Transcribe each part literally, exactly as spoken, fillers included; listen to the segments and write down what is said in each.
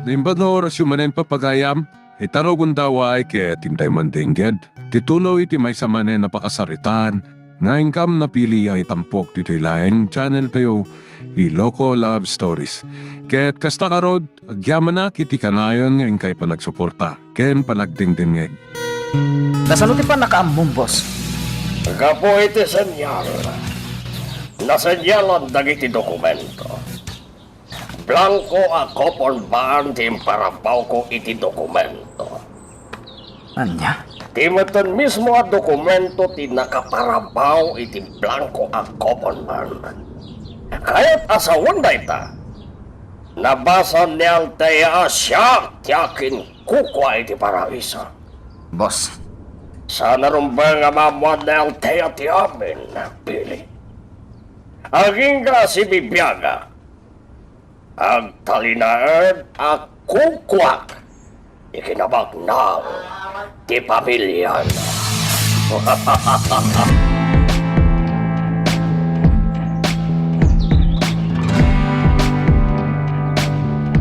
Imbag nga orasyo manen, papagayam, ita rugonda way ket intay mandengngeg ti tuloy ti maysa manen a pakasaritaan nga inkam napili a itampok ditoy laeng channel tayo, Iloko Love Stories. Ket kasta ngarud, agyamanak iti kanayon nga inkay panagsuporta ken panagdengdengngeg. Nasano ti pannakaammom, boss? Gapu iti senyal, nasenyalan dagiti dokumento. Blanko a coupon bond ti imparabawko iti dokumento. Ania? Ti metten mismo a dokumento ti nakaparabaw iti blanko a coupon bond. Kayat a sawen dayta, nabasa ni Althea a siak ti akinkukua iti paraiso. Boss. Saan a rumbeng a maammuan ni Althea ti amin, Billy. Agingga a sibibiaga. Agtalinaed a kukuak ti kinabaknang ti pamiliana.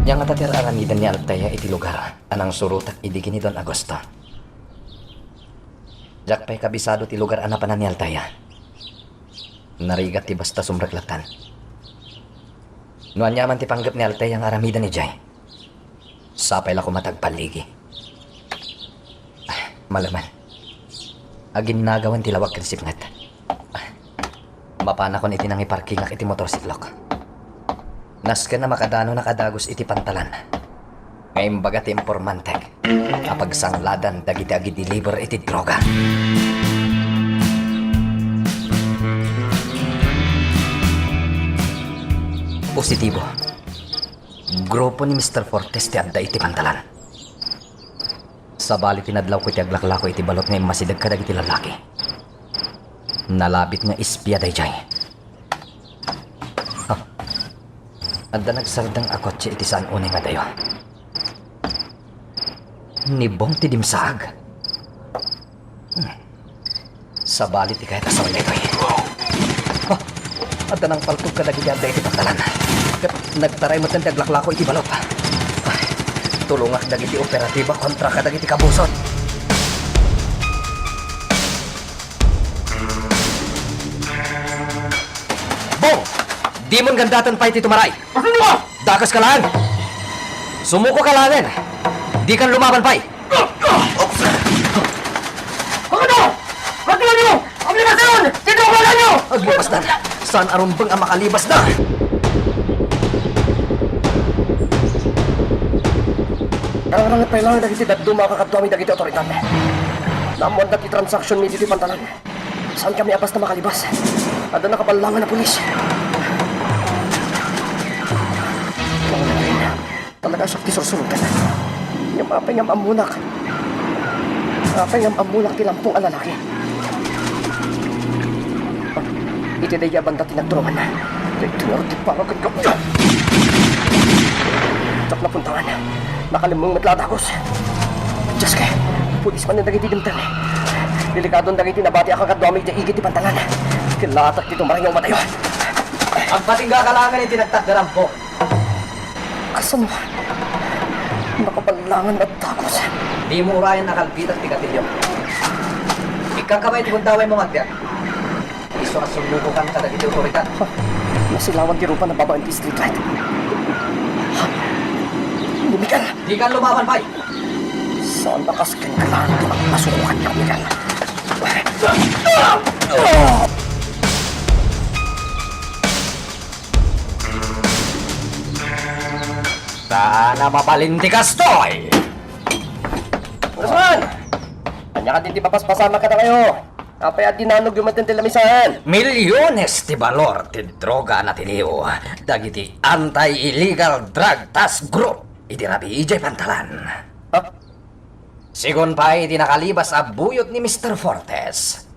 Ania ngata ti ar-aramiden ni Althea iti lugar a nangsurotak idi ken ni Don Augusto? Diak pay kabisado ti lugar a napanan ni Althea. Narigat ti basta sumreklattan. No aniaman ti panggep ni Althea nga aramiden idiay, sapay la koma ta agpalligi. Ah, malaman. Aginnagawen ti lawag ken sipnget. Ah, mapanakon iti nangiparkingak iti motorsiklok. Nasken a makadanonak a dagus iti pantalan nga imbaga ti informantek a pagsangladan dagiti agideliver iti droga. Positibo. Grupo ni Mister Fortes ti adda iti pantalan. Sabali, tinadlawko iti aglaklako iti balot nga immasideg kadagiti lallaki. Nalabit nga espia daydiay. Ha? Adda nagsardeng a kotse iti saan unay nga adayo. Ni Bong ti dimsaag. Hmm. Sabali ti kayat a sawen daytoy. Ah! Adda nangpaltog kadagiti adda iti pantalan. Ket nagtaray metten ti aglaklako iti balot. Ay, tulongak dagiti operatiba kontra kadagiti kabusor. Bong! Dimon gandaten pay ti tumaray! Asin ka? Dakaska laeng! Sumukoka laengen! Dikan lumaban pay! Ano? Aglayo! Aglibasdan! Ti drogadanyo! Aglibasdan! Saan a rumbeng a makalibasda? Aranget pay laeng dagiti dadduma a kakaduami dagiti otoridad. Naammoanda ti transaction mi ditoy pantalan. Saankami a basta makalibas. Adda nakaballangan a pulis. Talaga siak ti sursuroten. Ngem apay ngem ammonak? Apay ngem ammonak ti lampong a lalaki? Iti daydiay a banda ti nagturungan. Daytoy ngarud ti para kenka. Diak napuntangan. Nakalemmeng met la a dagus. Dios ko, pulis manen dagiti dimteng. Delikadon dagiti nabati a kakaduami iti igid ti pantalan. Ket latak ti tumaray nga umadayo. Agpatingga ka laengen iti nagtagderan, Bong. Kasano? Nakaballangan a dagus. Dimo urayen a kalbitak ti gatilyo. Ikkanka pay iti gundawaymo nga agbiag. Isu a sumukokan kadagiti otoridad. Ha? Nasilawan ti rupa na babaen ti street light. Ha? Ni Miguel! Dikan lumaban pay! Saan a kasken ka laeng ti masukokan ni Miguel? Saan a mabalin ti kastoy! Congressman! Ania kadi ti papaspasamak kadakayo? Apay a dinanogyo met ti lamisaan? Milyones ti balor ti droga a natiliw dagiti Anti-Illegal Drug Task Group iti rabii idiay pantalan. Ha? Sigun pay iti nakalibas a buyot ni Mister Fortes,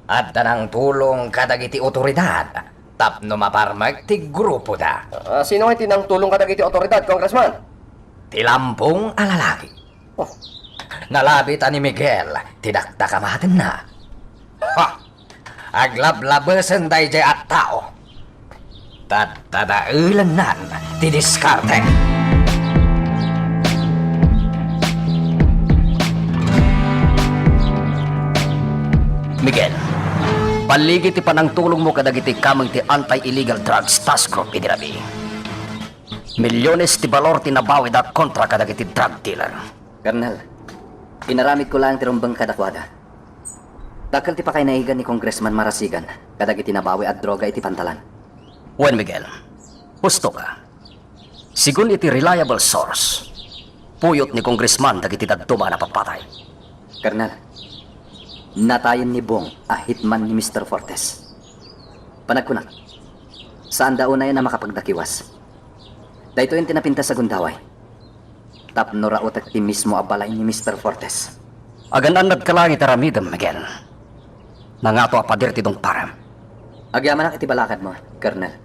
adda nangtulong kadagiti otoridad tapno maparmek ti grupoda. Ah, sino ngay ti nangtulong kadagiti otoridad, Congressman? Ti lampong a lalaki. Oh. Nalabit a ni Miguel ti dakdak a mahatenna. Ha! Aglablabesen daydiay a tao. Tattadaelennan ti diskarte. Miguel, balligi ti panangtulongmo kadagiti kameng ti Anti-Illegal Drugs Task Group idi rabii. Milyones ti balor ti nabawida kontra kadagiti drug dealer. Colonel, inaramidko laeng ti rumbeng kadakuada. Dakkel ti pakainaigan ni Congressman Marasigan kadagiti nabawi a droga iti pantalan. Wen, Miguel, husto ka. Sigun iti reliable source, puyot ni Congressman dagiti dadduma a napapatay. Colonel, natayen ni Bong a hitman ni Mister Fortes. Panagkunak, saanda unayen a makapagdakiwas. Daytoyen ti napintas a gundaway. Tapno rautek ti mismo a balay ni Mister Fortes. Agan-annadka laeng iti aramidem, Miguel. Nangato a pader ti dungparem. Agyamanak iti balakadmo, Colonel.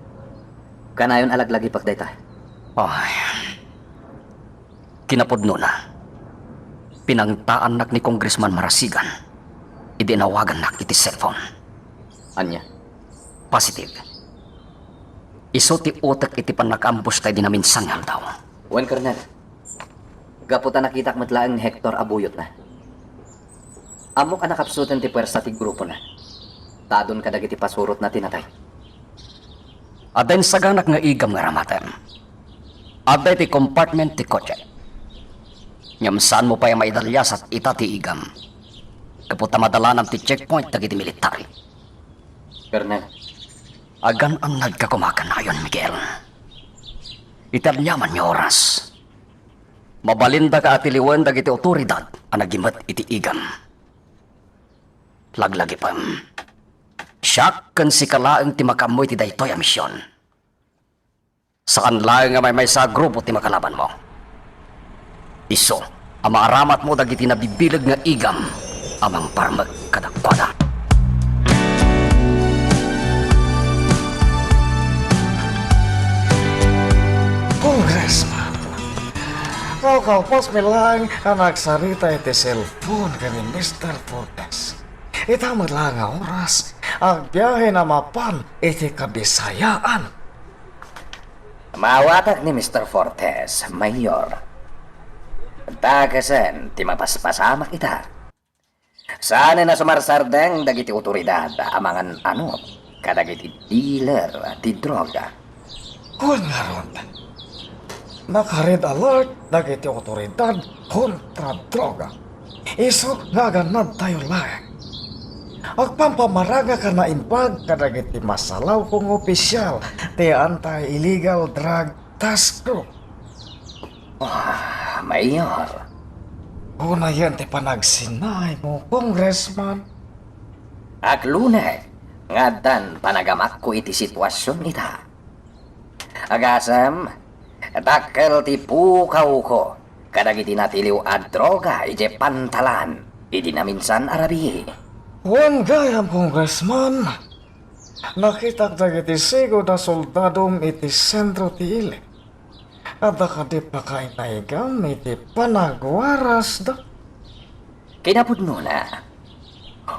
Kanayon a laglagipek dayta. Ay. Kinapudnona, pinangtaannak ni Congressman Marasigan idi inawagannak iti cellphone. Ania? Positive. Isu ti utek iti pannakaambusta idi naminsan nga aldaw. Wen, Colonel. Gapu ta nakitak met laeng ni Hector a buyotna. Ammok a nakapsuten ti puersa ti grupona. Tadon kadagiti pasurotna ti natay. Adda insaganak nga igam nga aramatem. Adda iti compartment ti kotse. Ngem saanmo pay a maidaliasat ita ti igam. Gapu ta madalanam ti checkpoint dagiti military. Colonel. Agan-annadka koma kanayon, Miguel. Iti aniaman nga oras, mabalindaka a tiliwen dagiti otoridad a nagimet iti igam. Laglagipem. Siak ken sika laeng ti makaammo iti daytoy a mision. Saan laeng a maymaysa a grupo ti makalabanmo. Isu a maaramatmo dagiti nabibileg nga igam a mangparmek kadakuada. Congressman, kakapasmi laeng a nagsarita iti cellphone ken ni Mister Fortes. Ita met laeng nga oras, agbiahena mapan iti Kabisayaan. Maawatak ni Mister Fortes, Mayor. Dakesen ti mapaspasamak ita. Saanen a sumarsardeng dagiti otoridad a mangan-anut kadagiti dealer ti droga. Wen ngarud, naka-red alert dagiti otoridad kontra droga. Isu nga agannadtayo laeng. Agpampamarangak a naimbag kadagiti masalawko nga opisial ti Anti-Illegal Drug Task Group. Ah, Mayor. Unayen ti panagsinaymo, Congressman. Agluna nga addan panagamakko iti situasion ita. Agasem, dakkel ti pukawko kadagiti natiliw a droga idiay pantalan idi naminsan a rabii. Wen gayam, Congressman, nakitak dagiti sigud a soldadom iti sentro ti ili. Adda kadi pakainaigam iti panagwarasda? Kinapudnona,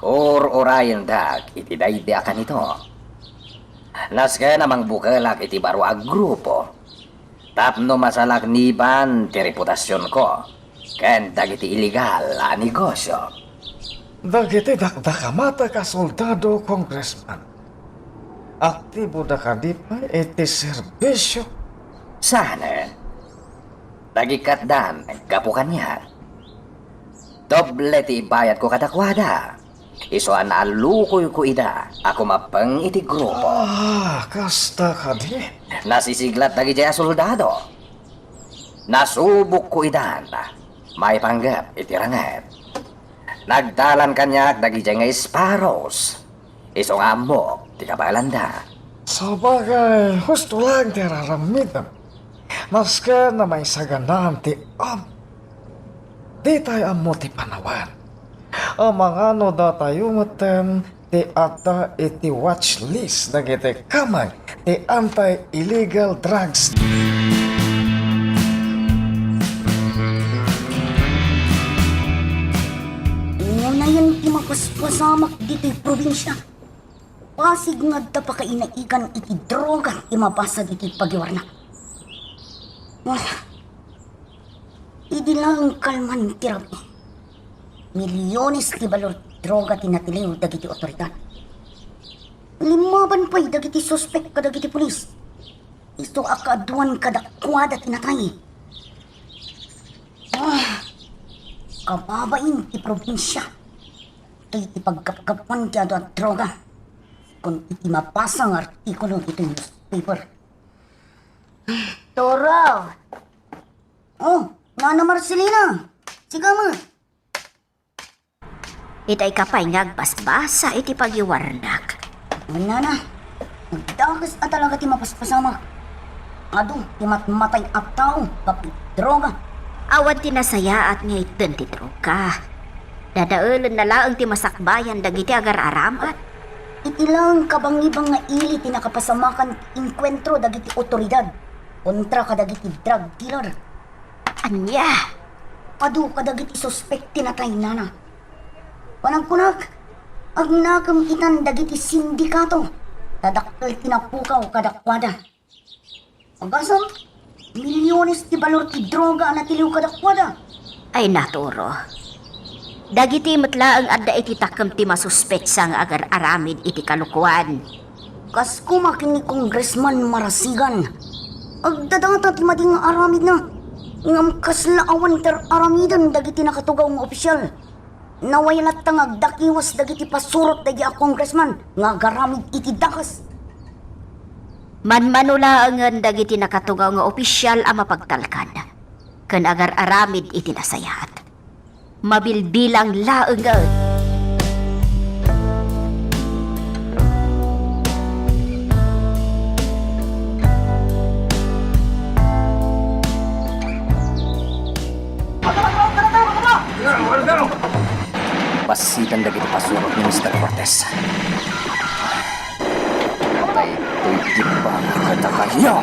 ur-urayendak iti daydi a kanito. Nasken a mangbukelak iti baro a grupo tapno masalakniban ti reputasionko ken dagiti illegal a negosio. Dagiti dakdakamatek a soldado, Congressman, aktiboda kadi pay iti serbisio? Saanen. Nagikkatdan gapu kaniak. Doble ti ibayadko kadakuada. Isu a naallukoyko ida a kumappeng iti grupo. Ah, kasta kadi? Nasisiglat dagidiay a soldado. Nasubokko idan maipanggep iti ranget. Nagdalan kaniak dagidiay nga Sparrows. Isu nga ammok ti kabaelanda. Sabagay, husto laeng ti ar-aramidem. Masken a maisaganaan ti am-, ditay ammo ti panawen. Amangan no datayo metten ti adda iti watch list dagiti kameng ti anti-illegal drugs. Unayen ti mapaspasamak ditoy probinsia. Pasig nga adda pakainaigan iti droga ti mabasa ditoy pagiwarna. Ah, idi laeng kalman ti rabii, milyones ti balor droga ti natiliw dagiti otoridad. Limmaban pay dagiti suspek kadagiti pulis. Isu a kaaduan kadakuada ti natay. Ah, kababain ti probinsia. Toy ti paggapgapuan ti adu a droga. Kun iti mabasa nga artikulo iti newspaper. Toro! Oh, Nana Marcelina! Sika met! Itay ka pay nga agbasbasa iti pagiwarnak. Nana, nagdakes a talaga ti mapaspasamak. Adu ti matmatay a tao gapu iti droga. Awan ti nasayaat nga itden ti droga. Dadaelenna laeng ti masakbayan dagiti agar-aramat. Iti laeng kabangibang nga ili ti nakapasamakan ti enkuentro dagiti otoridad kontra kadagiti drug dealer. Ania? Adu kadagiti suspek ti natay, Nana. Panagkunak, agnakem itan dagiti sindikato ta dakkel ti napukaw kadakuada. Agasem, milyones ti balor ti droga a natiliw kadakuada. Ay, Toro. Dagiti met laeng adda iti takkem ti masuspetsa nga agar-aramid iti kalokoan. Kas koma ken ni Congressman Marasigan. Agdadata ti madi nga aramidna. Ngem kasla awan ti ar-aramiden dagiti nakatugaw nga opisyal. Naway latta nga agdakiwas dagiti pasurot daydi a congressman nga agaramid iti dakes. Manmano laengen dagiti nakatugaw nga opisyal a mapagtalkan ken agar-aramid iti nasayaat. Mabilbilang laengen. Bassit dagiti pasurot ni Mister Cortez. Daytoy ti para kadakayo.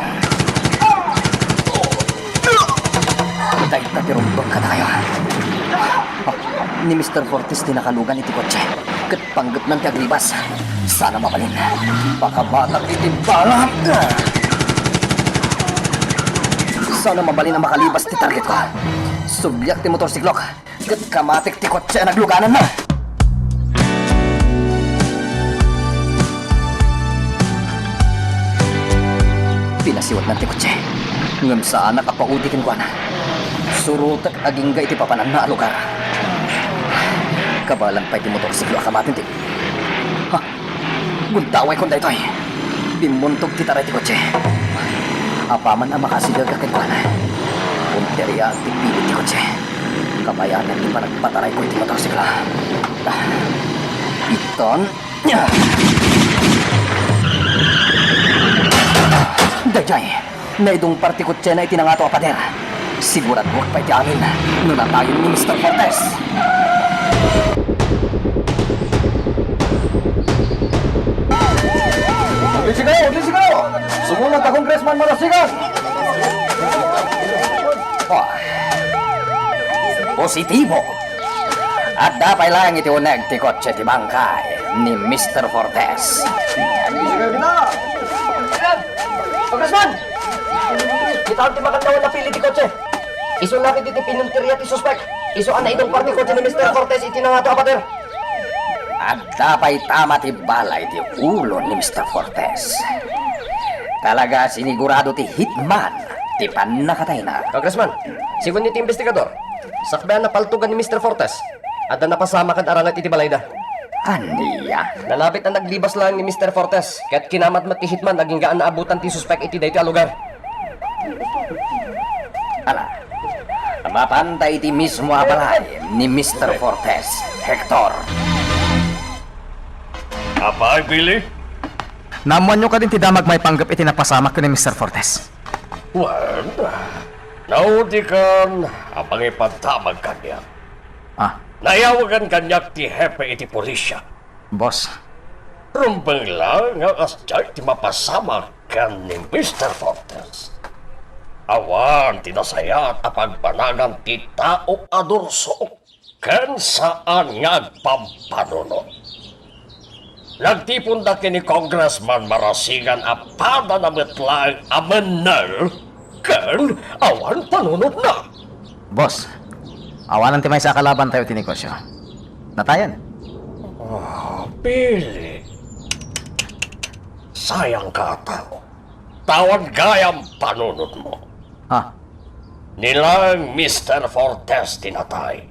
Dayta ti rumbeng kadakayo. Ni Mister Cortez ti nakalugan iti kotse. Ket panggepnan ti aglibas. Sana mabalin. Pakabatak iti bala. Sana mabalin a makalibas ti targetko. Subliak ti motorsiklok. Ket kamatik ti kotse a naglugananna. Pinasiwatnan ti kotse, ngem saanak a paudi kenkuana. Surotek agingga iti papananna a lugar. Kabaelan pay ti motorsiklo a kamatin ti, ha? Gundaway kon daytoy. Bimmuntog ti taray ti kotse. Apaman a makasigaga kenkuana, punteriaak ti pilit ti kotse. Kabayanan ti panagpatarayko iti motorsiklo. Iton. Daydiay. Naidungpar ti kotsena iti nangato a pader. Siguraduak pay ti amin no natayen ni Mister Cortez. Aglisi kayo! Aglisi kayo! Sumulong ka, Congressman Marasigan! Oh. Positibo! Adda pay laeng iti uneg ti kotse ti bangkay ni Mister Cortez. Congressman! Kitaem ti makannawan a pilit ti kotse. Isu laeng iti pinunteria ti suspek. Isu a naidungpar ti kotse ni Mister Cortez iti nangato a pader. Adda pay tama ti bala iti ulo ni Mister Cortez. Talaga sinigurado ti hitman ti pannakatayna. Congressman, sigun iti investigador, sakbay a napaltogan ni Mister Cortez, adda napasamak ken aranget iti balayda. Ania? Nalabit a naglibas laeng ni Mister Cortez, ket kinamat met ti hitman agingga a naabutan ti suspek iti daytoy a lugar. Ala, mapanta iti mismo a balay ni Mister Cortez, Hector. Apay, Billy? Naammoanyo kadin ti damag maipanggep iti napasamak ken ni Mister Cortez? Wen, naudikan a mangipadamag kaniak. Ah. Naiyawagan kaniak ti hepe iti pulisya. Boss. Rumbeng la nga kasdiay ti mapasamak ken ni Mister Cortez. Awan ti nasayaat a pagbanagan ti tao a durso ken saan nga agpampanunot. Nagtiponda ken ni Congressman Marasigan a padana met laeng a mennel ken awan panunotna. Boss, awanen ti maysa a kalabantayo iti negosio. Natayen. Ah, Pili. Sayang ka a tao. Awan gayam panunotmo. Ha? Ni laeng Mister Fortes ti natay.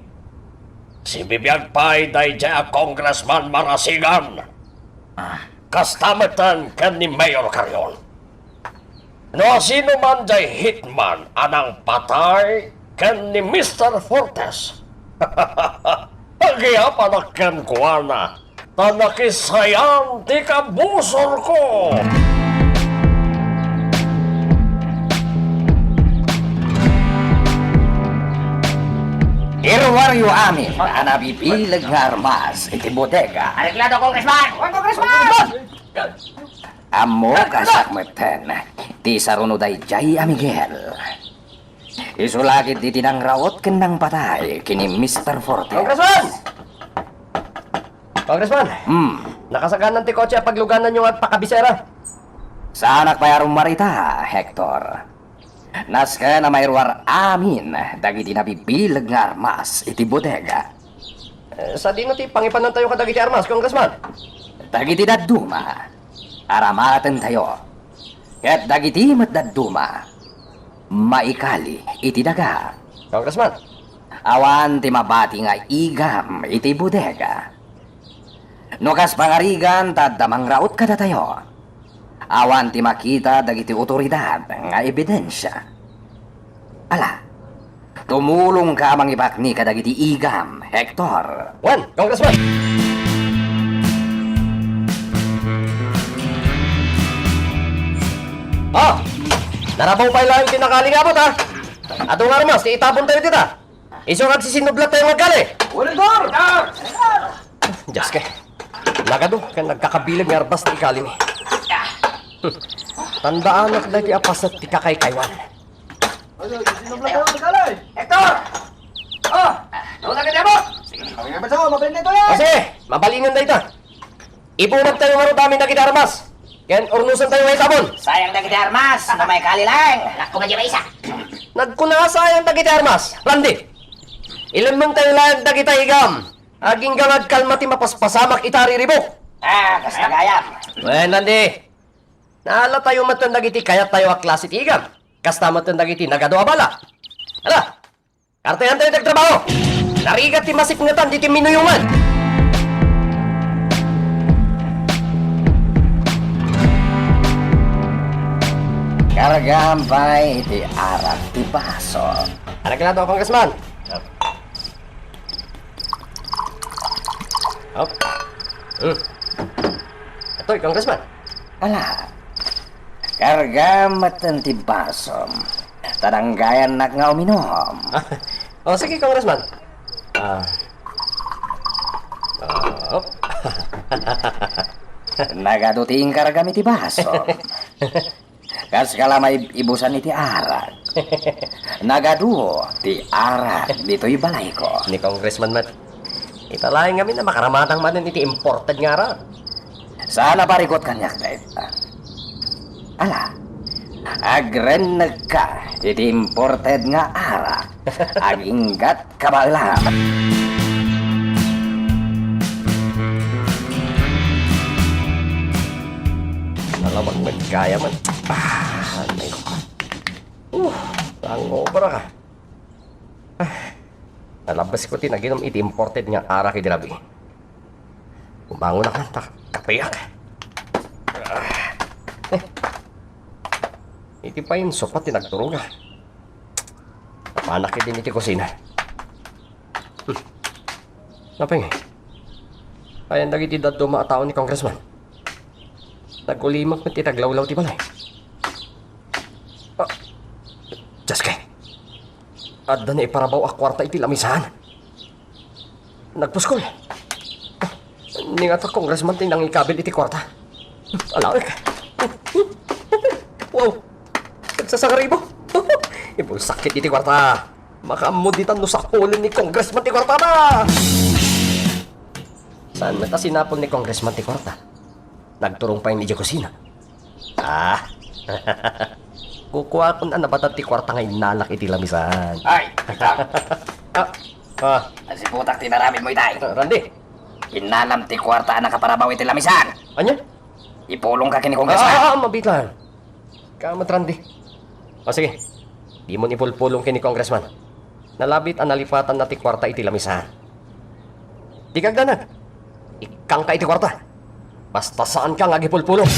Sibibiag pay daydiay a Congressman Marasigan. Ah. Kasta metten ken ni Mayor Carrion. No sino man diay hitman a nangpatay ken ni Mister Fortes, agyamanak kenkuana ta nakisayan ti kabusorko. Iruaryo amin a nabibileg nga armas iti bodega. Areglado, Congressman! Congressman! Ammo, kasak metten ti saruno daydiay a Miguel. Isu la ketdi ti nangraut ken nangpatay ken ni Mister Fortes. Congressman! Congressman! Hmm. Nakasakanan ti kotse a paglugananyo nga agpakabisera. Saanak pay a rummuar ita, Hector. Nasken a mairuar amin dagiti nabibileg nga armas iti bodega. Eh, sadino ti pangipanantayo kadagiti armas, Congressman? Dagiti dadduma, aramatentayo. Ket dagiti met dadduma, maikali iti daga. Congressman. Awan ti mabati nga igam iti bodega. No kas pangarigan ta adda mangraut kadatayo, awan ti makita dagiti otoridad nga ebidensia. Ala, tumulongka a mangipakni kadagiti igam, Hector. Wen, Congressman! Ah! Narabaw pay laeng ti nakali nga abut, ha? Adu nga armas ti itabontayo dita. Isu nga agsisinublattayo nga agkali. Wen, Hector! Dios, ke. Nagadu ken nagkakabileg nga armas ti ikalimi. Hmm. Tandaanak daytoy a paset ti kakaykaywan. Ano, sinubla tayo, magkala eh. Hector! Oh! Ano na ka, Debo? Sige. Kami nga ba, Sao? Mabalin na ito yan! O sige, mabalinen dayta. Ibulag tayo ngarud amin dagiti armas. Ken urnosen tayo nga itabon. Sayang dagiti armas, no maikali laeng. Anak ko, madya maysa. Nagkuna a sayang dagiti armas, Randy. Ilemmeng tayo laeng dagiti igam. Agingga nga agkalma ti mapaspasamak ita a riribuk. Ah, kasta gayam. Wen, Randy. Naala tayo metten dagiti kayat tayo a klase ti igam. Kasta metten dagiti nagadu a bala. Ala, kartayan tayo ti agtrabaho. Narigat ti masipngetan ditoy minuyongan. Kargaam pay iti arak ti baso. Anak na to, Congressman. Hop. Hmm. Atoy, Congressman. Ala, kargaam metten ti basom. Ta danggayannak nga uminom. O, sige, Congressman. Ah. Ah, op. Nagadu ti inkargam iti basom. Kas ka la maibusan iti arak. Nagadu ti arak ditoy balayko. Ni Congressman met. Ita laeng ngamin a makaramatang manen iti imported nga arak. Saan a parikut kaniak dayta. Ala, agrennegka iti imported nga arak. Aginggat kabaelam. Nalabag met gayam. Ah, anay ko. Uh, hangover ka. Ah, nalabas ko ti naginom iti imported nga arak idi rabii. Bumangon ak ta kapeak. Ah, eh. Iti pay insupat ti nagturog. Panak idin iti kusina. Hmm. Napay ngay? Ayan dagiti dadduma a tao ni Congressman. Nagulimak met iti aglawlaw ti balay. Ah, Dios kay. Adda naiparabaw a kuarta iti lamisaan. Nagpuskol. Ni nga ta Congressman ti nangikabil iti kuarta. Alawek. Wow. Nagsasangaribo. Ibulsakit iti kuarta. Makaammo ditan no sapulen ni Congressman ti kuartada. Saan met a sinapol ni Congressman ti kuarta? Nagturong pay idiay kusina. Ah. Kukuakon a nabatad ti kuarta nga innalak iti lamisaan. Ay, ikaw. Ah, ah. Nasiputak ti inaramidmo itay. Ah, Randy. Innalam ti kuarta a nakaparabaw iti lamisan. Ania? Ipulongka ken ni Congressman. Ah, ah, ah, mabiit laeng. Ka met, Randy. O sige, dimon ipulpulong ken ni Congressman. Nalabit a nalipatanna ti kuarta iti lamisan. Dika agdanag. Ikkangka iti kuarta. Basta saanka nga agipulpulong.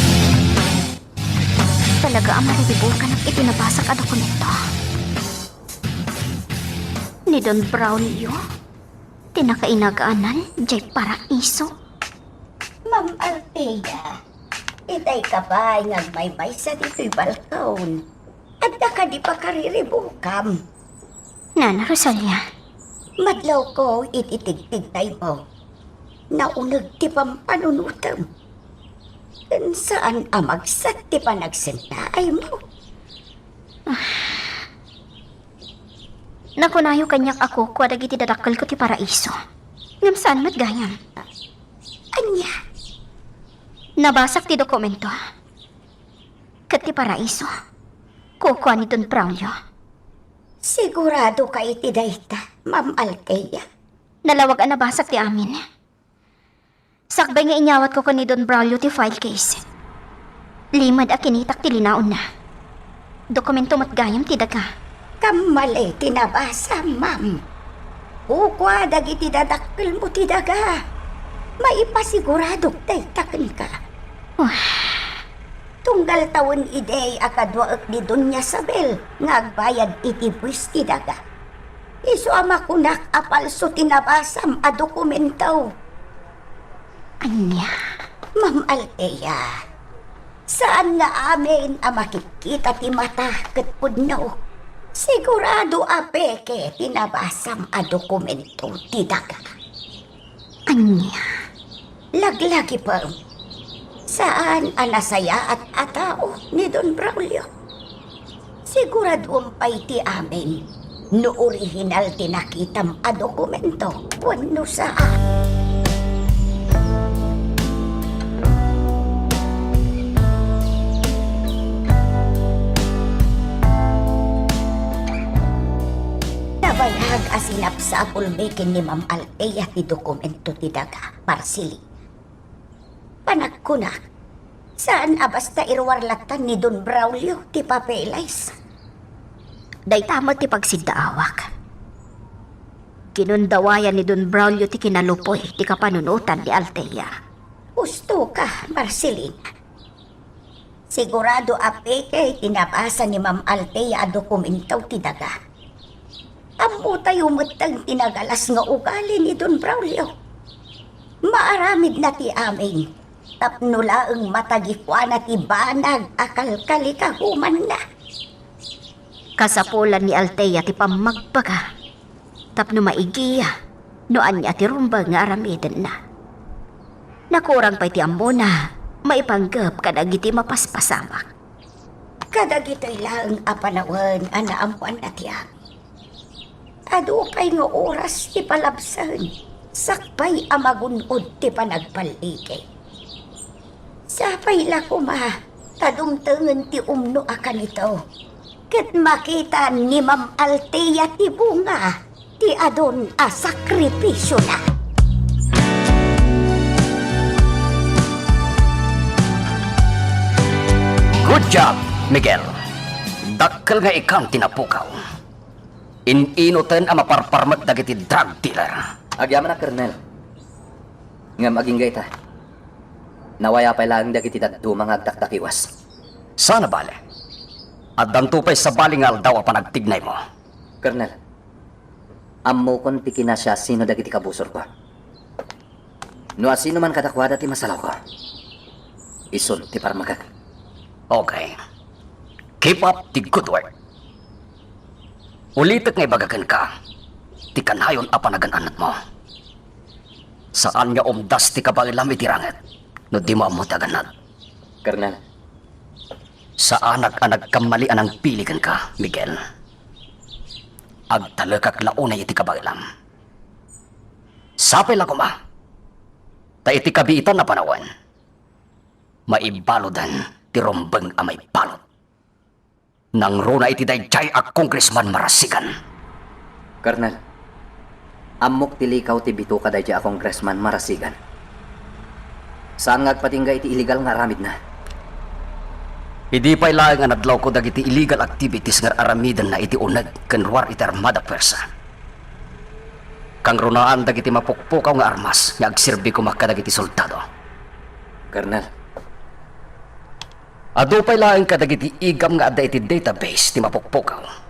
Talaga a mariribukanak iti nabasak a dokumento. Ni Don Braulio, ti nakainaganan jay paraiso. Ma'am Althea, itay ka pay nga agmaymaysa ditoy balkon. Adda kadi pakariribukam? Nana Rosalia. Madlawko iti tigtigtaymo. Nauneg ti pampanunotem. Ken saan a magsat ti panagsennaaymo. Nakunayo kaniak a kukua dagiti dadakkelko ti paraiso. Ngem saan met gayam. Ania? Nabasak ti dokumento. Ket ti paraiso, kukua ni Don Braulio. Sigurado ka iti dayta, Ma'am Althea? Nalawag a nabasak ti amin. Sakbay nga inyawatko ken ni Don Braulio ti file case, limed a kinitak ti linaonna. Dokumento met gayam ti daga. Kammali ti nabasa, ma'am. Kukua dagiti dadakkelmo ti daga. Maipasiguradok dayta kenka. Wah. Tunggal tawen idi a kaduaek ni Doña Sabel nga agbayad iti buis ti daga. Isu a makunak a palso ti nabasam a dokumento. Ania? Ma'am Althea, saan nga amin a makitkita ti mata ket pudno. Sigurado a peke ti nabasam a dokumento ti daga. Ania? Laglagipem. Saan a nasayaat a tao ni Don Braulio. Siguraduem pay ti amin no orihinal ti nakitam a dokumento wenno saan. Nabayag a sinapsapulmi ken ni Ma'am Althea ti dokumento ti daga, Marceline. Panagkunak, saan a basta iruar latta ni Don Braulio ti papeles. Dayta met ti pagsiddaawak. Kinundawayan ni Don Braulio ti kinalupoy ti kapanunotan ni Althea. Husto ka, Marceline. Sigurado a peke ti nabasa ni Ma'am Althea a dokumento ti daga. Ammotayo metten ti nagalas nga ugali ni Don Braulio. Maaramidna ti amin tapno laeng matagikuana ti banag a kalkalikagumanna. Kasapulan ni Althea ti pammagbaga tapno maigiya no ania ti rumbeng nga aramidenna. Nakurang pay ti ammona maipanggep kadagiti mapaspasamak. Kadagitoy laeng a panawen a naammoanna ti amin. Adu pay nga oras ti palabsen, sakbay a magun-od ti panagpalligi. Sapay la koma ta dumtengen ti umno a kanito, ket makita ni Ma'am Althea ti bunga ti adun a sakripisiona. Good job, Miguel. Dakkel nga ikkan ti napukaw. In-inuten a maparparmek dagiti drug dealer. Agyamanak, Kernel. Ngem agingga ita, nawaya pay laeng dagiti dadduma nga agtaktakiwas. Saan a bale. Addanto pay sabali nga aldaw a panagtignaymo. Kernel, ammokon ti kinasiasino dagiti kabusorko. No asinoman kadakuada ti masalawko, isun ti parmekek. Okay. Keep up the good work. Ulitek nga ibaga kenka ti kanayon a panagan-annadmo. Saan nga umdas ti kabaelam iti ranget no dimo ammo ti agannad. Kernel. Saanak a nagkammali a nangpili kenka, Miguel. Agtalekak la unay iti kabaelam. Sapay la koma ta iti kabiitan a panawen, maibaludan ti rumbeng a maibalud. Nangruna iti daydiay a Congressman Marasigan. Kernel, Ammok ti likaw ti bitoka daydiay a Congressman Marasigan. Saan nga agpatingga iti illegal nga aramidna. Idi pay laeng a nadlawko dagiti illegal activities nga ar-aramidenna iti uneg ken ruar iti armada puersa, kangrunaan dagiti mapukpukaw nga armas nga agserbi koma kadagiti soldado. Colonel. Adu pay laeng kadagiti igam nga adda iti database ti mapukpukaw.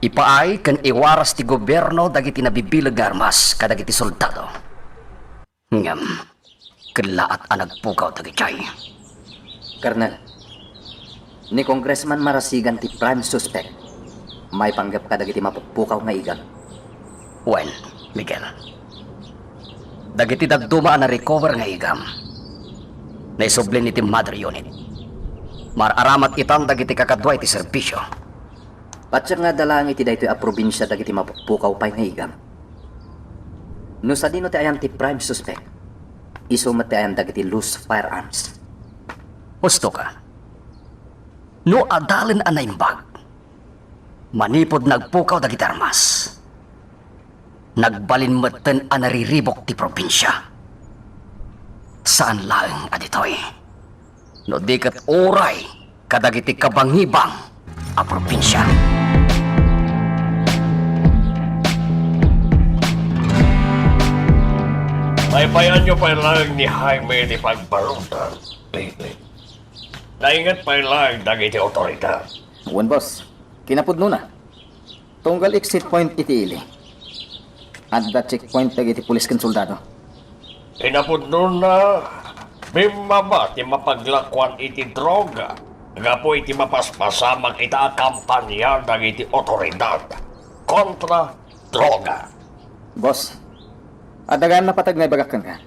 Ipaay ken iwaras ti gobierno dagiti nabibileg nga armas kadagiti soldado. Ngem, kellaat a nagpukaw dagitoy. Colonel, ni Congressman Marasigan ti prime suspect maipanggep kadagiti mapukpukaw nga igam. Wen, Miguel. Dagiti dadduma a na-recover nga igam, naisubli iti mother unit. Mar-aramat itan dagiti kakadua iti serbisio. Patiek nga adda laeng iti daytoy a probinsia dagiti mapukpukaw pay nga igam. No sadino ti ayan ti prime suspect, isu met ti ayan dagiti loose firearms. Husto ka. No adalen a naimbag, manipud nagpukaw dagiti armas, nagbalin metten a nariribuk ti probinsia. Saan laeng a ditoy, no di ket uray kadagiti kabangibang a probinsia. Paypayaanyo pay laeng ni Jaime ti pagbarudan, Baby. Nainget pay laeng dagiti awtoridad. Wen, boss. Kinapudnona, tunggal exit point iti ili, adda checkpoint dagiti pulis ken soldado. Kinapudnona, bimmaba ti mapaglakuan iti droga gapu iti mapaspasamak ita a kampania dagiti awtoridad kontra droga. Boss, adda gayam napateg nga ibagak kenka.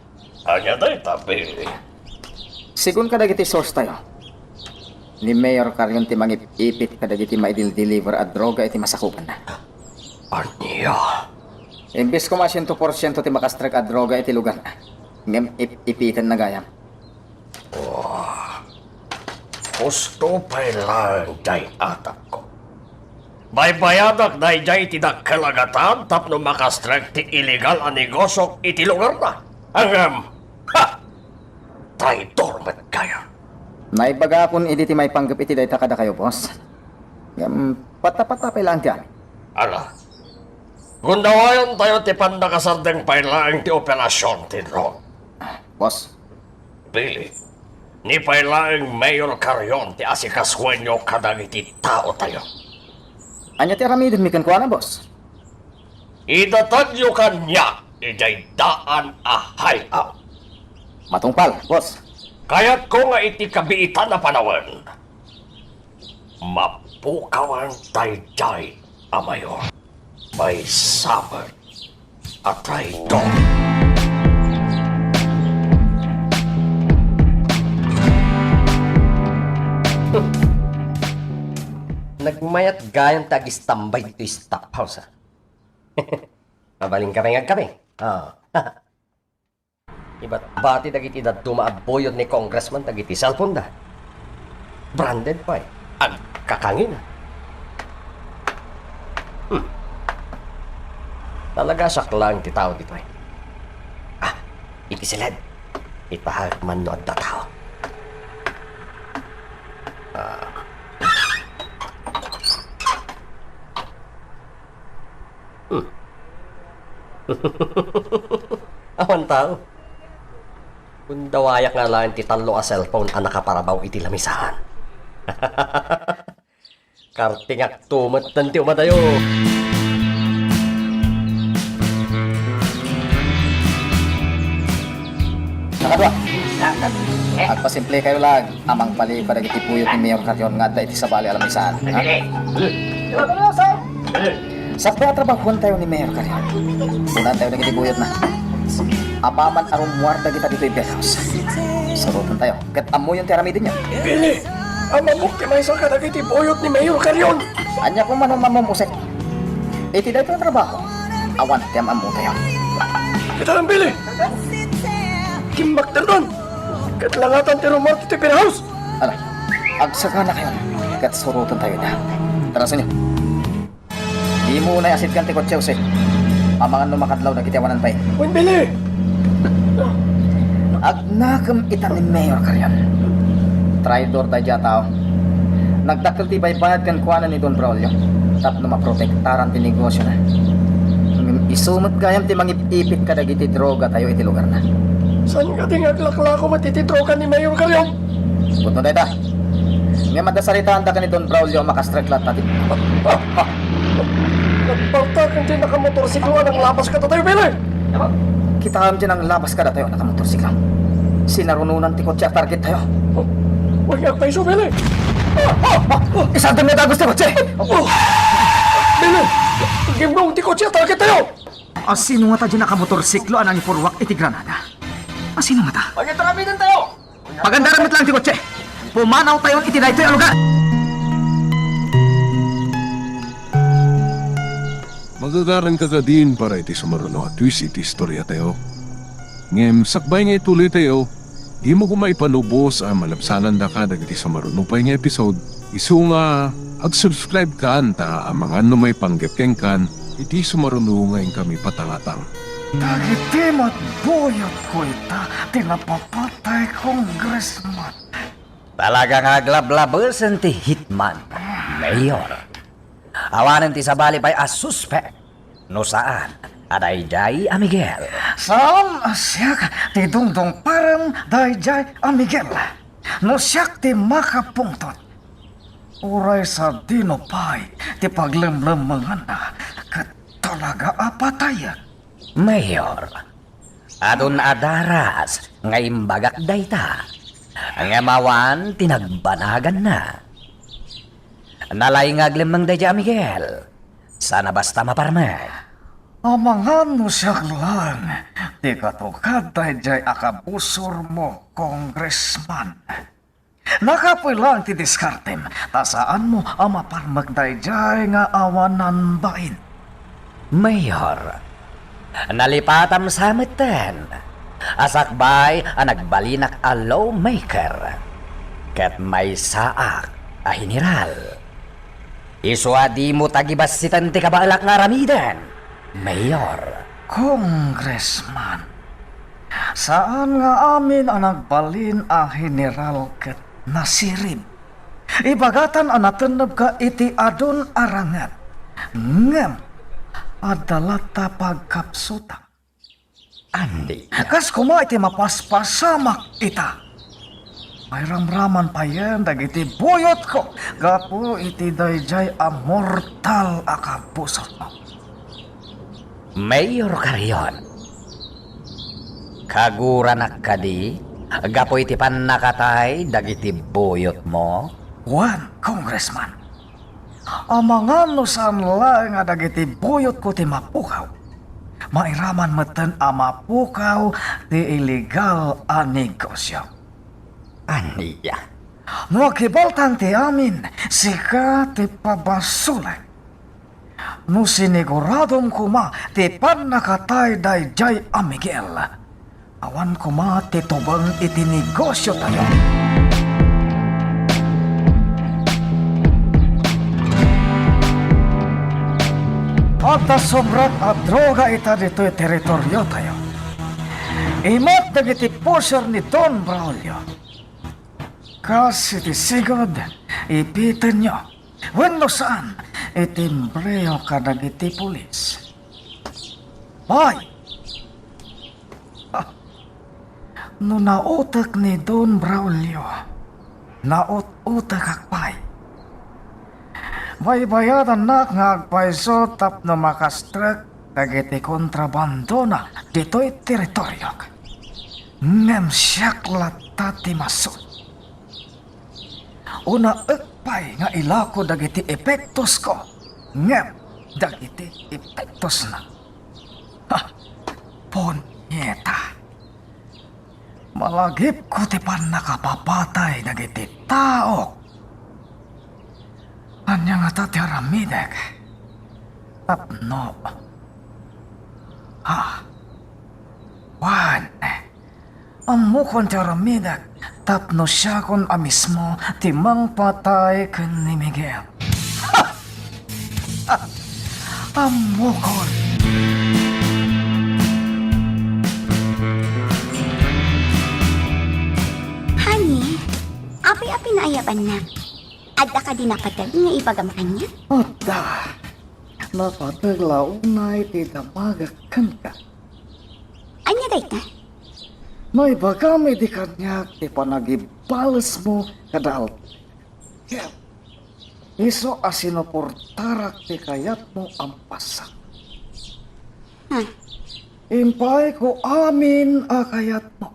Ania dayta, Billy? Segun kadagiti source tayo, ni Mayor Carrion ti mangip-ipit kadagiti maidil-deliver a droga iti masakubanna. Ania? Imbes koma siento porsiento ti makastrek a droga iti lugarna, ngem ip-ipitenna gayam. Wah, husto pay laeng diay atakko. Baybayadak daydiay iti dakkel a gatad tapno makastrek ti illegal a negosio iti lugarna. Ngem, ha! Traidor met gayam. Naibagakon idi ti maipanggep iti dayta kadakayo, boss. Ngem, patapatapay laeng ti amin. Ala, gundawayan tayo ti pannakasardeng pay laeng ti operasion ti drone. Boss, Billy, ni pay laeng Mayor Carrion ti asikasoenyo kadagiti taotayo. Ania ti aramidenmi kenkuana, boss? Idatagyo kaniak idiay daan a hideout. Matungpal, boss. Kayatko nga iti kabiitan a panawen, mapukawan daydiay a mayor. Maysa met a traidor. Nagmayat gayam ti agistambay ditoy staff house, ah. Mabalin ka pay nga agkape? Ah. Ibatbati dagiti dadduma a buyot ni Congressman dagiti cellphone da. Branded pay. Agkakangina. Hmm. Talaga, siak laeng ti tao ditoy. Ah, iti siled. Ipaayek man no adda tao. Ah. Hmm. Awan tao. Gundawayak nga laeng ti tallo a cellphone a nakaparabaw iti lamisaan. Kartingak to metten ti umadayo. Nakadua. Agpasimple kayo lang. Amang pali kadagiti buyot ni Mayor Carrion nga adda iti sabali a lamisaan, ha? Sakbay a trabahuan tayo ni Mayor Carrion. Punan tayo dagiti buyot na. Apaman a rummuar dagita ditoy Bell House. Sarutan tayo. Ket ammoyon ti aramidenyo. Billy! Amamok ti maysa kadagiti buyot ni Mayor Carrion. Ania koma no mamom, Usek? Iti daytoy a trabaho, awan ti am-ammo tayo. Kita lang, Billy! Kimbakdaldon! Ket langatan ti rummuar ti Bell House! Ala, agsagana kayo, ket surutan tayo da. Tara, senyor. Dimo unay asitgan ti kotse, Jose. Amangan no makadlaw dagiti awanan pay. Wen, Billy! Agnakem ita ni Mayor Carrion. Traidor daydiay a tao. Nagdakkel ti baybayad kenkuana ni Don Braulio tapno maprotektaran ti negosiona. Ngem isu met gayam ti mangip-ipit kadagiti drogatayo iti lugarna. Saan kadi nga aglaklako met iti droga ni Mayor Carrion? Pudno dayta. Ngem adda saritaandaka ni Don Braulio a makastrek latta ti... Ah! Ah! Nagpartaken ti nakamotorsiklo a nanglabas kadatayo, Billy! Kitaem ti nanglabas kadatayo a nakamotorsiklo. Sinarunonan ti kotse a targettayo. Wen, agpayso, Billy! Ah! Ah! Ah! Isardengmo dagus ti kotse! Oh! Billy! Gimnong ti kotse a targettayo! Asino ngata diay nakamotorsiklo a nangipurruak iti granada? Asino ngata? Pagitaramidentayo! Pagandaran met laeng ti kotse. Pumanawtayon iti daytoy a lugar. Magagaranka kadin para iti sumaruno a twist iti istoriatayo. Ngem sakbay nga ituloytayo, dimo koma ipalubos a malabsanandaka dagiti sumaruno pay nga episode. Isu nga ag-subscribe kan ta amangan no maipanggep kenkan iti sumaruno nga inkami patangatang. Dagiti matbuyotko ita ti napapatay, Congressman. Talaga nga aglablabesen ti hitman, Mayor. Awanen ti sabali pay a suspek, no saan a daydiay a Miguel. Saan a siak ti dungdungparem daydiay a Miguel. No siak ti makapungtot, uray sadino pay ti paglemlemmenganna, ket talaga a patayek. Mayor, adun a daras nga imbagak dayta, ngem awan ti nagbanaganna. Nalaing nga aglemmeng daydiay a Miguel. Saan a basta maparmek. Amangan no siak laeng ti katukad daydiay a kabusormo, Congressman. Nakapuy laeng ti diskartem, ta saanmo a maparmek daydiay nga awanan bain. Mayor, nalipatam sa metten a sakbay a nagbalinak a lawmaker ket maysaak a heneral. Isu a dimo tagibassiten ti kabaelak nga aramiden, Mayor. Congressman, saan nga amin a nagbalin a heneral ket nasirib. Ibagatan a natennebka iti adun a ranget, ngem adda latta pagkapsuta. Andi. Kas koma iti mapaspasamak ita. Mairamraman payen dagiti buyotko gapu iti daydiay a mortal a kabusormo. Mayor Carrion, kaguranak kadi gapu iti pannakatay dagiti buyotmo? Wen, Congressman. Amangan no saan laeng a dagiti buyotko ti mapukaw, mairaman metten a mapukaw ti illegal a negosio. Ania? No agibaltang ti amin, sika ti pabasolek. No siniguradom koma ti pannakatay daydiay a Miguel, awan koma ti tubeng iti negosiotayo. Adda sobrak a droga ita ditoy teritoriotayo. Imat dagiti pusher ni Don Braulio. Kas iti sigud, ipitenyo. Wenno saan, itimbreo kadagiti pulis. Pay! Ah, no nautek ni Don Braulio, naut-utekak pay. Baybayadannak nga agpayso tapno makastrek dagiti kontrabandona ditoy teritoriok. Ngem siak latta ti masu. Unaek pay nga ilako dagiti epektosko, ngem dagiti epektosna. Ha! Punyeta! Malagipko ti pannakapapatay dagiti taok. Ania ngata ti aramidek? Tapno, ha? Wen, ammokon ti aramidek tapno siakon a mismo ti mangpatay ken ni Miguel. Ammokon. Apay a pinaayabannak? Adda kadi napateg nga ibagam kaniak? Adda. Napateg la unay ti damagek kenka. Ania dayta? Naibagam idi kaniak ti panagibalesmo kada aldaw. Isu a sinuportarak ti kayatmo a mapassak. Ha? Impaayko amin a kayatmo,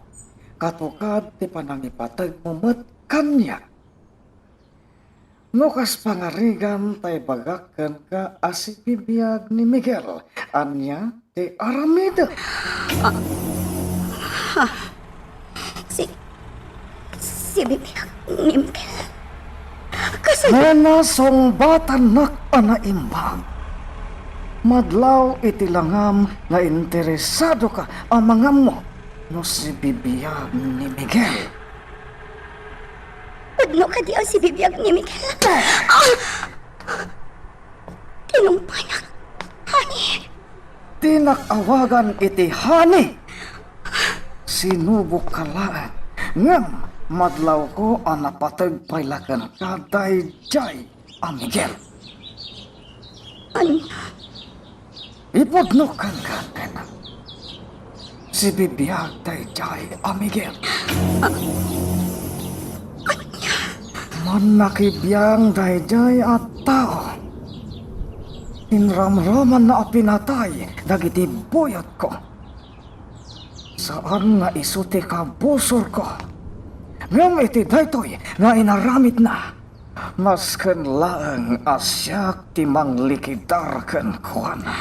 katukad ti panangipategmo met kaniak. No kas pangarigan ta ibagak kenka a sibibiag ni Miguel, ania ti aramidek? Ah, ah, si, sibibiag ni Miguel. Kasano? Nena, sungbatannak a naimbag. Madlaw iti langam nga interesadoka a mangammo no sibibiag ni Miguel. Pudno kadi a sibibiag ni Miguel? Ah! Tinungpanak, honey. Dinak awagan iti honey. Sinubokka laeng, ngem madlawko a napateg pay la kenka daydiay a Miguel. Ania? Ipudno kenka, nena. Sibibiag daydiay a Miguel. Ania? Mannakibiang daydiay a tao. Inramramanna a pinatay dagiti buyotko. Saan nga isu ti kabusorko. Ngem iti daytoy nga inaramidna, nasken laeng a siak ti manglikidar kenkuana.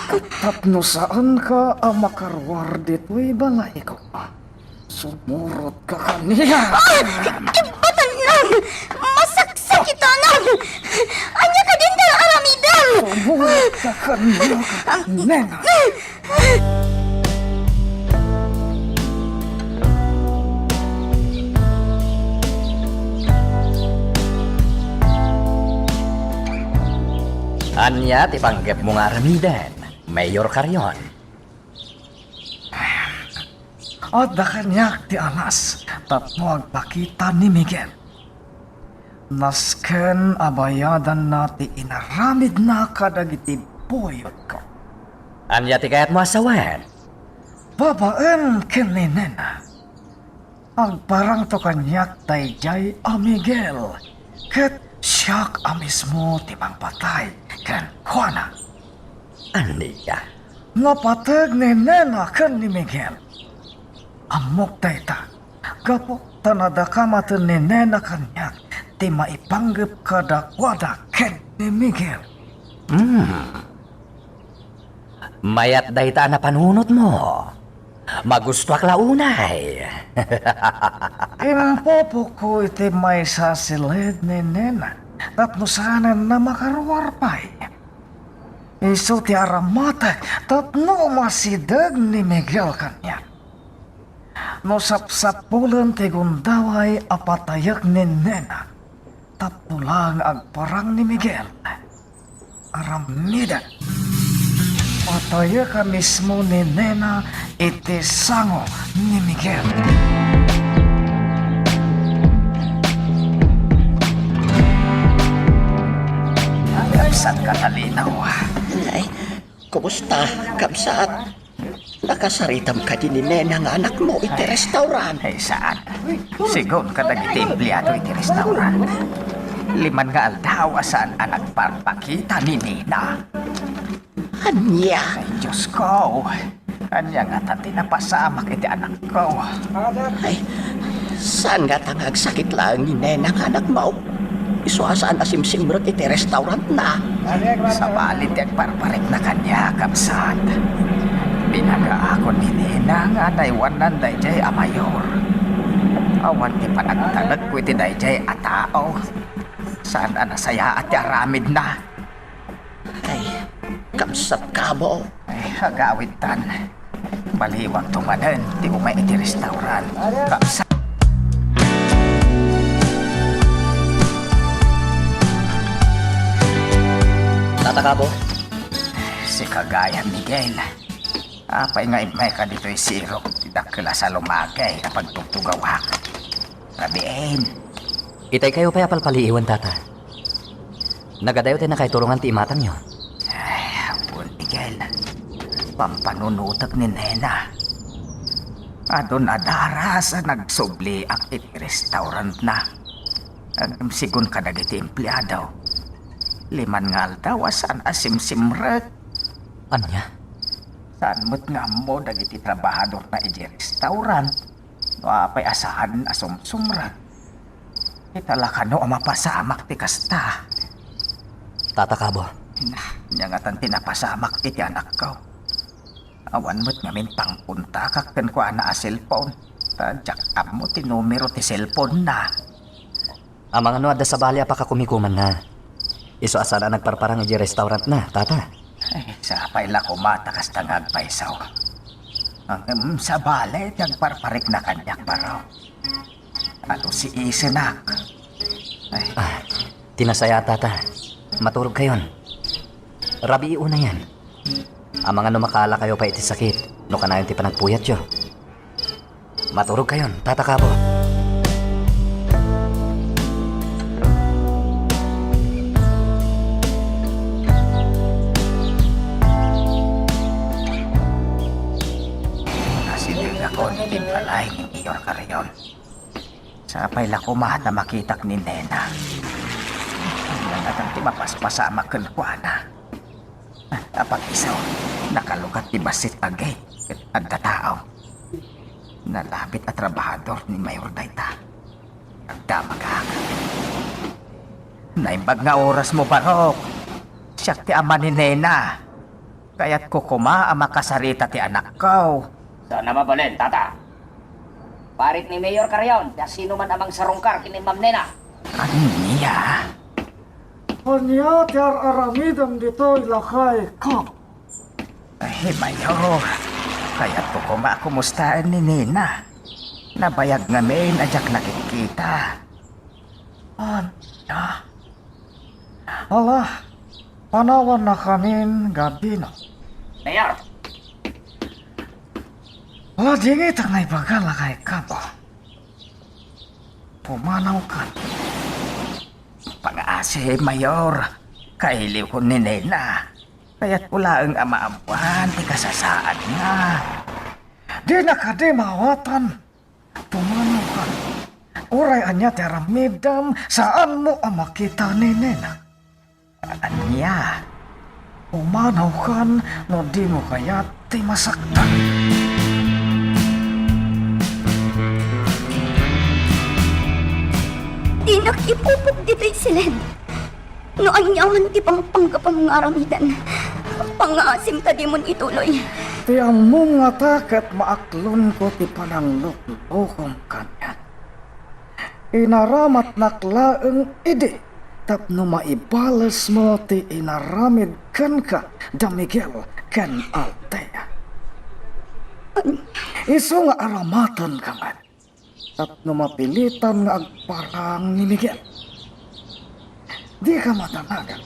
Ket tapno saanka a makaruar ditoy balayko, sumurotka kaniak. Ah! Imbatan lang! Masaksakitanak! Ania kadin nga aramidem? Sumurotka kaniak, nena. Ania ti panggepmo nga aramiden, Mayor Carrion? Adda kaniak ti alas tapno agpakita ni Miguel. Nasken a bayadanna ti inaramidna kadagiti buyotko. Ania ti kayatmo a sawen? Babaen ken ni Nena, agparangto kaniak daydiay a Miguel, ket siak a mismo ti mangpatay kenkuana. Ania? Napateg ni Nena ken ni Miguel. Ammok dayta. Gapu ta nadakamaten ni Nena kaniak ti maipanggep kadakuada ken ni Miguel. Hmm. Mayat dayta a napanunotmo. Magustoak la unay. Impupokko iti maysa a siled ni Nena tapno saanenna makaruar pay. Isu ti aramatek tapno umasideg ni Miguel kaniak. No sapsapulen ti gundaway a patayek ni Nena, tapno laeng agparang ni Miguel. Aramidek. Patayek a mismo ni Nena iti sango ni Miguel. Kabsat, Catalina. Ay, kumusta, kabsat? Nakasaritam kadi ni Nena nga anakmo iti restaurant? Ay, saan. Sigun kadagiti empleado iti restaurant, liman nga aldaw a saan a nagparpakita ni Nena. Ania? Ay, Diosko. Ania ngata ti napasamak iti anakko? Ay, saan ngata nga agsakit laeng ni Nena nga anakmo? Isu a saan a simsimrek iti restaurantna. Sabali ti agparparikna kaniak, kabsat. Binagaakon ni Nena nga naiwannan daydiay a mayor. Awan ti panagtalekko iti daydiay a tao. Saan a nasayaat ti aramidna. Ay, kabsat kamo. Ay, agawidtan. Baliwagto manen ti umay iti restaurant. Kabsat. Tata, kamo? Sika gayam, Miguel. Apay nga immayka ditoy sirok ti dak-, Ket la sa lumagay a pagtugtugawak. Rabiin. Itay kayo pay a palpaliiwen, Tata. Nagadayo ti nakaiturongan ti imatangyo. Ay, awan, Miguel. Pampanunotek ni Nena. Adun a daras a nagsubliak iti restaurantna. Ngem sigun kadagiti empleado, liman nga aldaw a saan a simsimrek. Ania? Saan met nga ammo dagiti trabahadorna idiay restaurant no apay a saan a sumsumrek. Ita la kano a mapasamak ti kasta. Tata Kabo. Na, ania ngatan ti napasamak iti anakko? Awan met ngamin pangkontakak kenkuana a cellphone. Ta diak ammo ti numero ti cellphone-na. Amangan no adda sabali a pakakumikumanna. Isu a saan a nagparparang idiay restaurantna, Tata. Ay, sapay la koma ta kasta nga agpayso. Ngem sabali ti agparparikna kaniak, baro. Adu, siisenak. Ay. Ah, ti nasayaat, Tata. Maturog kayon. Rabii unayen. Amangan no makaala kayo pay iti sakit no kanayon ti panagpuyatyo. Maturog kayon, Tata Kabo. Nasidegakon iti balay ni Mayor Carrion. Sapay la koma ta makitak ni Nena. Ania ngatan ti mapaspasamak kenkuana. Apag-isu, nakalukat ti bassit a gate ket adda tao. Nalabit a trabahador ni Mayor dayta. Agdamagak. Naimbag nga orasmo, barok. Siak ti ama ni Nena. Kayatko koma a makasarita ti anakko. Saan a mabalin, Tata. Parit ni Mayor Carrion ti asinoman a mangsarungkar ken ni Ma'am Nena. Ania? Ania ti ar-aramidem ditoy, lakay Kabo? Ay, Mayor, kayatko koma a kumustaen ni Nena. Nabayag ngamin a diak nakitkita. Ania? Ala, panawannakamin nga bino. Mayor! Ala, dingitak nga ibaga, lakay Kabo. Pumanawkan. Pangaasi, Mayor. Kailiwkon ni Nena. Kayatko laeng a maammoan ti kasasaadna. Dina kadi maawatan. Pumanawkan. Uray ania ti aramidem, saanmo a makita ni Nena. Ania? Pumanawkan no dimo kayat ti masaktan. Dinak ipupok ditoy silen. No aniaman ti pangpanggapam nga aramiden, pangngaasim ta dimon ituloy. Ti ammom ngata ket maaklonko ti panangluklokom kaniak. Inaramatnak laeng idi tapno maibalesmo ti inaramid kenka da Miguel ken Althea. Isu nga aramatenka met tapno mapilitan nga agparang ni Miguel. Dika madanagan.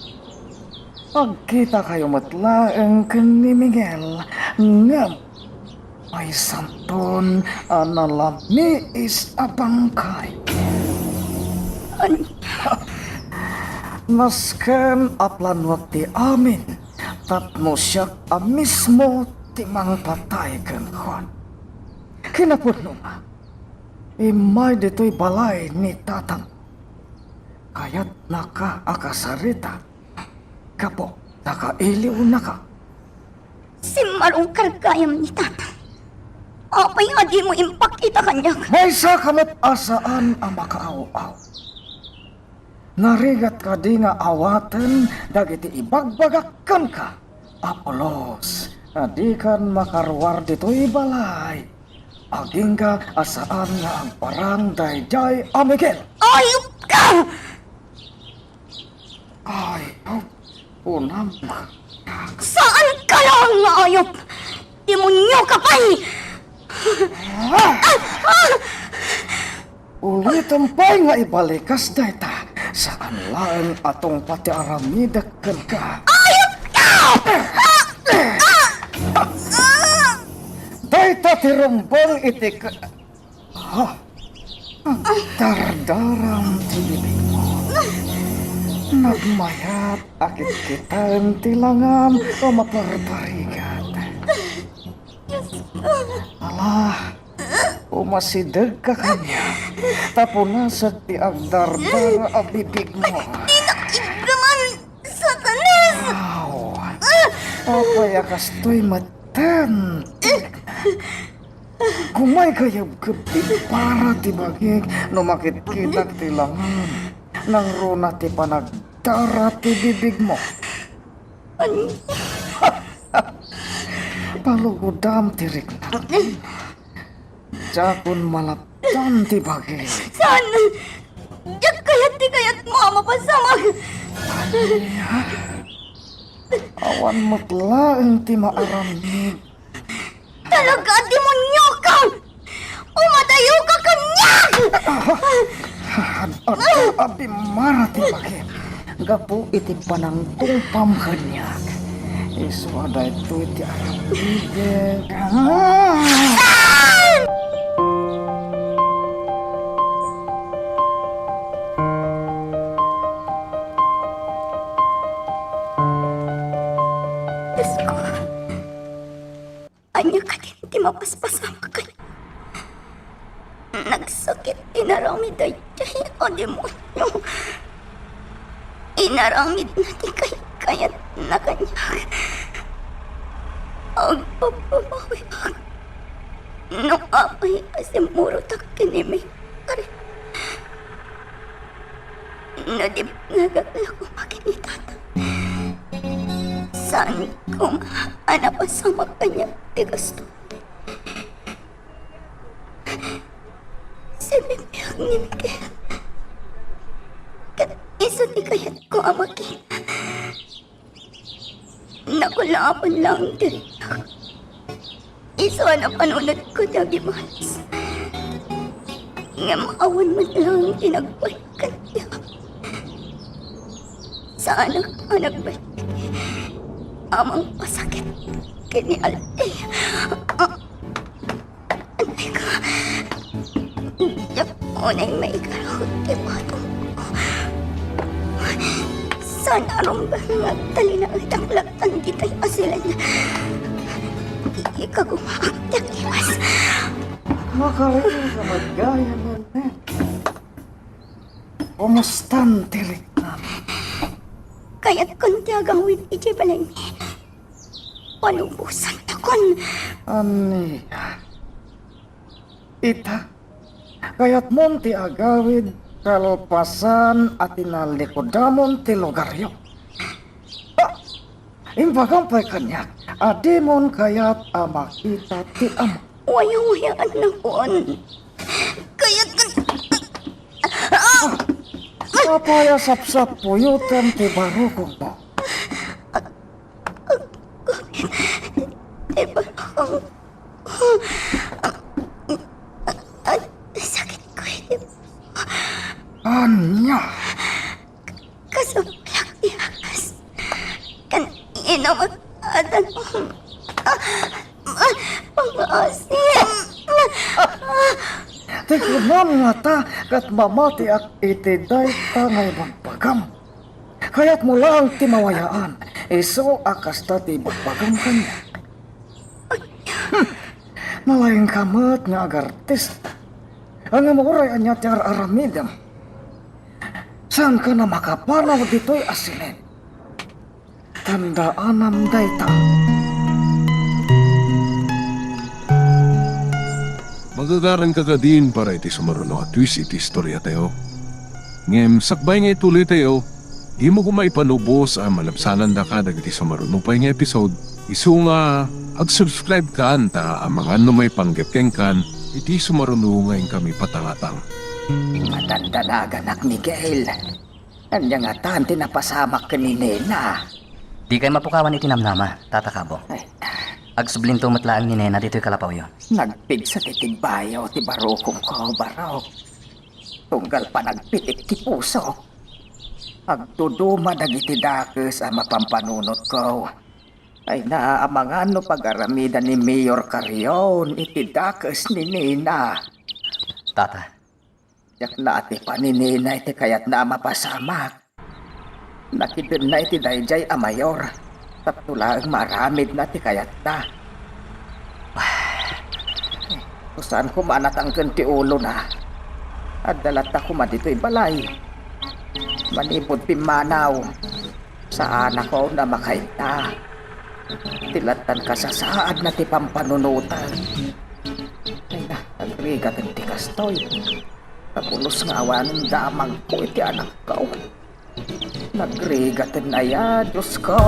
Agkitakayo met laeng ken ni Miguel, ngem maysanton a nalamiis a bangkay. Nasken a planuak ti amin tapno siak a mismo ti mangpatay kenkuana. Kinapudnona, immay ditoy balay ni tatang. Kayatnaka a kasarita, gapu ta kailiwnaka. Simmarungkar gayam ni Tata. Apay nga dimo impakita kaniak? Maysaka met a saan a makaaw-aw. Narigat kadi nga awaten dagiti ibagbagak kenka? Apulos, a dikan makaruar ditoy balay. Agingga a saan nga agparang daydiay a Miguel. Ayupka! Ayup, kunam. Saanka laeng nga ayup! Demonioka pay! Ah! Ah! Ah! Ulitem pay nga ibalikas dayta, saan laeng a tungpa ti aramidek kenka. Ayupka! Dayta Ita ti rumbeng iti ka-, ha? Agdardaram ti bibigmo. Nagmayat a kitkitaem ti langan a maparparigat. Ala, umasidegka kaniak, ta punasek ti agdardara a bibigmo. Dinak iddaman, Satanas! Aw, apay a kastoy metten? Gumaygayebkeb ti para ti bagik no makitkitak ti langan. Nangruna ti panagdara ti bibigmo. Palugodam ti riknam. Diakon malapdan ti bagik. Saan? Diak kayat ti kayatmo a mapasamak. Awan met laeng ti maaramid. Talaga, demonyo ka! Umadayo ka kaniak! Ad-, adda a bimmara ti bagik. Gapu iti panangtungpam kaniak. Isu a daytoy ti aramidek. Ah! Diyos ko. Ania kadin ti mapaspasamak kaniak? Nagsakit ti inaramid daydiay a demonio. Inaramidna ti kayatkayatna kaniak. Agpagbabawiak no apay a simmurotak ken ni Mary. No di nagaglaw koma ken ni Tata, saan koma a napasamak kaniak ti gasto. Sibibiag ni Miguel. Ket isu ti kayatko a makita. Nakulapan laeng ti ritak. Isu a napanunotko ti agimalas. Ngem awan met laeng ti nagbalik kaniak. Saanak a nagbalik a mangpasakit ken ni Althea. Ay ka, diak unay maikaraw ti patongko. Saan a rumbeng nga agtalinaedak laeng ditoy a silen. Ikagumaak ti agimas. Makarina met gayam, Nene. Kumustan ti riknam? Kayatkon ti agawid idiay balaymi. Palubosantakon. Ania? Ita, kayatmon ti agawid kalpasan a tinalikodamon ti lugaryo? Ah! Imbagam pay kaniak a dimon kayat a makita ti Ama. Wayawayaannakon. Kayatkan. Ah! Apay a sapsapuyotem ti barukongmo? Ti barukong. Sakit ko iti. Ania? Kasublag ti agas. Kan inumak a danum. Pangaasim. Ti kunam ngata ket mamatiak iti dayta nga ibagbagam. Kayatmo laeng ti mawayaan, isu a kasta ti ibagbagam kaniak. Hmm. Nalaingka met nga agartista. Ngem uray ania ti ar-aramidem, saanka a makapanaw ditoy a silen. Tandaanam dayta. Magagaranka kadin para iti sumaruno a twist iti istoriatayo. Ngem sakbay nga ituloytayo, dimo koma ipanubos a malabsanandaka dagiti sumaruno pay nga episode. Isu nga ag-subscribe kan ta amangan no maipanggep kenkan iti sumaruno nga inkami patangatang. Madandanaganak, Miguel. Ania ngatan ti napasamak ken ni Nena? Dikay mapukawan iti namnama, Tata Kabo. Ay. Agsublinto met laeng ni Nena ditoy kalapawyo. Nagpigsa ti tigbayo ti barukongko, Barok. Tunggal panagpitik ti pusok. Agduduma dagiti dakes a mapampanunotko. Ay, naamangan no pag-aramidan ni Mayor Carrion iti dakes ni Nena. Tata. Diak naatipan ni Nena iti kayatna a mapasamak. Nakidenna iti daydiay a mayor tapno laeng maaramidna ti kayatna. Saan koma a natangken ti ulona. Adda latta koma ditoy balay. Manipud pimmanaw, saanakon a makaita. Ti lattan kasasaadna ti pampanunotan. Ay na, agrigaten ti kastoy. Kapulos nga awanen damagko iti anakko. Nagrigaten aya, Diosko.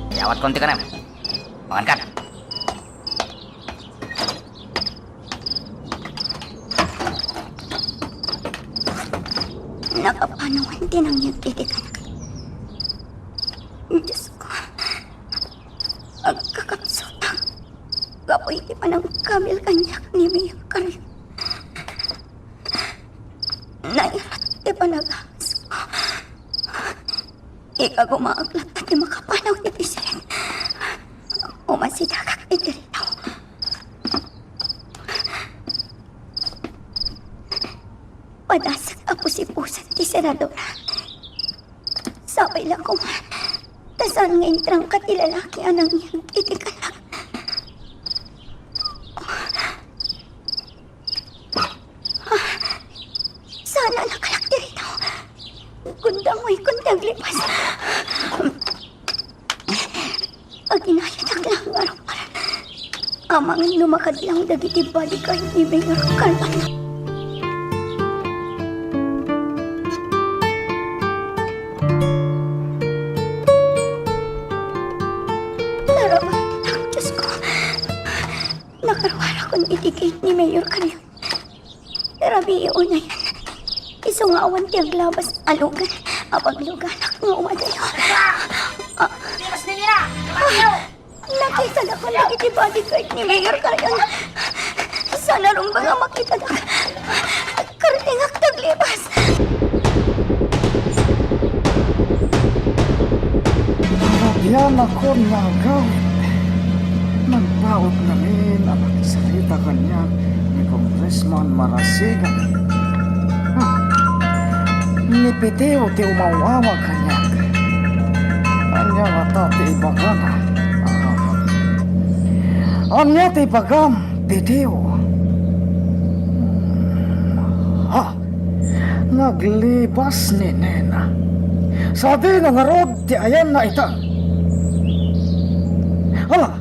Iyawat ko ti kanem. Mangan kan. Napapanawan ti nangyeg iti kanak. Diosko, agkakapsutak gapu iti panangkabil kaniak ni Mayor Carrion. Nairat ti panagasasko. Ikagumaak latta ti makapanaw iti siring. Umasidakak iti ritaw. Padasek a pusipusan ti senadora. Sapay la koma ta saan nga intrangka ti lalaki a nangyeg iti kanak. Saan a nakalak ti ritaw. Kundang way kun ti aglibas. Aginayatak lang nga rumbal. Amangan no makadlaw dagiti bodyguard ni Mayor Carmona. Narabatak, Diosko. Nakaruarakon iti gate ni Mayor Carrion. Rabii unayen. Isu nga awan ti aglabas a lugan a pagluganak nga umadayo. Ah. Di mas nilira! Nakitadakon dagiti bodyguard ni Mayor Carrion. Saan a rumbeng a makitadak. Kartingak taglibas. Rabianakon nga agawid. Nagpaut ngamin a makisarita kaniak ni Congressman Marasigan. Hmm. Ni Piteo ti umaw-awag kaniak. Ania ngata ti ibagana? Ah. Ania ti ibagam, Piteo? Hmm. Ha? Naglibas ni Nena. Sadino ngarud ti ayanna ita? Ala,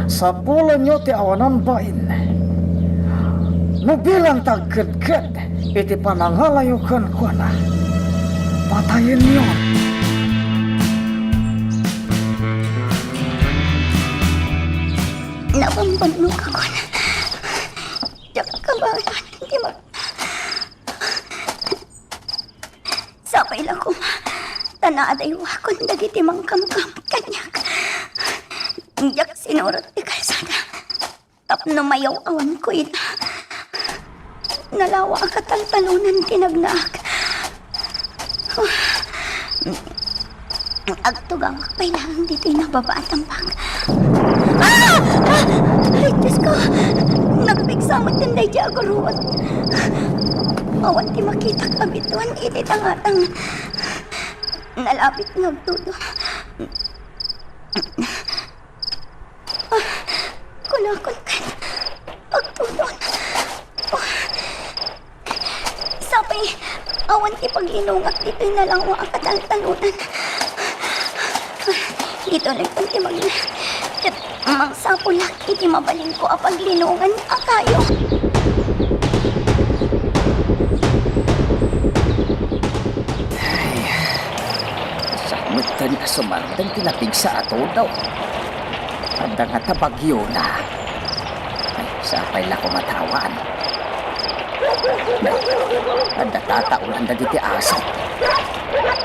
sapulenyo ti awanan bain. No bilang ti agkedked iti panangalayo kenkuana, patayenyo. Nabambannokakon. Diak kabaelan ti mag- Sapay la koma ta naadaywakon dagiti mangkamkamot kaniak. Diak sinurot ti kalsada tapno mayaw-awanko ida. Nalawa a kataltalonan ti nagnaak. Agtugawak pay laeng ditoy nababa a tambak. Ah! Ah! Ay, Diyos ko! Nagpigsa met daydiay a gurruod. Awan ti makitak a biduan iti tangatang. Nalabit nga agtudon. Ah, kunakon ket agtudon. Ah, sapay, awan ti paglinongak ditoy nalawa a kataltalonan. Ditoy laeng ti magna-, ket mangsapulak iti mabalinko a paglinongan a kayo. Ay, siak metten a sumardeng ti napigsa a tudo. Adda ngata bagyona. Ay, sapay la koma ta awan. Adda tataulan dagiti asit.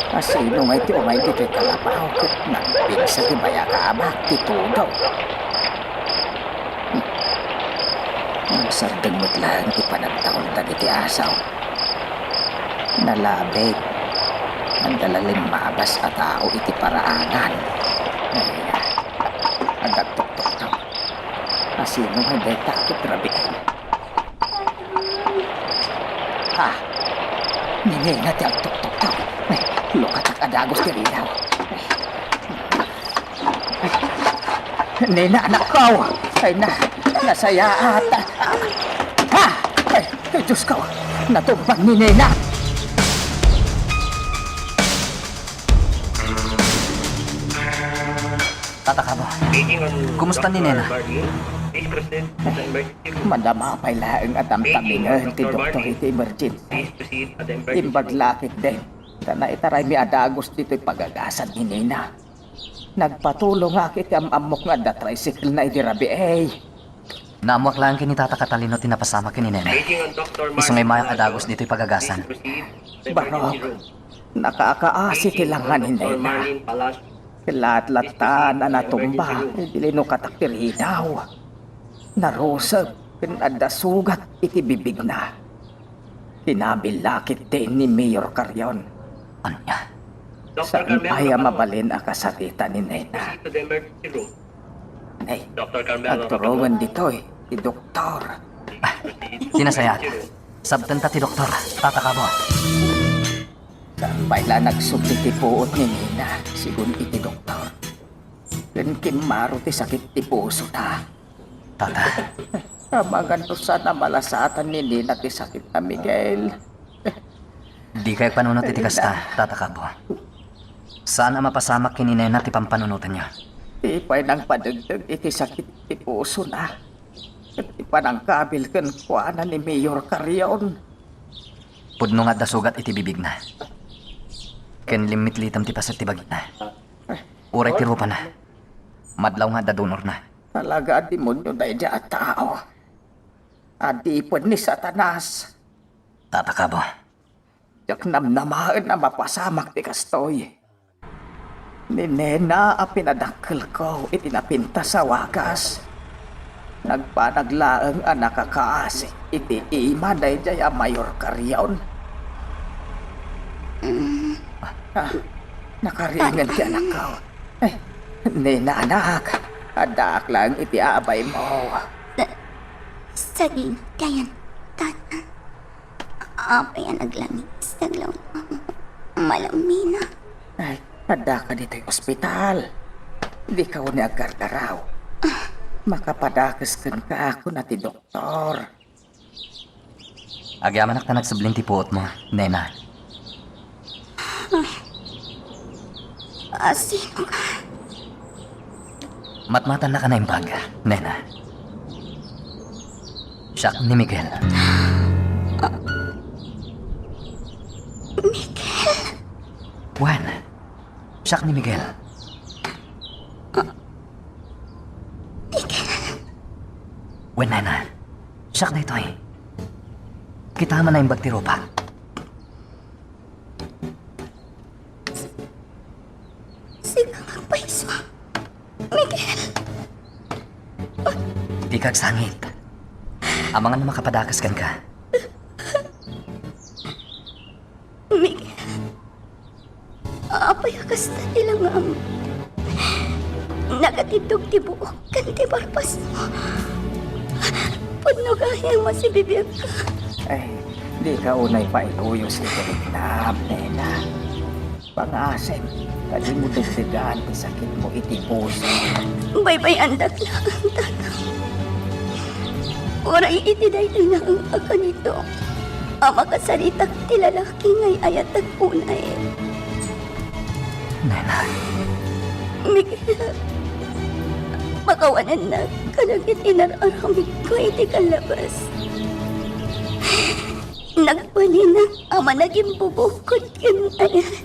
Asino ngay ti umay ditoy kalabaw ket nagpigsa ti bayakabak ti tudo? Nagsardeng met laeng ti panagtaulda dagiti asaw. Nalabig. Adda la limmabas a tao iti paraanan. Ay, adda agtuktuktaw. Asino nga dayta ket rabii? Ha? Ni Nena ti agtuktuktaw. Ay, lukatak a dagus ti ridaw. Ay. Nena, anakko! Ay na, nasayaat! Ha? Ay, ay, Diyos ko! Natumbang ni Nena! Tata Kabo, kumusta ni Nena? Madama pay laeng a tamtabengen ti doktor iti emergency. Imbag la ketdin, ta naitaraymi a dagus ditoy pagagasat ni Nena. Nagpatulongak iti am-ammok nga adda tricycle-na idi rabii. Naammoak laeng ken ni Tata Catalino ti napasamak ken ni Nena. Isu nga immayak a dagus ditoy pagagasan. Barok, nakaakaasi ti langa ni Nena. Ket latta a natumba idi linukatak ti ridaw. Narusep ken adda sugat iti bibigna. Kinabil la ketdin ni Mayor Carrion. Ania? Saan pay a mabalin a kasarita ni Nena. Nay, agturongen ditoy ti doktor. Ah, ti nasayaat. Sabtenta ti doktor, Tata Kabo. Saan pay la nagsubli ti puot ni Nena, sigun iti doktor. Ken kimmaro ti sakit ti pusona. Tata. Amangan no saan a malasatan ni Nena ti sakitna, Miguel. Dikay agpanunot iti kasta, Tata Kabo. Saan a mapasamak ken ni Nena ti pampanunotanyo. Ti pay nangpadegdeg iti sakit ti pusona. Ket ti panangkabil kenkuana ni Mayor Carrion. Pudno nga adda sugat iti bibigna. Ken limmitlitem ti paset ti bagina. Uray ti rupana. Madlaw nga adda donorna. Talaga a demonio daydiay a tao. Adipen ni Satanas. Tata Kabo. Diak namnamaen a mapasamak ti kastoy. Ni Nena a pinadakkelko iti napintas a wagas. Nagbanag laeng a nakakaasi iti ima daydiay a Mayor Carrion. Mm. Ah, nakariingen ti anakko. Eh, Nena, anak, addaak laeng iti abaymo. Sa-, sagingkayan, Tata. Apay a naglangis, naglaw-, malamina. Ay, addaka ditoy ospital. Dika unay aggargaraw. Makapadakes kenka, kuna ti doktor. Agyamanak ta nagsublin ti puotmo, Nena. Asino ka? Matmatannaka naimbag, Nena. Siak ni Miguel. Miguel? Wen, siak ni Miguel. Miguel? Wen, Nena. Siak daytoy. Kita man naimbag ti rupak. Sika nga agpayso, Miguel. Dika agsangit. Amangan a makapadakes kenka. Miguel, apay a kasta ti langam? Nakatiddog ti buok ken ti barpasmo. Pudno gayam a sibibiagka. Ay, dika unay pailuyos iti riknam, Nena. Pangasim, ta dimo degdegan ti sakitmo iti puso. Baybay-andak laeng, Tata. Uray iti daytoy nga ang-aganito a makasaritak ti lalaki nga ay-ayatak unay. Nena. Miguel, pakawanannak kadagiti inar-aramidko iti kallabas. Nagbalinak a managimbubukod ken ayat.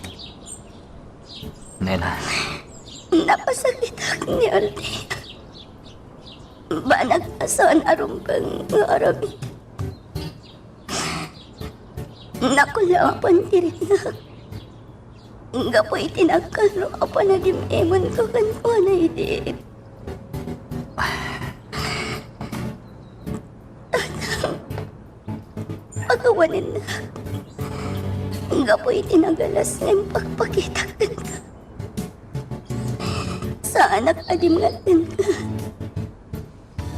Nena. Napasakitak ni Aldi. Banag a saan a rumbeng nga aramid. Nakulapan ti riknak. Gapu iti nagkano a panagim-imonko kenkuana idi. Ta Panennak, gapu iti nagalas nga impakpakitak kenka. Saanak a dimngat kenka.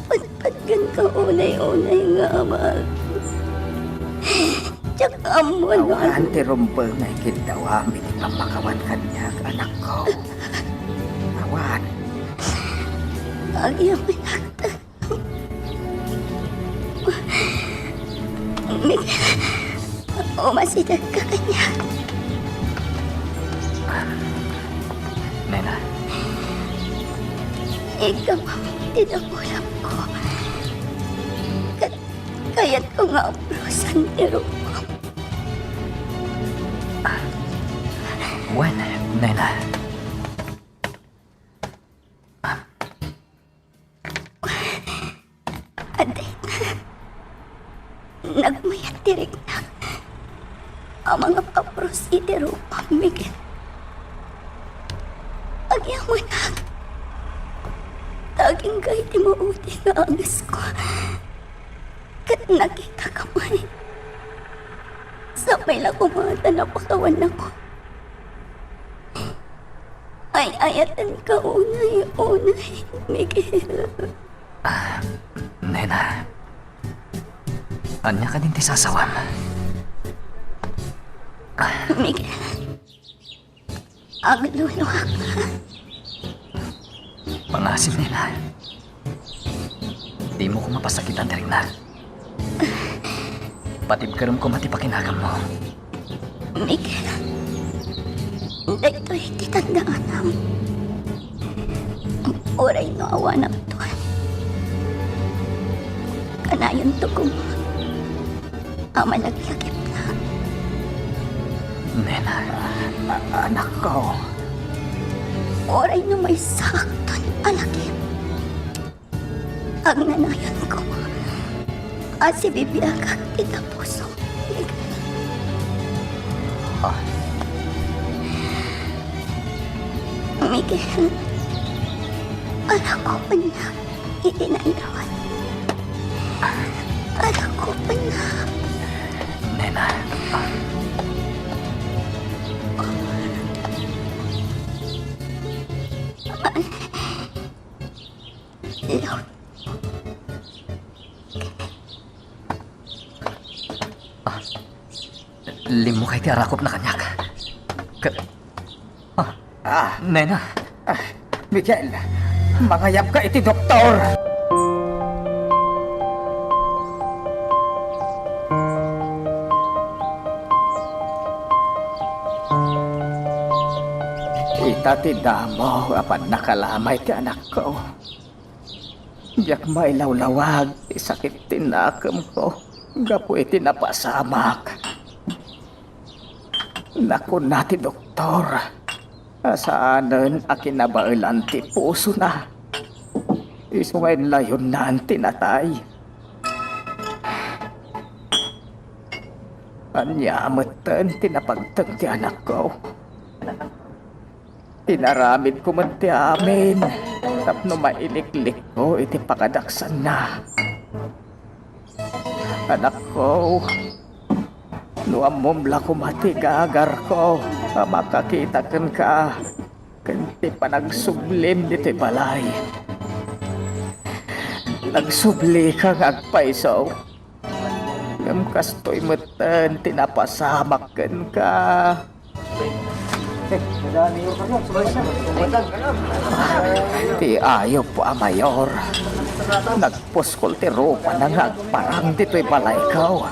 Patpatgenka unay-unay nga amak. Diak ammo no Awan ti rumbeng nga ikiddawam iti pammakawan kaniak, anakko. Awan. Agyamanak. Miguel, umasidegka kaniak. Nena. Ikam ti dakulangko. Ket kayatko nga aprosan ti rupam. Wen, nena. Adda, nagmayat ti riknak a mangapapros iti rupam, Miguel. Agyamanak. Ta agingga iti maudi nga angesko. Ket nakitak pay. Sapay la koma ta napakawannakon. Ay-ayatenka unay-unay, Miguel. Ah, nena. Ania kadin ti sasawam? Miguel. Agluluak. Pangasim, nena. Dimo koma pasakitan ti riknak. Patibkerem koma ti pakinagammo. Miguel, daytoy ti tandaanam. Uray no awanakton, kanayonto koma a malaglagipna. Nena. A-, anakko. Uray no maysaakton a lagip, agnanayon koma a sibibiagak ita puso. Ah. Miguel, alako pay iti nailawat. Alako pay. Nena. Ah, limmukay ti arakupna kaniak. Ka-, ah, ah, nena. Ah, Miguel, mangayabka iti doktor. Ita ti damo a pannakalamay ti anakko. Diak mailawlawag ti sakit ti nakemko gapu iti napasamak. Nakuna ti doktor a saanen a kinabaelan ti pusona. Isu nga inlayonnan ti natay. Ania metten ti napagteng ti anakko? Inaramidko met ti amin tapno mailiklikko iti pakadaksanna. Anakko, no ammom la koma ti gagarko a makakita kenka ken ti panagsublim ditoy balay. Nagsublika nga agpayso, ngem kastoy metten ti napasamak kenka. Ti ayup a mayor, nagpuskol ti rupana nga agparang ditoy balayko.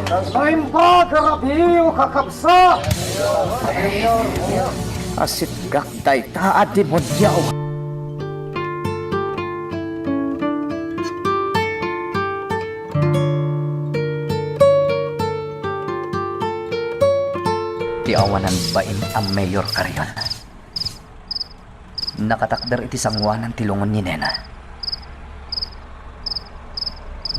Naimbag a rabii, kakabsat! Asitgak dayta a demonio. Ti awanan baim a Mayor Carion, nakatakder iti sangoanan ti lungon ni Nena.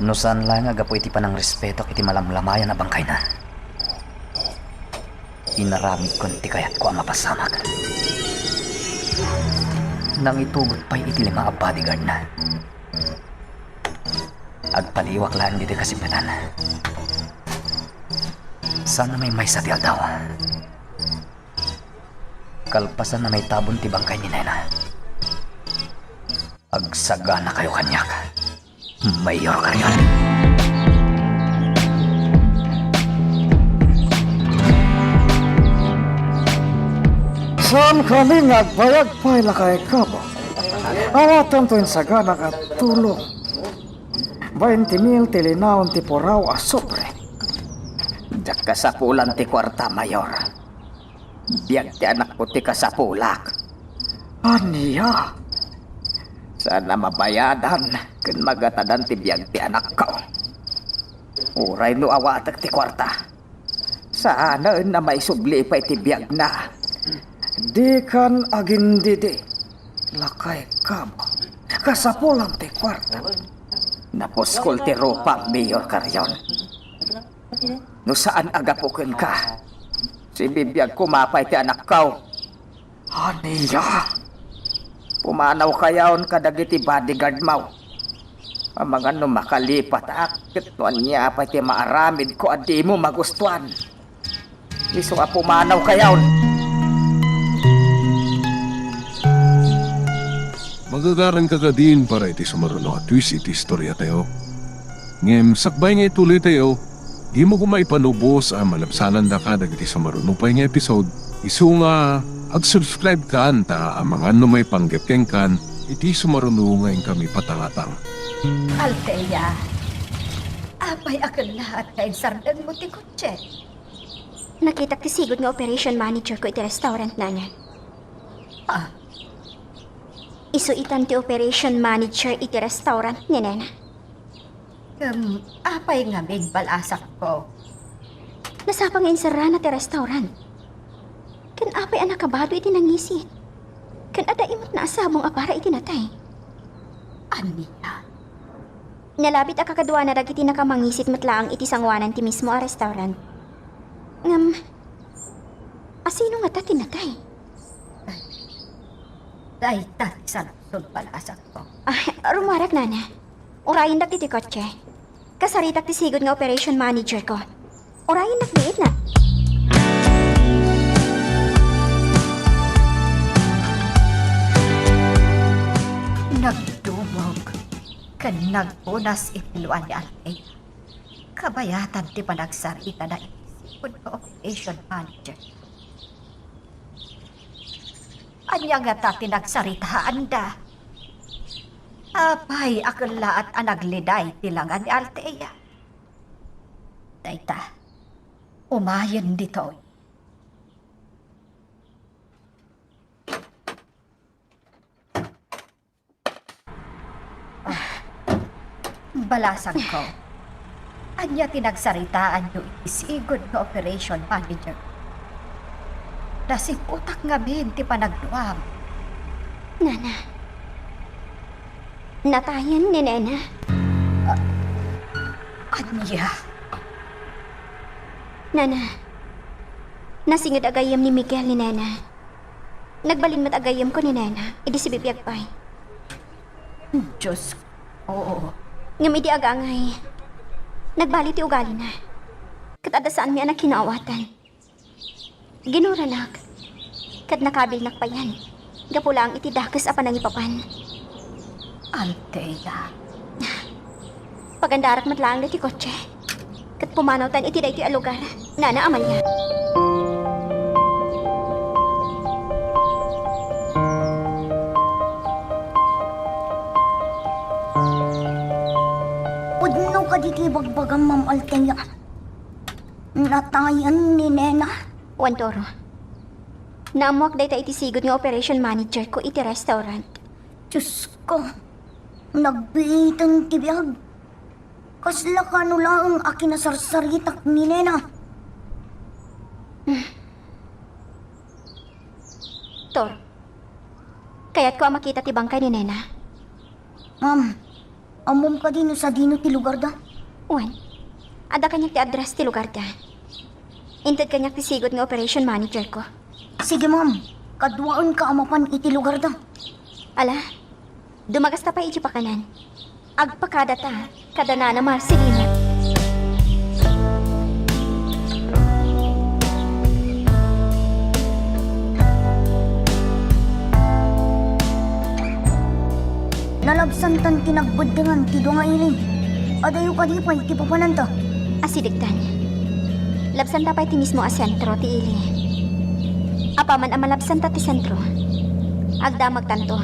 No saan laeng a gapu iti panangrespetok iti malamlamayan a bangkayna, inaramidkon ti kayatko a mapasamak. Nangitugot pay iti lima a bodyguardna. Agpaliwak laeng ditoy kasimmetan. Saan a maymaysa ti aldaw. Kalpasan a maitabon ti bangkay ni Nena, agsaganakayo kaniak, Mayor Carion. Saan kami nga agbayag pay, Lakay Kabo. Awatanto insaganak a tulong. Bainti mil ti linaon ti puraw a sobre. Diak kasapulan ti kuarta, Mayor. Biag ti anakko ti kasapulak. Ania? Saan a mabayadan ken magatadan ti biag ti anakko. Uray no awatek ti kuarta, saanen a maisubli pay ti biagna. Dikan agindidi, Lakay Kabo. Kasapulan ti kuarta. Napuskol ti rupam, Mayor Carion. No saan a gapu kenka, sibibiag koma pay ti anakko. Ania? Pumanawkayon kadagiti bodyguardmo. Amangan no makalipatak, ket no ania pay ti maaramidko a dimo magustuan. Isu a pumanawkayon. Magagaranka kadin para iti sumaruno a twist iti istoriatayo. Ngem sakbay nga ituloytayo, dimo koma ipanubos a malabsanandaka dagiti sumaruno pay nga episode, isu nga ag-subscribe kan ta amangan no maipanggep kenkan iti sumaruno nga inkami patangatang. Althea, apay a kellaat nga insardengmo ti kotse? Nakitak ti sigud nga operation manager ko iti restaurant, Nana. Ah. Isu itan ti operation manager iti restaurant ni Nena. Ngem apay ngamin, balasangko? Nasapa nga inserrana ti restaurant. Ken apay a nakabado iti nangisit? Ken adda imutna a sabong a para iti natay? Ania? Nalabit a kakaduana dagiti nakamangisit met laeng iti sangoanan ti mismo a restaurant. Ngem, asino ngata ti natay? Dayta ti saludsod, balasangko. Ah, rumuarak, Nana. Urayendak iti kotse. Kasaritak ti sigud nga operation manager ko. Urayendak biit na. Nagdumog ken nagbunas iti lua ni Althea. Kabayatan ti panagsaritada iti sigud nga operation manager. Ania ngata ti nagsaritaanda? Apay a kellaat a nagliday ti langa ni Althea? Dayta, umayen ditoy. Ah, balasangko, ania ti nagsaritaanyo iti sigud nga operation manager? Nasiputak ngamin ti panagduam. Nana, natayen ni Nena. Ah, ania? Nana, nasinged a gayyem ni Miguel ni Nena. Nagbalin met a gayyemko ni Nena idi sibibiag pay. Diosko, oo. Ngem idi agangay, nagbali ti ugalina. Ket adda saanmi a nakinaawatan. Ginuranak, ket nakabilnak payen. Gapu laeng iti dakes a panangipapan. Althea. Pagandarak met laeng daytoy kotse. Ket pumanawtan iti daytoy a lugar, Nana Amalia. Pudno kadi ti ibagbagam, Ma'am Althea? Natayen ni Nena? Wen, Toro. Naammoak dayta iti sigud nga operation manager ko iti restaurant. Diosko, nagbiiten ti biag. Kasla kano laeng a kinasarsaritak ni Nena? Tor, kayatko a makita ti bangkay ni Nena. Ma'am, ammom kadi no sadino ti lugarda? Wen, adda kaniak ti address ti lugarda. Inted kaniak ti sigud nga operation manager ko. Sige, ma'am. Kaduaenka a mapan iti lugarda. Ala, dumagasta pay iti pakanan. Agpakadata kada Nana Marcelina. Nalabsantan ti nagbeddengan ti dua nga ili. Adayo kadi pay ti papananta. Asidegtan. Labsanta pay ti mismo a sentro ti ili. Apaman a malabsanta ti sentro, agdamagtanto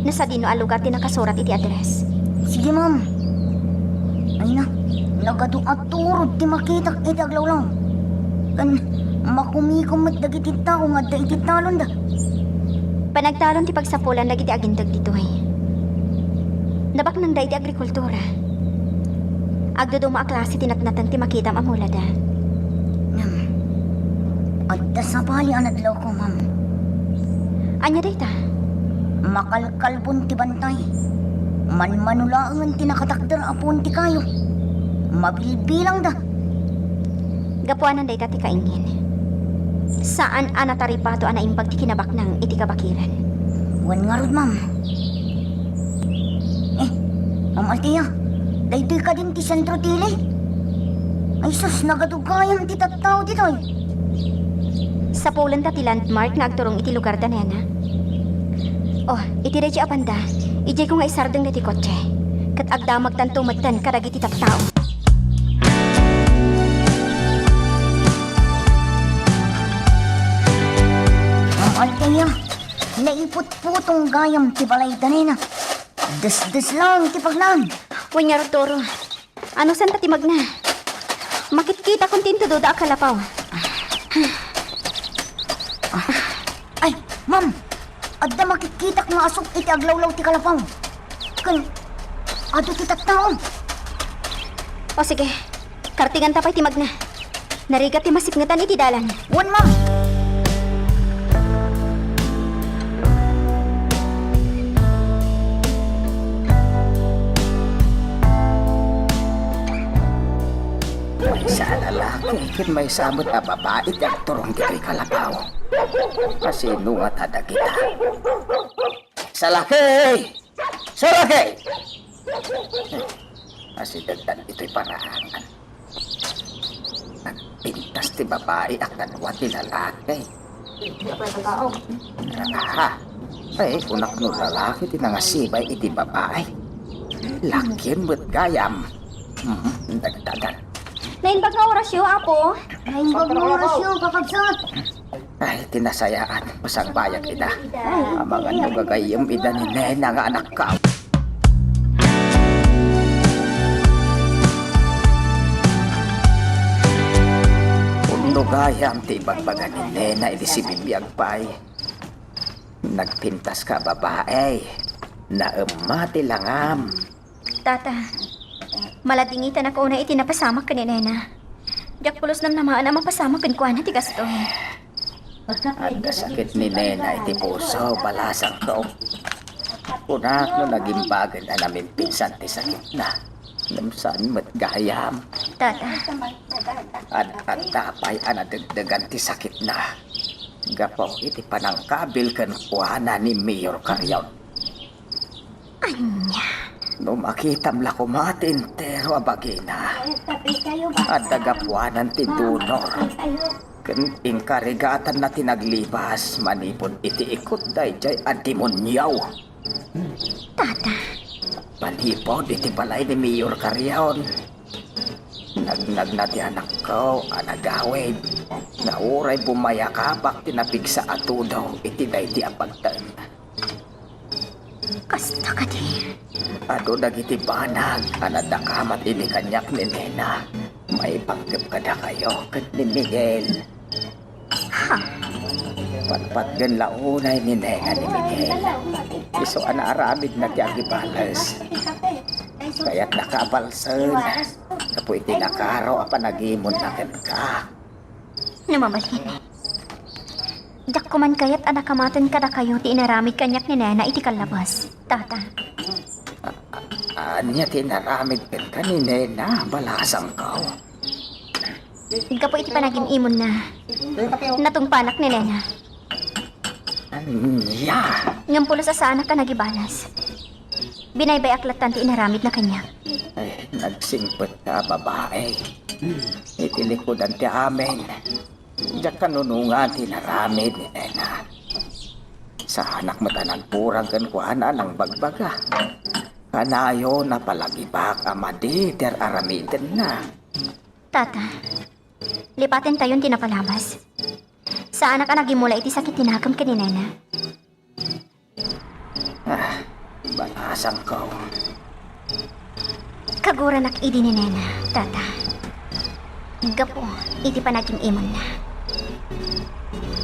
no sadino a lugar ti nakasurat iti address. Sige, ma'am. Ay na, nagadu a turod ti makitak iti aglawlaw. Ken makumikom met dagiti tao nga adda iti talonda. Panagtalon ti pagsapulan dagiti aginteg ditoy. Nabaknangda iti agrikultura. Agduduma a klase ti natnatan ti makitam a mulada. Ngem, adda sabali a nadlawko, ma'am. Ania dayta? Makalkalbon ti bantay. Manmano laengen ti nakatakder a puon ti kayo. Mabilbilangda. Gapuanan dayta ti kaingin. Saan a nataripato a naimbag ti kinabaknang iti kabakiran. Wen ngarud, ma'am. Eh, Ma'am Althea, daytoy kadin ti sentro ti ili? Ay sus, nagadu gayam ti tattao ditoy. Sapulenta ti landmark nga agturong iti lugarda, nena. Oh, iti daytoy a banda, idiayko nga isardeng daytoy kotse. Ket agdamagtanto metten kadagiti tattao. Ma'am Althea, naiputputong gayam ti balayda, nena. Desdes lang ti pagnaen. Wen ngarud, Toro. Anusanta ti magna? Makitkitakon ti intudoda a kalapaw. Ay, ma'am! Adda makitkitak nga asuk iti aglawlaw ti kalapaw. Ken, adu ti tattao. O sige, kartinganta pay ti magna. Narigat ti masipngetan iti dalan. Wen, ma'am. Maysa a lalaki ken maysa met a babai ti agturong ditoy kalapaw. Asino ngata dagita? Salaki! Salaki! Asidegtan itoy paraangan. Nagpintas ti babai a kadua ti lalaki. Aha. Ay, kunak no lalaki ti nangasibay iti babai. Lakien met gayam. Hmm, dagdagan. Naimbag nga orasyo, Apo. Naimbag nga orasyo, kakabsat. Ay, ti nasayaat, masangbayak ida. Amangan no gagayyem ida ni nena nga anakko. Pudno gayam ti ibagbaga ni nena idi sibibiag pay. Nagpintas ka a babai. Naemma ti langam. Tata, maladingitanak unay iti napasamak ken ni nena. Diak pulos namnamaen a mapasamak kenkuana ti kastoy. Adda sakit ni nena iti puso, balasangko. Kunak no nagimbagen a namimpinsan ti sakitna. Ngem saan met gayam. Tata. Ad-adda pay a nadegdegan ti sakitna. Gapu iti panangkabil kenkuana ni Mayor Carion. Ania? No makitam la koma ti entero a bagina, adda gapuanan ti donor. Ken inkarigatanna ti naglibas manipud iti ikut daydiay a demonio. Tata. Manipud iti balay ni Mayor Carion. Nagnagna ti anakko a nagawid nga uray bumayakabak ti napigsa a tudo iti daydi a pagtaeng. Kasta kadi? Adu dagiti banag a nadakamat idi kaniak ni Nena maipanggep kadakayo ket ni Miguel. Ha? Patpatgen la unay ni Nena ni Miguel. Isu a naaramidna ti agibales. Kayatnaka a balsen gapu iti nakaro a panagimonna kenka. No mabalin, diak koman kayat a nakamaten kadakayo ti inaramid kaniak ni Nena iti kallabas, Tata. A-, a-, ania ti inaramid kenka ni Nena, balasangko? Gapu iti panagim-imonna, natungpanak ni Nena. Ania? Ngem pulos a saanak a nagibalas. Binaybay-ak lattan ti inaramidna kaniak. Ay, nagsingpet ka a babai. Iti likudan ti amin, diak kanunongan ti inaramid ni Nena. Saanak met a nagkurang kenkuana a nangbagbaga. Kanayon a palagipek a madi ti ar-aramidenna. Tata, lipatentayon ti napalabas. Saanak a nagimula iti sakit ti nakem ken ni Nena. Ah, balasangko. Kaguranak idi ni Nena, Tata. Gapu iti panagim-imonna.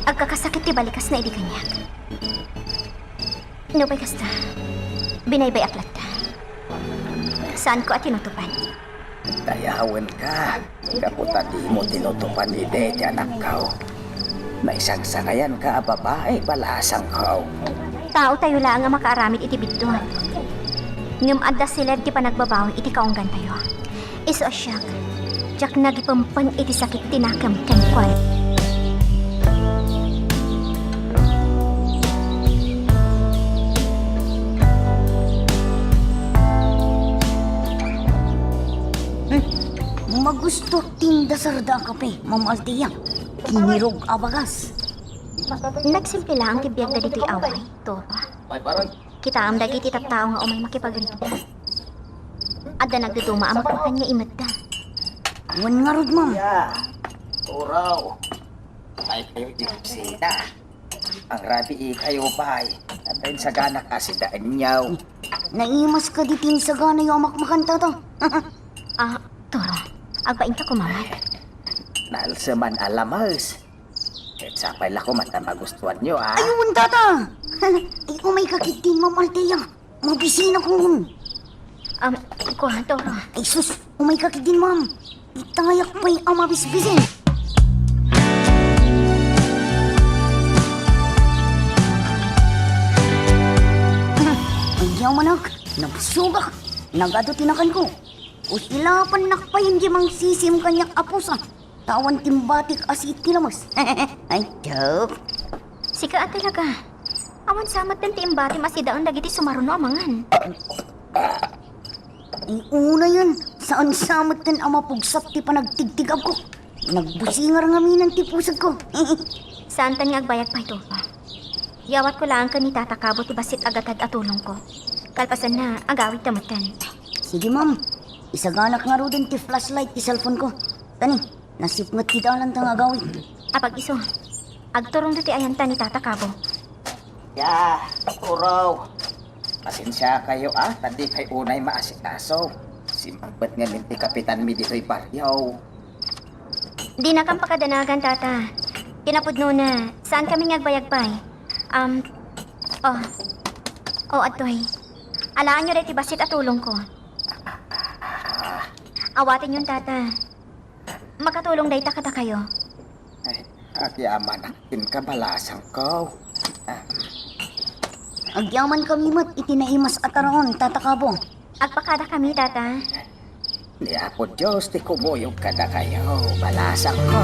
Agkakasakit ti balikasna idi kaniak. Nupay kasta, binaybay-ak latta. Saanko a tinutupan. Dayawenka, gapu ta dimo tinutupan idi ti anakko. Naisangsangayanka a babai, balasangko. Taotayo laeng a makaaramid iti biddut. Ngem adda siled ti panagbabawi iti kaunggantayo. Isu a siak, diak nagipempen iti sakit ti nakem kenkuana. Eh, magusto ti indasarda a kape, Ma'am Althea. Kinirog a bagas. Nagsimple laeng ti biagda ditoy away, Topa. Kitaem dagiti tattao nga umay makipagrikna. Adda nagduduma a makuan nga imetda. Wen ngarud, ma'am. Ya, Turaw. Umay kayo iti kusina. Ang rabi ikayo, bay. Adda insagana kasi daenyaw. Naimas ka di ti insaganayo a makmakan, Tata. Ah, Turo, agbainka kumaman. Naalseman a lames. Ket sapay la koma ta magustuanyo, a? Ay, wen, Tata! Ay, umay ka ketdin, Ma'am Althea. Mabisinakon. Am, kuan, Turo. Ay, sus, umay ka ketdin, ma'am. Itayak pay a mabisbisin. Ay, yamanak, nabsugak. Nagadu ti nakanko. Usilapannak pay iti mangsisim kaniak a pusa. Awan ti imbatik a siit ti lames. Ay, joke. Sika a talaga. Awan sa met ti imbatim a sidaen dagiti sumaruno a mangan. Ay, unayen, saan sa met a mapugsat ti panagtigtigabko. Nagbusingar ngamin ti pusagko. Saantan nga agbayag pay, Topa. Yawatko laeng ken ni Tata Kabo ti bassit a gatad a tulongko. Kalpasanna, agawidta metten. Sige, ma'am. Isaganak ngaruden ti flashlight ti cellphone ko. Tani, nasipnget ti dalanta nga agawid. Apag-isu, agturongda ti ayanta ni Tata Kabo. Ya, Turaw. Pasensiakayo, a, ta dikay unay maasikaso. Simmangpet ngamin ti kapitanmi ditoy barrio. Dinakam pakadanagan, Tata. Kinapudnona, saankami nga agbayag pay. Um, oh. Oh, adtoy. Alaenyo daytoy bassit a tulongko. Awatenyon, Tata. Makatulong dayta kadakayo. Ay, agyamanak kenka, balasangko. Ah. Agyamankami met iti naimas a taraon, Tata Kabo. Agpakadakami, Tata. Ni Apo Dios ti kumuyog kadakayo, balasangko.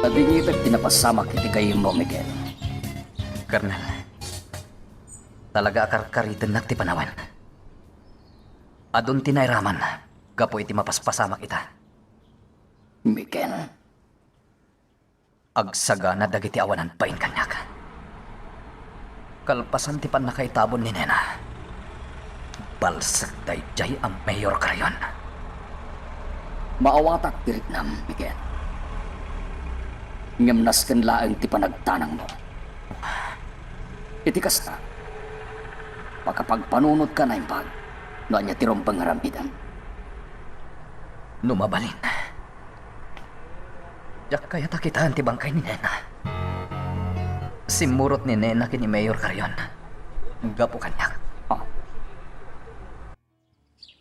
Adingit ti napasamak iti gayyemmo, Miguel. Colonel, talaga a karkaritennak ti panawen. Adun ti nairaman gapu iti mapaspasamak ita. Miguel. Agsagana dagiti awanan bain kaniak. Kalpasan ti pannakaitabon ni Nena, balsek daydiay a Mayor Carion. Maawatak ti riknam, Miguel. Ngem nasken laeng ti panagtanangmo. Iti kasta, makapagpanunotka naimbag no ania ti rumbeng nga aramidem. No mabalin, diak kayat a kitaen ti bangkay ni Nena. Simmurot ni Nena ken ni Mayor Carion gapu kaniak. Oh.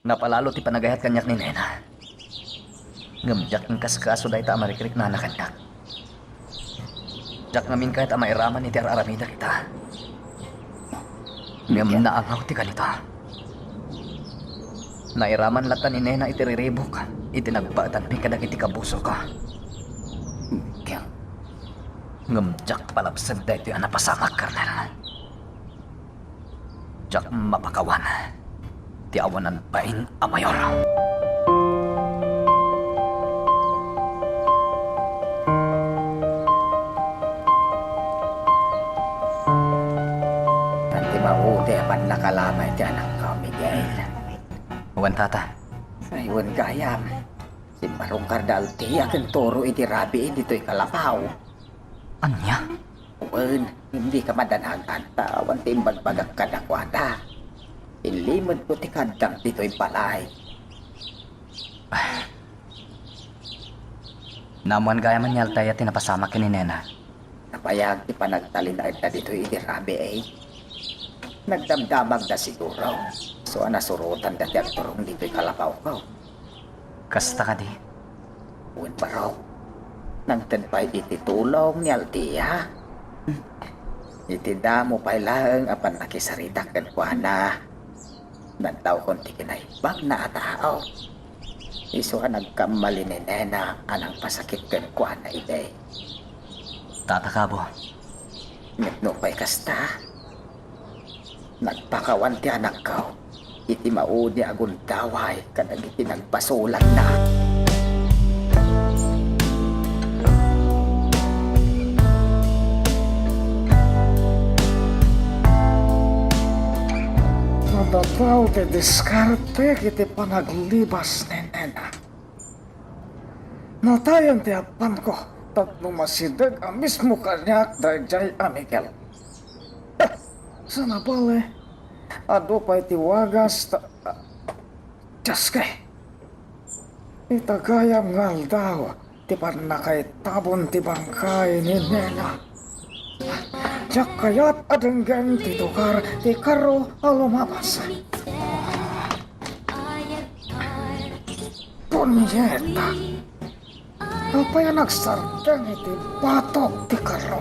Napalalo ti panagayat kaniak ni Nena. Ngem diak inkaskaso dayta a marikriknana kaniak. Diak ngamin kayat a mairaman iti ar-aramidek ita. Ngem naangaw ti kalito. Nairaman latta ni Nena iti riribuk iti nagbaetanmi kadagiti kabusor ko. Ngem diak palabsek daytoy a napasamak, Colonel. Diak mapakawan ti awanan bain a mayor. Anti maudi a pannakalamay ti anakko, Miguel. Wen, tata. Ay, wen gayam. Simmarungkar da Althea ken Toro iti rabii ditoy kalapaw. Ania? Wen, dika madanagan ta awan ti imbagbagak kadakuada. Inlimedko ti kaddang ditoy balay. Naammoan gayam a ni Althea ti napasamak ken ni Nena. Nabayag ti panagtalinaedda ditoy iti rabii. Nagdamdamagda siguro. Isu a nasurotanda ti agturong ditoy kalapawko. Kasta kadi? Wen, barok. Nangted pay iti tulong ni Althea. Iti damo pay laeng a pannakisaritak kenkuana, nadlawkon ti kinaimbagna a tao. Isu a nagkammali ni Nena a nangpasakit kenkuana idi. Tata Kabo. Ngem nupay kasta, nagpakawan ti anakko iti maudi a gundaway kadagiti nagbasolagna. Nadadaw ti diskarte iti panaglibas ni Nena. Natayan ti appanko tapno masideg a mismo kaniak daydiay a Miguel. Ah, sana bale, adu pay ti wagas ta, ah, diaske. Ita gayam nga aldaw ti pannakaitabon ti bangkay ni Nena. Diak kayat a denggen ti tukar ti karro a lumabas. Punyeta! Apay a nagsardeng iti batok ti karro?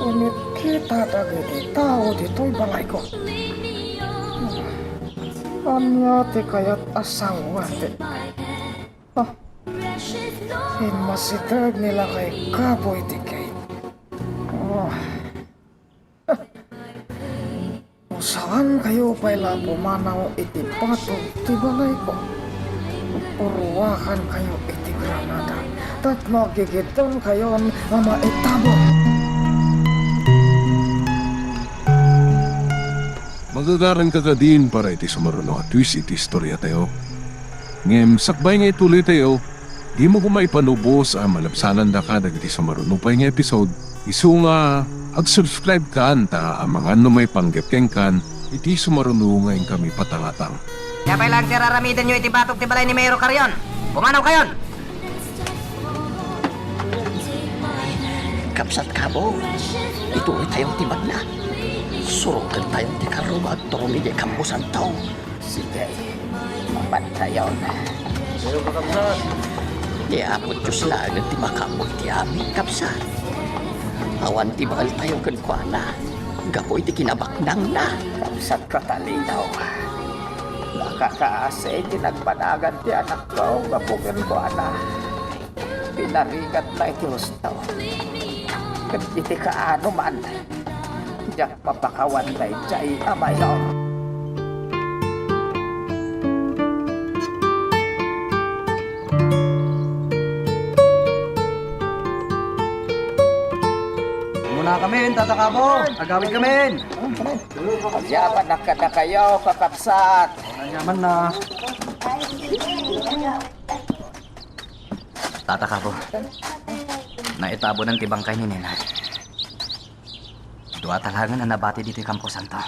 Umitkita dagiti tao ditoy balayko. Ania ti kayat a sawen ti, ah, immasideg ni Lakay Kabo iti gate. Ah. No saankayo pay la a pumanaw iti patog ti balayko, uruakankayo iti granada tapno agigidonkayon a maitabon. Magagaranka kadin para iti sumaruno a twist iti istoriatayo. Ngem sakbay nga ituloytayo, dimo koma ipanubos a malabsanandaka dagiti sumaruno pay nga episode, isu nga ag-subscribe kan ta amangan no maipanggep kenkan iti sumaruno nga inkami patangatang. Apay laeng ti ar-aramidenyo iti batok ti balay ni Mayor Carion? Pumanawkayon! Kabsat Kabo, ituloytayo ti bagna. Surotentayo ti karro nga agturong idiay Campo Santo. Sige, mapantayon. Kayo, kakabsat. Ni Apo Dios laeng ti makaammo iti amin, kabsat. Awan ti baeltayo kenkuana gapu iti kinabaknangna. Kabsat Catalino, nakakaasi ti nagbanagan ti anakko gapu kenkuana. Pinarigatna iti husto. Ket iti kaano man, diak mapakawan daydiay a mayor. Umunakamin, Tata Kabo. Agawidkamin. Agyaman a kadakayo, kakabsat. Agyaman na. Tata Kabo, naitabonan ti bangkay ni Nena. Dua talagen a nabati ditoy Campo Santo.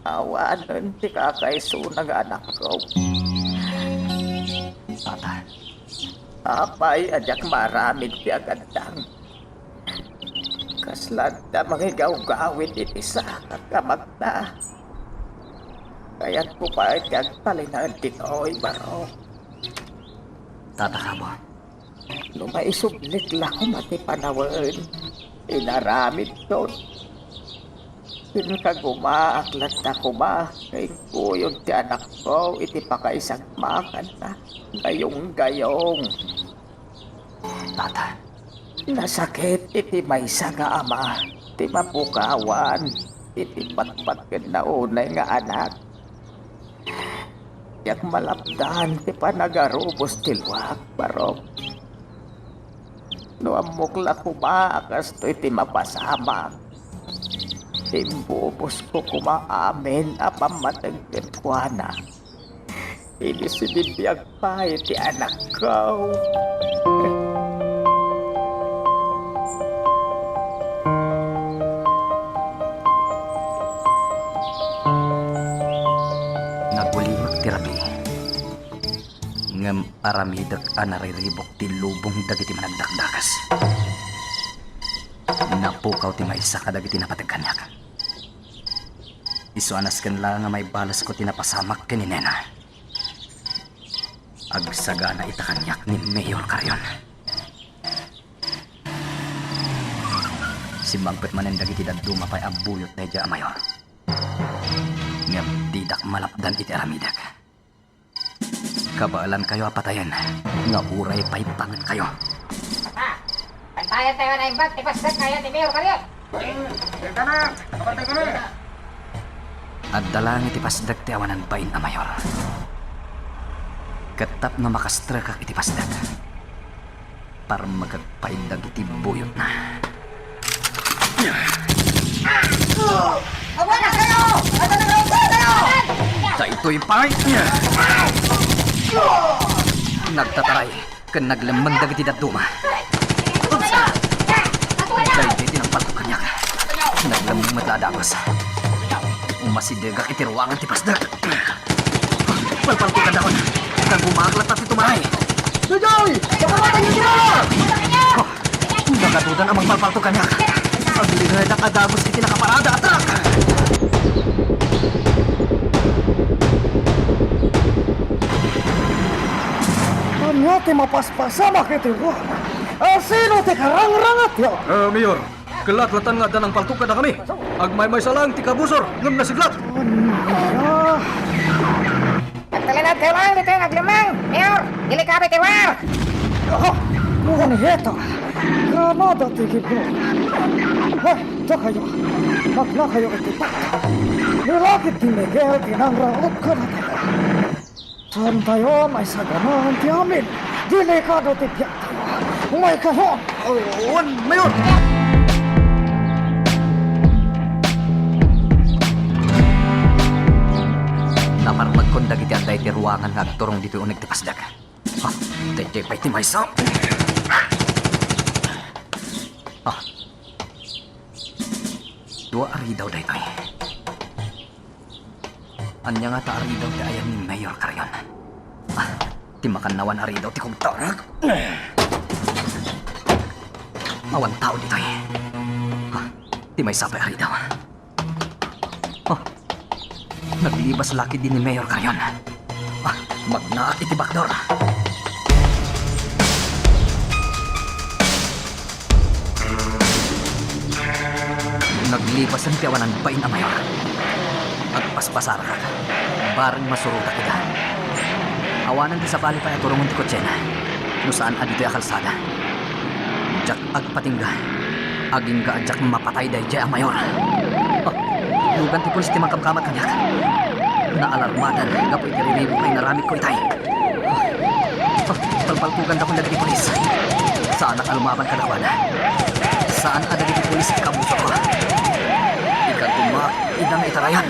Awanen ti kakaisuna nga anakko. Tata. Apay a diak maaramid ti agandang? Kasla adda mangigawgawid iti saka a magna. Kayatko pay ti agtalinaed ditoy, barok. Tata Kabo. No maisublik la koma ti panawen, inaramidton. Inka gumaak latta koma nga inkuyog ti anakko iti pakaisagmakanna. Gayong-gayong. Tata. Nasakit iti maysa nga ama ti mapukawan. iti patpatgenna unay nga anak. Diak malapdan ti panagarubos ti luak, barok. No ammok la koma a kastoy ti mapasamak, imbubosko koma amin a pammateg kenkuana. Idi sibibiag pay ti anakko. Nagulimek ti rabii, ngem aramidek a nariribuk ti lubong dagiti managdakdakas. Napukaw ti maysa kadagiti napateg kaniak. Isu a nasken la nga maibalesko ti napasamak ken ni Nena. Agsagana ita kaniak ni Mayor Carrion. Simmangpet manen dagiti dadduma pay a buyot daydiay a mayor. Ngem didak malapdan iti aramidek. Kabaelankayo a patayen, nga uray pay pangenkayo. Ah, pantayan tayo na imbag, ti pasdek kaya ti Mayor Carrion. Adda laeng iti pasdek ti awanan bain a mayor. Ket tapno makastrekak iti pasdek, parmekek pay dagiti buyotna. Abuana kayo! Adda nagrawat kayo! Daytoy pay! Nagtataray ken naglemmeng dagiti dadduma. Daydiay ti nangpaltok kaniak. Naglemmeng met la a dagus. Umasidegak iti ruangan ti pasdek. Palpaltokandakon. Kaggumaak latta ti tumaray. Jojoy! Pagawatan niyo sila! Oh, nagadudan a mangpalpaltok kaniak. Agligedak a dagus iti nakaparada a truck. Ania ti mapaspasamak iti ruangan? Asino ti karangrangatyo? Eh, Mayor, Kellat latan nga adda nangpaltok kadakami. Agmaymaysa laeng ti kabusor ngem nasiglat. Ania? Agtalinaedkayo laeng ditoy nga aglemmeng, Mayor. Delikado ti war. Oh, kuan ita. Granada ti Ginoo. Ay, dakayo. Magnakayo iti patay. Ni lakid ni Miguel ti nangraot kadatayo. Saantayo maisaganaan ti amin. Delikado ti biagtayo. Umaykayo. Wen, Mayor! Naparmekon dagiti adda iti ruangan nga agturong ditoy uneg ti pasdek. Ah, daydiay pay ti maysa. Ah. Dua a ridaw daytoy. Ania ngata a ridaw ti ayan ni Mayor Carrion? Ah, ti makannawan a ridaw ti kugtarak. Awan tao ditoy. Ah, ti maysa pay a ridaw. Oh, naglibas la ketdi ni Mayor Carrion. Ah, magnaak iti bakdor. Naglipasen ti awanan bain a mayor. Agpaspasarakak. Bareng masurotak ida. Awanen ti sabali pay a turongen ti kotsena no saan a ditoy a kalsada. Diak agpatingga. Agingga a diak mapatay daydiay a mayor. Ah, lugan ti pulis ti mangkamkamat kaniak. Naalarmadan gapu iti riribuk a inaramidko itay. Ah, palpaltogandakon dagiti pulis. Saanak a lumaban kadakuada. Saan a dagiti pulis ti kabusorko. Ikaguma, ida nga itarayan.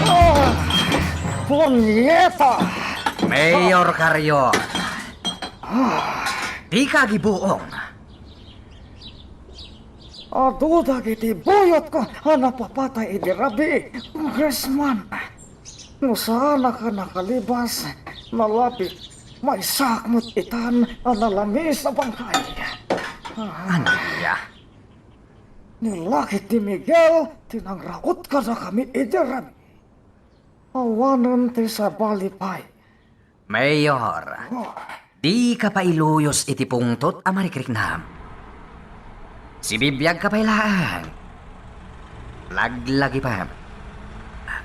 Ah, punyeta! Mayor Carrion. Ah. Dika agibuong. Adu dagiti buyotko a napapatay idi rabii, Congressman. No saanak a nakalibas, nalabit, maysaak met itan a nalamis a bangkay. Ah. Ania? Ni lakid ni Miguel ti nangraot kadakami idi rabii. Awanen ti sabali pay. Mayor, dika pay luyos iti pungtot a marikriknam. Sibibiagka pay laeng. Laglagipem.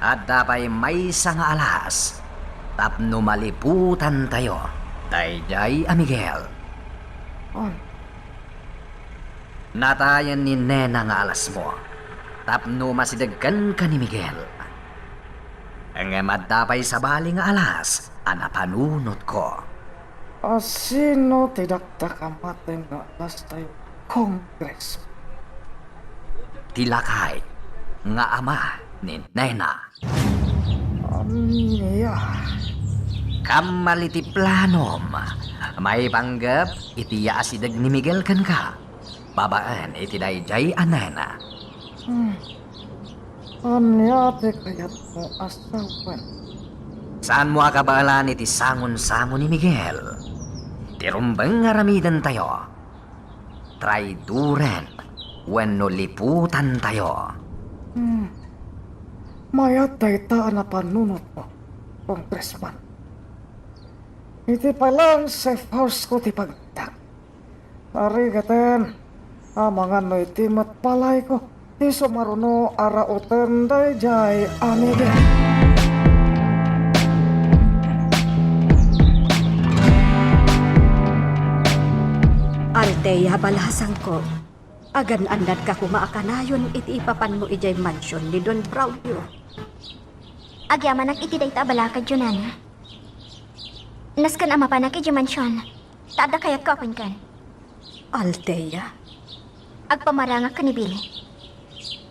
Adda pay maysa nga alas tapno maliputantayo daydiay a Miguel. Ay, Natayen ni Nena nga alasmo tapno masideg kenka ni Miguel. Ngem adda pay sabali nga alas a napanunotko. A sino ti dakdakamaten nga alas tayo, Congressman? Ti lakay nga ama ni Nena. Ania? Kammal iti planom. Maipanggep iti yaasideg ni Miguel kenka, babaen iti daydiay a Nena. Hmm. Ania ti kayatmo a sawen? Saanmo a kabaelan iti sangon-sango ni Miguel. Ti rumbeng nga aramidentayo, traidoren wenno liputantayo. Hmm. Mayat dayta a napanunotmo, Congressman. Iti pay lang safe house ko ti pagtak. Narigaten, amangan no iti met balayko ti sumaruno a rauten daydiay a Miguel. Althea, balasangko, agan-annadka koma a kanayon iti ipapanmo idiay mansion ni Don Braulio. Agyamanak iti dayta a balakadyo, Nana. Nasken a mapanak idiay mansion, ta adda kayatko a kenken. Althea? Agpamarangak ken ni Billy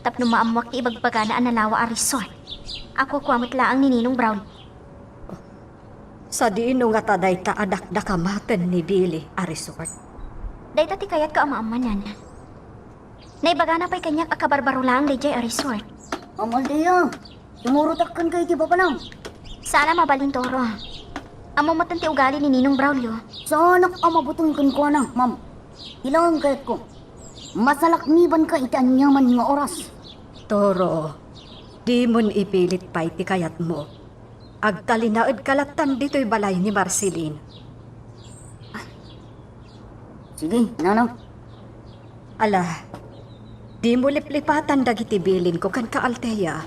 tapno maammoak ti ibagbagana a nalawa a resort a kukua met laeng ni Ninong Brown. Sadino ngata dayta a dakdakamaten ni Billy a resort? Dayta ti kayatko a maammo, Nana. Naibagana pay kaniak a kabarbaro laeng daydiay a resort. Ma'am Althea, sumurotak kenka iti papanam. Saan a mabalin, Toro. Ammom metten ti ugali ni Ninong Braulio. Saanak a mabuteng kenkuana, ma'am. Ti laeng kayatko, masalaknibanka iti aniaman nga oras. Toro, dimon ipilit pay ti kayatmo. Agtalinaedka lattan ditoy balay ni Marcelina. Sige, Nana. Ala, dimo liplipatan dagiti bilinko kenka, Althea.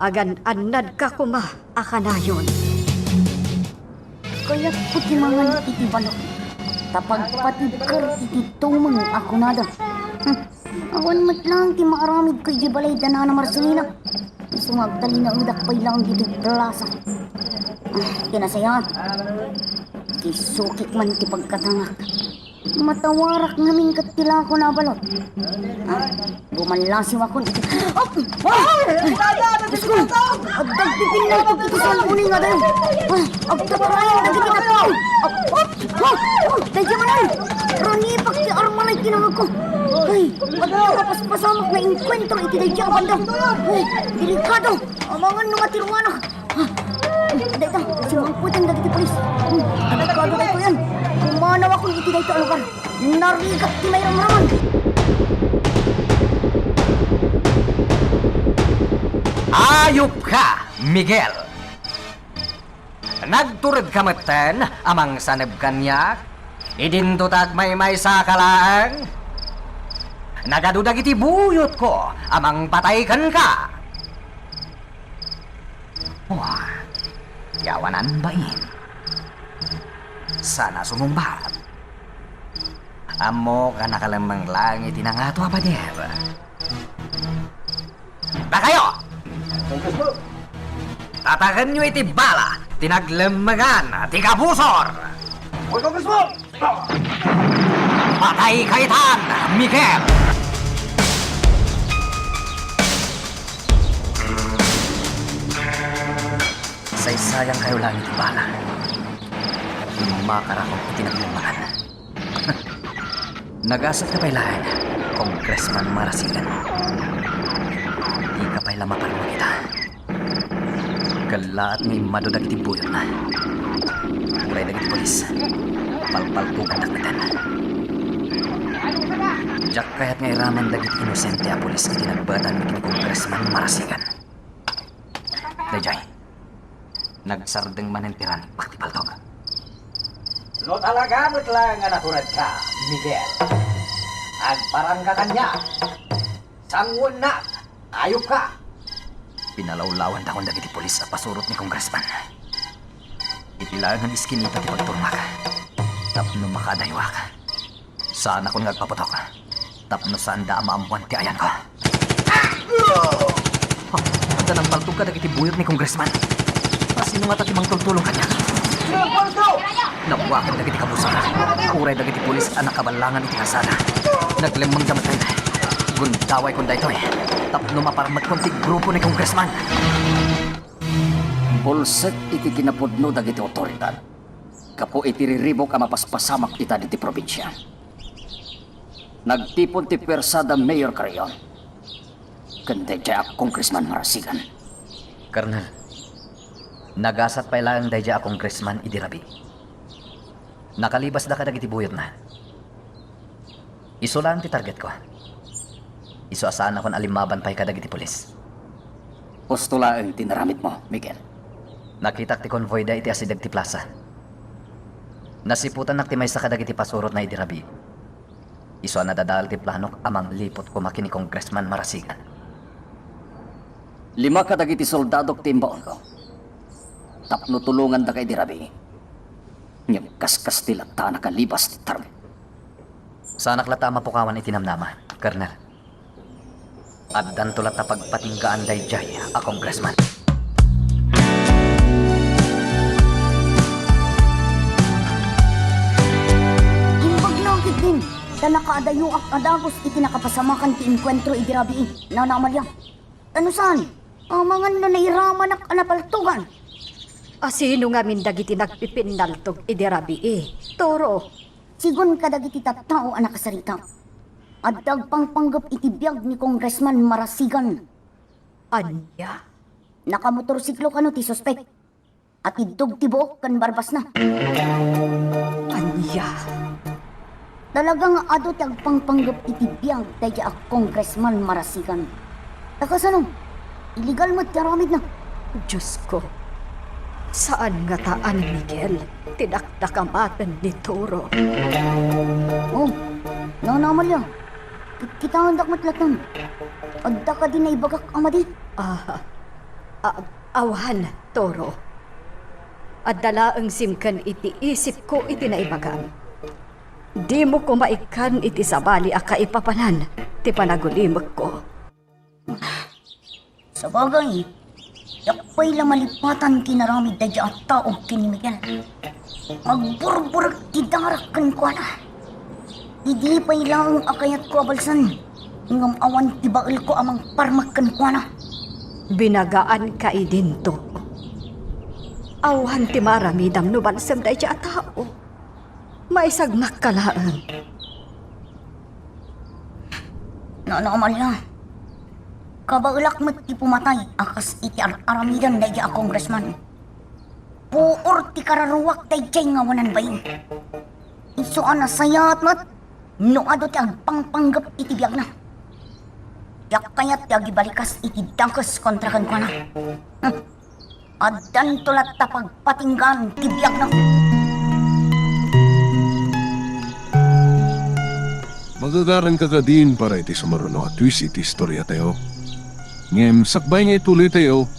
Agan-annadka koma a kanayon. Kayatko ti mangan iti balak, ta pagpatibker iti tumeng a kunada. Hmm. Awan met laeng ti maaramidko iti balay da Nana Marcelina. Isu nga agtalinaedak pay laeng ditoy plasa. Ah, kinasayaat. Ti sukik man ti pagkatangak. Matawarak ngamin ket ti lako nabalot. Ah, gumallasiwakon iti, oh! Oh! Diyos ko! Agdagpipinaltok iti salbuni nga dayo. Ah, agtatarayan dagiti tattao. Ah, oh! Oh! Oh! Daydi manen! Rangipak ti arma na ikinangagko. Ay, agpapaspasamak nga inkuentro iti daydi a banda. Ay, delikado! Amangan no matiruanak. Ah, dayta, simangpeten dagiti pulis. Hmm, delikado daytoyen. Pumanawakon iti dayta a lugar. Narigat ti mairamraman. Ayupka, Miguel! Nagturedka metten a mangsaneb kaniak? Idinto ta agmaymaysaka laeng? Nagadu dagiti buyotko a mangpatay kenka. Wa, yawanan bain. Sana sumungbat. Ammok a nakalemmeng laeng iti nangato a pader. Dakayo! Tatakenyo iti bala ti naglemmengan ti kabusor! Patay kaitan, Miguel! Saysayangkayo laeng iti bala. Immakarakon iti naglemmengan. Nagasatka pay laeng, Congressman Marasigan. Dika pay la maparmek ita. Kellaat nga immadu dagiti buyotna. Uray dagiti pulis, palpaltugandak metten. Diak kayat nga iraman dagiti inosente a pulis iti nagbatanmi ken ni Congressman Marasigan. Daydiay, nagsardeng manen ti ranikpak ti paltog. No talaga met laeng nga naturedka, Miguel, agparangka kaniak. Sangoennak! Ayupka! Pinalawlawantakon dagiti pulis a pasurot ni Congressman. Iti laeng nga iskinita ti pagturmak tapno makaadayuak. Saanakon nga agpaputok. Tapno saanda a maammoan ti ayanko. Ha, adda nangpaltog kadagiti buyot ni Congressman. Asino ngata ti mangtultulong kaniak? Nabuaken dagiti kabusor. Uray dagiti pulis a nakaballangan iti kalsada. Naglemmengda met. Gundawayko daytoy tapno maparmekkon ti grupo ni Congressman. Bulsek iti kinapudno dagiti awtoridad gapu iti riribuk a mapaspasamak ita diti probinsia. Nagtipon ti puersada Mayor Carrion ken daydiay a Congressman Marasigan. Colonel, nagasat pay laeng daydiay a Congressman idi rabii. Nakalibasda kadagiti buyotna. Isu laeng ti targetko. Isu a saannakon a limmaban pay kadagiti pulis. Husto laeng ti naramidmo, Miguel. Nakitak ti konvoyda iti asideg ti plasa. Nasiputannak ti maysa kadagiti pasurotna idi rabii. Isu a nadadael ti planok a mangliput koma ken ni Congressman Marasigan. Lima kadagiti soldadok ti imbaonko tapno tulongandaka idi rabii. Ngem kaskasti latta a nakalibas ti target. Saanak latta a mapukawan iti namnama, Colonel. Addanto latta pagpatinggaan daydiay a Congressman. Imbag na ketdin, ta nakaadayoak a dagus iti nakapasamakan ti enkuentro idi rabii, Nana Amalia. Ta no saan, amangan no nairamanak a napaltogan. Asino ngamin dagiti nagpipinnaltog idi rabii, Toro? Sigun kadagiti tattao a nakasarita, adda agpangpanggep iti biag ni Congressman Marasigan. Ania? Nakamotorsiklo kano ti suspek a tiddog ti buok ken barbasna. Ania? Talaga nga adu ti agpangpanggep iti biag daydiay a Congressman Marasigan. Ta kasano? Illegal met ti aramidna. Diosko, saan ngata a ni Miguel ti dakdakamaten ni Toro? Oh, Nana Amalia, kitkitaendak met latta. Adda kadi naibagak a madi? Ah, a-, awan, Toro. Adda laeng simken iti isipko iti naibagam. Dimo koma ikkan iti sabali a kaipapanan ti panagulimekko. Sabagay, diak pay la malipatan ti inaramid daydiay a tao ken ni Miguel. Agburburek ti darak kenkuana. Idi pay laeng a kayatko a balsen, ngem awan ti baelko a mangparmek kenkuana. Binagaanka idinto. Awan ti maaramidam no balsem daydiay a tao. Maisagmakka laeng. Nana Amalia, kabaelak met ti pumatay a kas iti ar-aramiden daydiay a congressman. Puor ti kararuak daydiay nga awanan bain. Isu a nasayaat met no adu ti agpangpanggep iti biagna. Diak kayat ti agibalikas iti dakes kontra kenkuana. Hmm. Addanto latta pagpatinggaan ti biagna. Magagaranka kadin para iti sumaruno a twist iti istoriatayo. Ngem sakbay nga ituloytayo,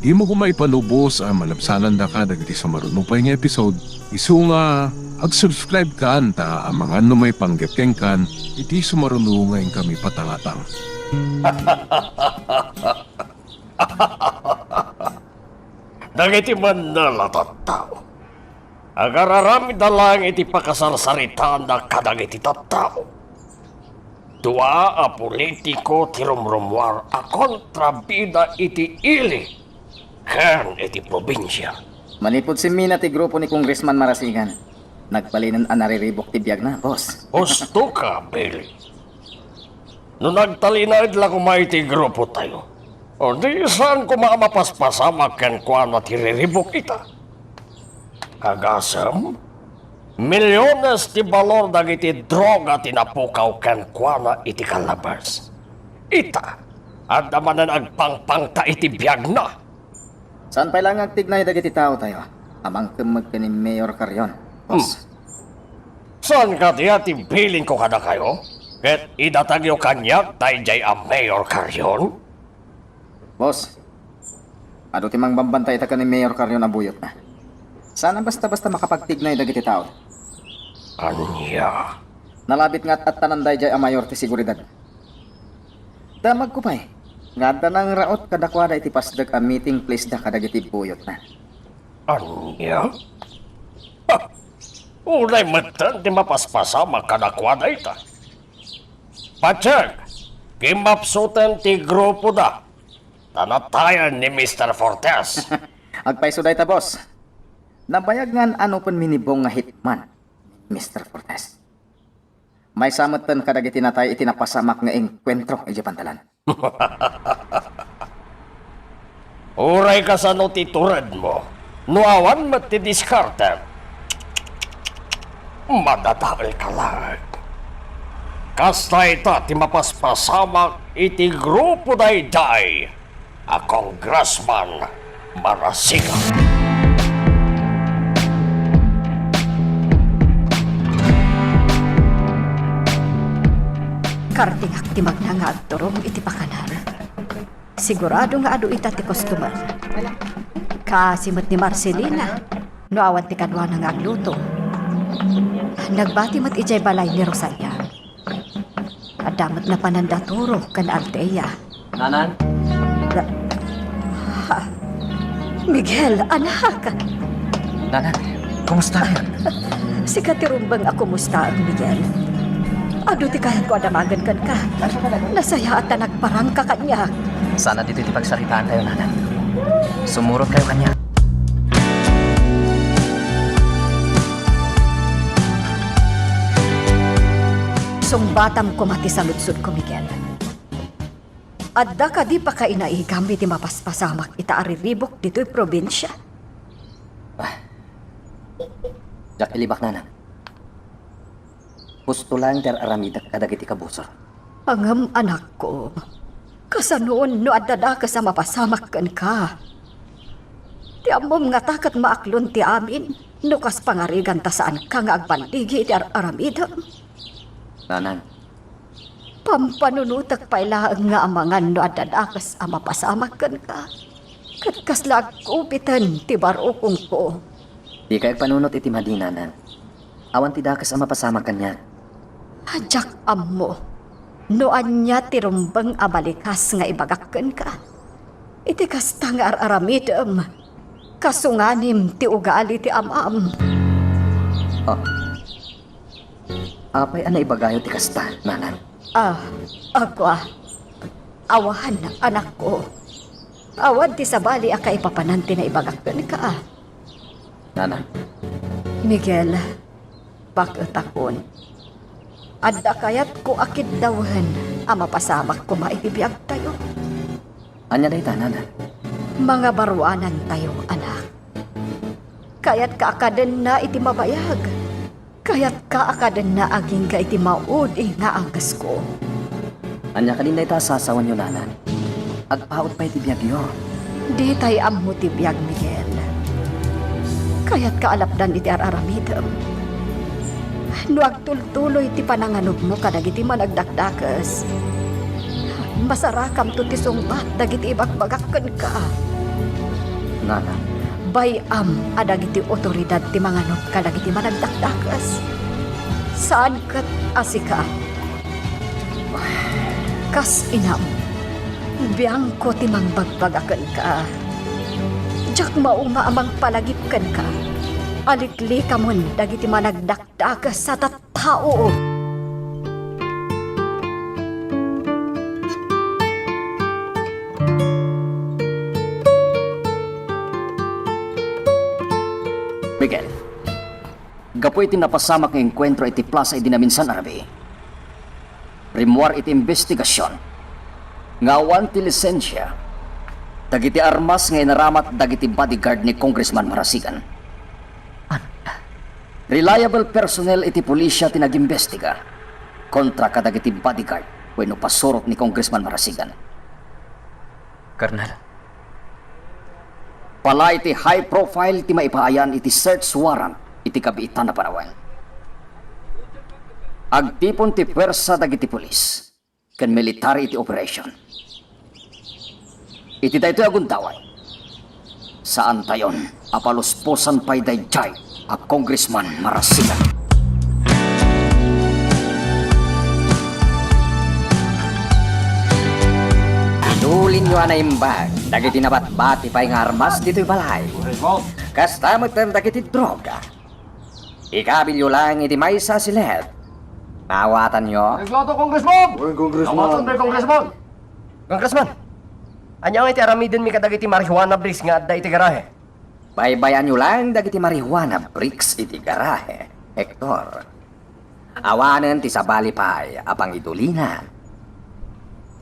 dimo koma ipalubos a malabsanandaka dagiti sumaruno pay nga episode. Isu nga, ag-subscribe kan ta amangan no maipanggep kenkan iti sumaruno nga inkami patangatang. Dagiti mannel a tattao, agararamidda laeng iti pakasarsaritaanna kadagiti tattao. Dua a politiko ti rumrumuar a kontrabida iti ili ken iti probinsia. Manipud simmina ti grupo ni Congressman Marasigan, nagbalinen a nariribuk ti biagna, boss. Husto ka, Billy. No nagtalinaed la koma iti grupotayo, o di saan koma a mapaspasamak kenkuana ti riribuk ita. Agasem, milyones ti balor dagiti droga ti napukaw kenkuana iti Calabarzon. Ita, adda manen agpangpangta iti biagna. Saan pay laeng nga agtignay dagiti taotayo a mangkemmeg ken ni Mayor Carrion, boss. Hmm. Saan kadi a ti bilinko kadakayo? Ket idatagyo kaniak daydiay a Mayor Carrion? Boss, adu ti mangbambantay ita ken ni Mayor Carrion a buyotna. Saan a basta-basta makapagtignay dagiti tao. Ania? Nalabit nga at-attanan daydiay a mayor ti seguridad. Damagko pay nga adda nangraot kadakuada iti pasdek a meeting place da kadagiti buyotna. Ania? Ha! Unay metten ti mapaspasamak kadakuada ita. Patiek, kimmapsuten ti grupoda, ta natayen ni Mister Fortes. Agpayso dayta, boss. Nabayag nga an-anopenmi ni Bong nga hitman, Mister Fortes. Maysa metten kadagiti natay iti napasamak nga engkuentro idiay pantalan. Uray kasano ti turedmo, no awan met ti diskartem, madadaelka laeng. Kasta ita ti mapaspasamak iti grupo daydiay a Congressman Marasigan. Kardingak ti magna nga agturong iti pakanan. Sigurado nga adu ita ti customer. Kaasi met ni Marcelina, no awan ti kaduana nga agluto. Nagbati met idiay balay ni Rosalia. Adda met napananda Turo ken Althea. Nanan? Ra-, ha? Miguel, anak! Nanan, kumusta? Sika ti rumbeng a kumustaek, Miguel. Adu ti kayatko a damagen kenka. Nasayaat ta nagparangka kaniak. Saan a ditoy ti pagsaritaantayo, Nanan. Sumurotkayo kaniak. Sungbatam koma ti saludsodko, Miguel. Adda kadi pakainaigam iti mapaspasamak ita a riribuk ditoy probinsia? Ah. Diak ilibak, Nanan. Husto laeng ti ar-aramidek kadagiti kabusor. Ngem, anakko, kasanoon no adda dakes a mapasamak kenka? Ti ammom ngata ket maaklon ti amin no kas pangarigan ta saanka nga agballigi iti ar-aramidem. Nanan. Pampanunotek pay laeng nga amangan no adda dakes a mapasamak kenka. Ket kasla agkupiten ti barukongko. Dika agpanunot iti madi, Nanan. Awan ti dakes a mapasamak kaniak. Diak ammo no ania ti rumbeng a balikas nga ibagak kenka. Iti kasta nga ar-aramidem, kasunganim ti ugali ti amam. Ah. Apay a naibagayo ti kasta, Nanan? Ah, agwa. Awan, anakko. Awan ti sabali a kaipapanan ti naibagak kenka. Nanan. Miguel, baketakon. Adda kayatko a kiddawen a mapasamak koma iti biagtayo. Ania dayta, Nanan? Mangabaruanantayo, anak. Kayatka a kadenna iti mabayag. Kayatka a kadenna agingga iti maudi nga angesko. Ania kadin dayta a sasawenyo, Nanan? Agpaut pay ti biagyo. Ditay ammo ti biag, Miguel. Kayatka a lapdan iti ar-aramidem. No agtultuloy ti pananganubmo kadagiti managdakdakes, masarakamto ti sungbat dagiti ibagbagak kenka. Nanan. Bay-am a dagiti otoridad ti manganub kadagiti managdakdakes. Saan ket a sika. Kas inam, biangko ti mangbagbaga kenka. Diak mauma a mangpalagip kenka. Aliklikamon dagiti managdakdakes a tattao. Miguel, gapu iti napasamak nga engkuentro iti plasa idi naminsan a rabii, rimmuar iti imbestigasion nga awan ti lisensia dagiti armas nga inaramat dagiti bodyguard ni Congressman Marasigan. Ania? Reliable personnel iti pulisia ti nagimbestiga kontra kadagiti bodyguard wenno pasurot ni Congressman Marasigan. Colonel. Palaay ti high profile ti maipaayan iti search warrant iti kabiitan a panawen. Agtipon ti puersa dagiti pulis ken military iti operation. Iti daytoy a gundaway, saantayon a palusposan pay daydiay a Congressman Marasigan. a naimbag dagiti nabatbati pay nga armas ditoy balay. Kasta metten dagiti droga. Ikabilyo laeng iti maysa a siled. Maawatanyo? Congressman! Congressman! Congressman! Congressman! Ania nga iti aramidenmi kadagiti marijuana bricks nga adda iti garahe? Baybay-anyo laeng dagiti marijuana bricks iti garahe, Hector. Awanen ti sabali pay a pangidulinan.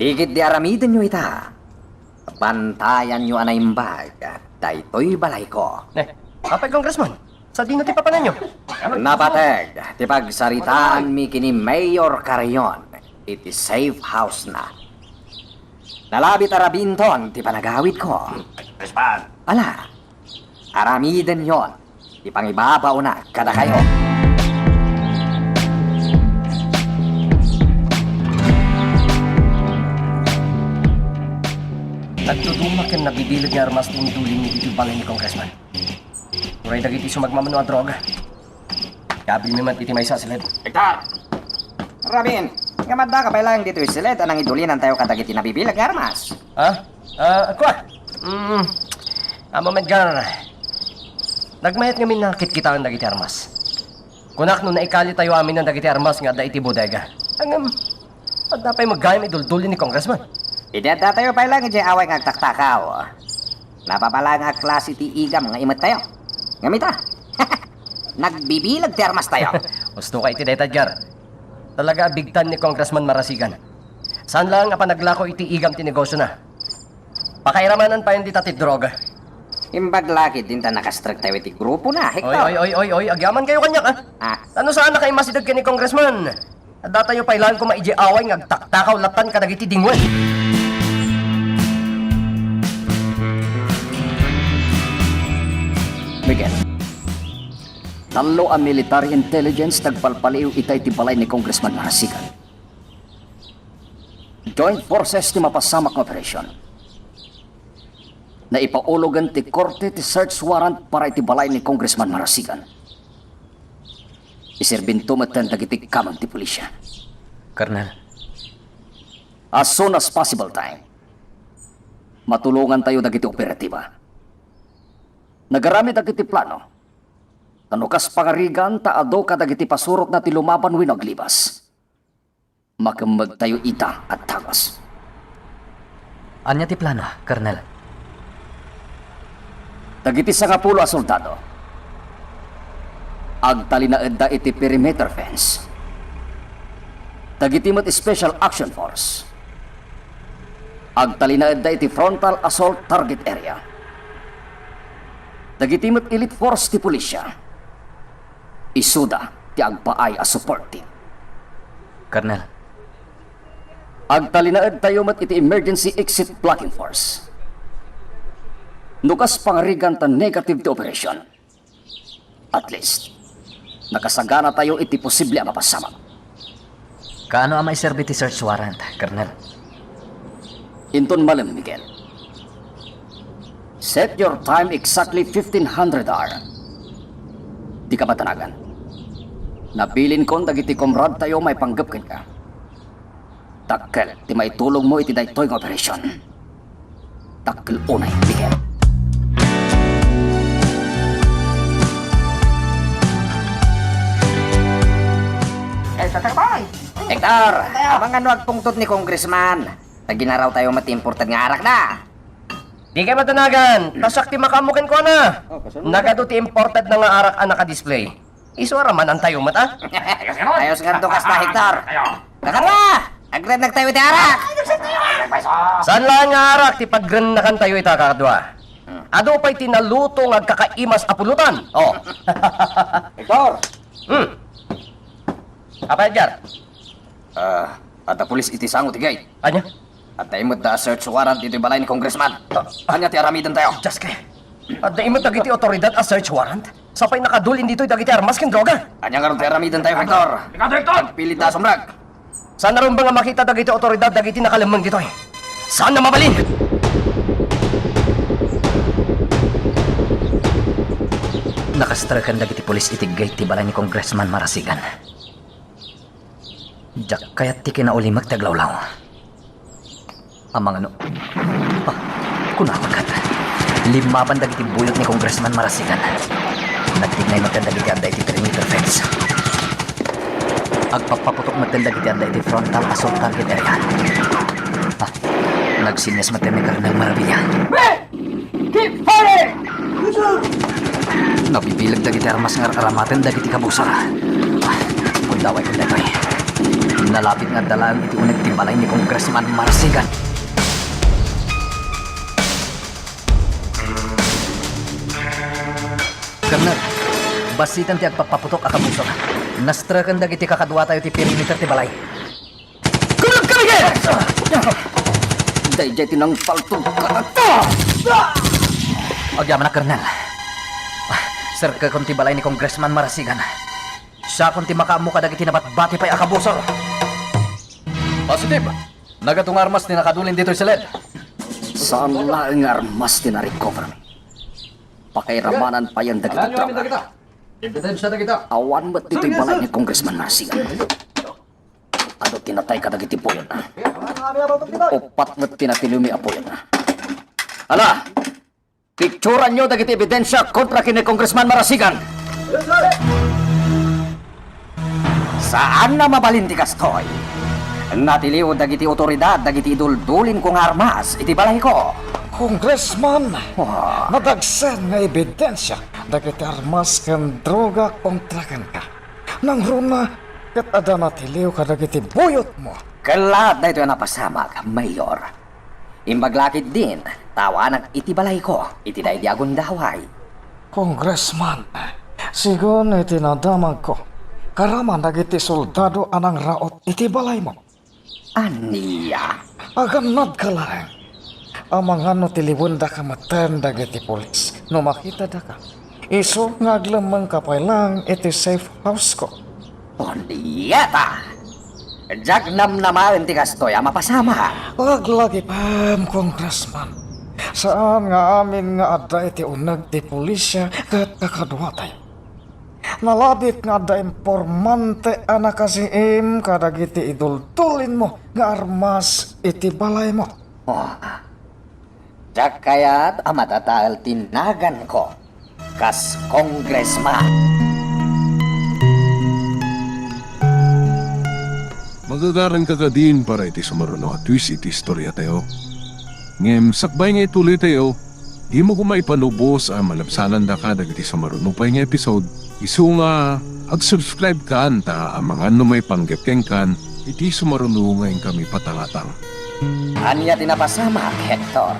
Ti ketdi aramidenyo ita, bantayanyo a naimbag daytoy balayko. Eh, apay, Congressman? Sadino ti papananyo? Napateg ti pagsaritaanmi ken ni Mayor Carreon iti safe house na. Nalabit a rabinton ti panagawidko. Congressman! Ala, aramidenyon ti pangibabaona kadakayo. Nagduduma ken nabibileg nga armas ti inidulin ditoy balay ni Congressman. Uray dagiti sumagmamano a droga. Kabilmi met iti maysa a siled. Hector! Rabin, ngem addaka pay laeng ditoy siled a nangidulinantayo kadagiti nabibileg nga armas. Ha? Ah, kua? Mm. Ammom, Edgar. Nagmayat ngamin a kitkitaen dagiti armas. Kunak no naikalitayo aminen dagiti armas nga adda iti bodega. Ngem, adda pay met gayam idulduli ni Congressman. Idi addatayo pay laeng idiay away nga agtaktakaw, napapalaeng a klase ti igam nga imettayo. Ngem ita, nagbibileg ti armastayo. Husto ka iti dayta, Edgar. Talaga a bigtan ni Congressman Marasigan. Saan laeng a panaglako iti igam ti negosiona. Pakairamanan payen dita ti droga. Imbag la ketdin ta nakastrektayo iti grupona, Hector. Oy, oy, oy, oy, oy, agyamankayo kaniak, a? Ah. Tano saan a kaimasideg ken ni Congressman? Addatayo pay laeng koma idiay away nga agtaktakaw lattan kadagiti dingwen. Miguel, tallo a military intelligence ti agpalpaliiw ita iti balay ni Congressman Marasigan. Joint forces ti mapasamak nga operation. Naipaulogen ti korte ti search warrant para iti balay ni Congressman Marasigan. Iserbinto metten dagiti kameng ti pulisya. Colonel. As soon as possible time, matulongantayo dagiti operatiba. Nagaramid dagiti plano. Ta no kas pangarigan ta adu kadagiti pasurotna ti lumaban wenno aglibas, makemmegtayo ita a dagus. Ania ti plano, Colonel? Dagiti sangapulo a soldado, agtalinaedda iti perimeter fence. Dagiti met Special Action Force, agtalinaedda iti frontal assault target area. Dagiti met elite force ti pulisya, isuda ti agpaay a support team. Colonel. Agtalinaedtayo met iti emergency exit blocking force. No kas pangarigan ta negative ti operation, at least, nakasaganatayo iti posible a mapasamak. Kaano a maiserbi ti search warrant, Colonel? Inton malem, Miguel. Set your time exactly fifteen hundred hour. Ti kabatanagan, nabilinkon dagiti comrade tayo maipanggep kenka. Dakkel ti maitulongmo iti daytoy nga operasyon. Dakkel unay, Miguel. Eh, Tatang Boy! Hector, amangan no agpungtot ni Congressman. Naginarawtayo met ti imported nga arak da. Dikay madanagan, ta siak ti makaammo kenkuana. Oh, kasano? Nagadu ti imported na nga arak a naka-display. Isu a ramanantayo met, a? Ayos ngarud, kasta, Hector. Kakadua, agrennak tayo iti arak. Saan laeng nga arak ti pagrennakan tayo ita, kakadua? Hmm. Adu pay ti naluto nga agkakaimas a pulutan. Oh. Hector! Hmm. Apay, Edgar? Ah, adda pulis iti sango ti gate. Ania? Adda immedda a search warrant ditoy balay ni Congressman. Ah. Ania ti aramidentayo? Just kay, adda immedda dagiti otoridad a search warrant? Sapay nakadul-in ditoy dagiti armas ken droga. Ania ngarud ti aramidentayo, Hector? Delikado, Hector! Agpilitda a sumrek. Saan a rumbeng a makita dagiti otoridad dagiti nakalemmeng ditoy? Saan a mabalin? Nakastreken dagiti pulis iti gate ti balay ni Congressman Marasigan. Diak kayat ti kinaulimek ti aglawlaw. Amangan no. Ah, kunana ket. Limmaban dagiti buyot ni Congressman Marasigan. Nagtignay met dagiti adda iti perimeter fence. Agpappaputok met dagiti adda iti frontal assault target area. Ah, nagsenyas met ni Colonel Maravilla. Keep firing! Nabibileg dagiti armas nga ar-aramaten dagiti kabusor. Kundaway, kundaway. Nalapit nga adda laeng iti uneg ti balay ni Congressman Marasigan. Colonel, bassit ti agpappaputok a kabusor. Nastreken dagiti kakaduatayo ti perimeter ti balay. Kunog kami, Ken! Daydiay ti nangtaltog kadata! Agyamanak, Colonel. Serkekon ti balay ni Congressman Marasigan. Siakon ti makaammo kadagiti nabatbati pay a kabusor. Positive. Nagadu nga armas ti nakadulin ditoy siled. Saan laeng nga armas ti na-recover mi. Pakairamanan payen dagiti droga. Ebidensya dagita. Awan met ditoy balay ni Congressman Marasigan. Adu ti natay kadagiti buyotna. Uppat met ti natiliwmi a buyotna. Ala, picturanyo dagiti ebidensya kontra ken ni Congressman Marasigan. Saanna mabalin ti kastoy. Natiliw dagiti otoridad dagiti iduldulinko nga armas iti balayko. Congressman, nadagsen nga ebidensya dagiti armas ken droga kontra kenka. Nangruna ket adda natiliw kadagiti buyotmo. Kellaat daytoy a napasamak, Mayor. Imbag la ketdin ta awanak iti balayko iti daydi a gundaway. Congressman, sigun iti nadamagko, karaman dagiti soldado a nangraot iti balaymo. Ania? Agannadka laeng. Amangan no tiliwendaka metten dagiti pulis no makitadaka. Isu nga aglemmengka pay laeng iti safe houseko. Ania ta? Diak namnamaen ti kastoy a mapasamak. Laglagipem, Congressman. Saan nga amin nga adda iti uneg ti pulisya ket kakaduatayo. Nalabit nga adda impormante a nakasiim kadagiti iduldulinmo nga armas iti balaymo. Oh, diak kayat a madadael ti naganko kas congressman. Magagaranka kadin para iti sumaruno a twist iti istoriatayo. Ngem sakbay nga ituloytayo, dimo koma ipanubos a malabsanandaka dagiti sumaruno pay nga episode. Isu nga, ag-subscribe kan ta amangan no maipanggep kenkan iti sumaruno nga inkami patangatang. Ania ti napasamak, Hector?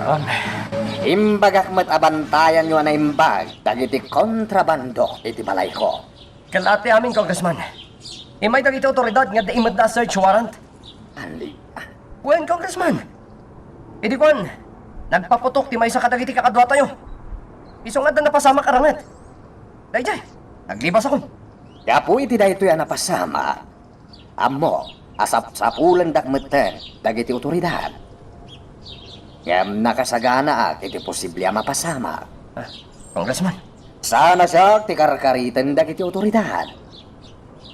Imbagak met a bantayanyo a naimbag dagiti kontrabando iti balayko. Kellaat ti amin, Congressman. Immay dagiti otoridad nga adda immedda a search warrant. Ania? Wen, Congressman. Idi kuan, nagpaputok ti maysa kadagiti kakaduatayo. Isu nga adda napasamak a ranget. Daydiay, naglibasakon. Gapu iti daytoy a napasamak, ammok a sapsapulendak metten dagiti otoridad. Ngem nakasaganaak iti posible a mapasamak. Ah, Congressman. Saan a siak ti karkariten dagiti otoridad.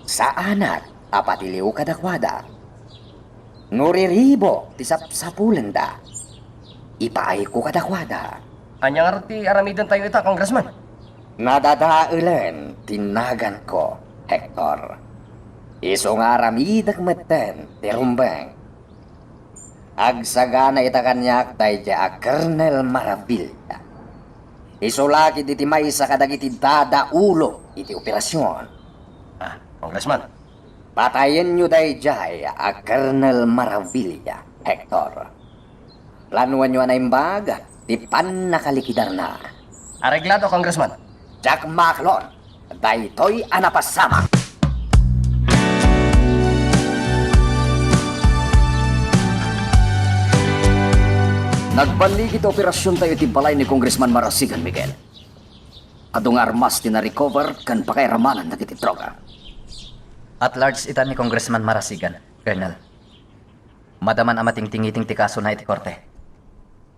Saanak a patiliw kadakuada. No riribo ti sapsapulenda, ipaayko kadakuada. Ania ngarud ti aramidentayo ita, Congressman? Nadadaelen ti naganko, Hector. Isu nga aramidek metten ti rumbeng. Agsagana ita kaniak daydiay a Colonel Maravilla. Isu la ketdi ti maysa kadagiti dadaulo iti operasion. Ah, Congressman. Patayenyo daydiay a Colonel Maravilla, Hector. Planoenyo a naimbag ti pannakalikidarna. Areglado, Congressman. Diak maaklon daytoy a napasamak. Nagballigi ti operasiontayo iti balay ni Congressman Marasigan, Miguel. Adu nga armas ti na-recover ken pakairamanan dagiti droga. At large ita ni Congressman Marasigan, Colonel. Madaman a matingtingiting ti kasona iti korte.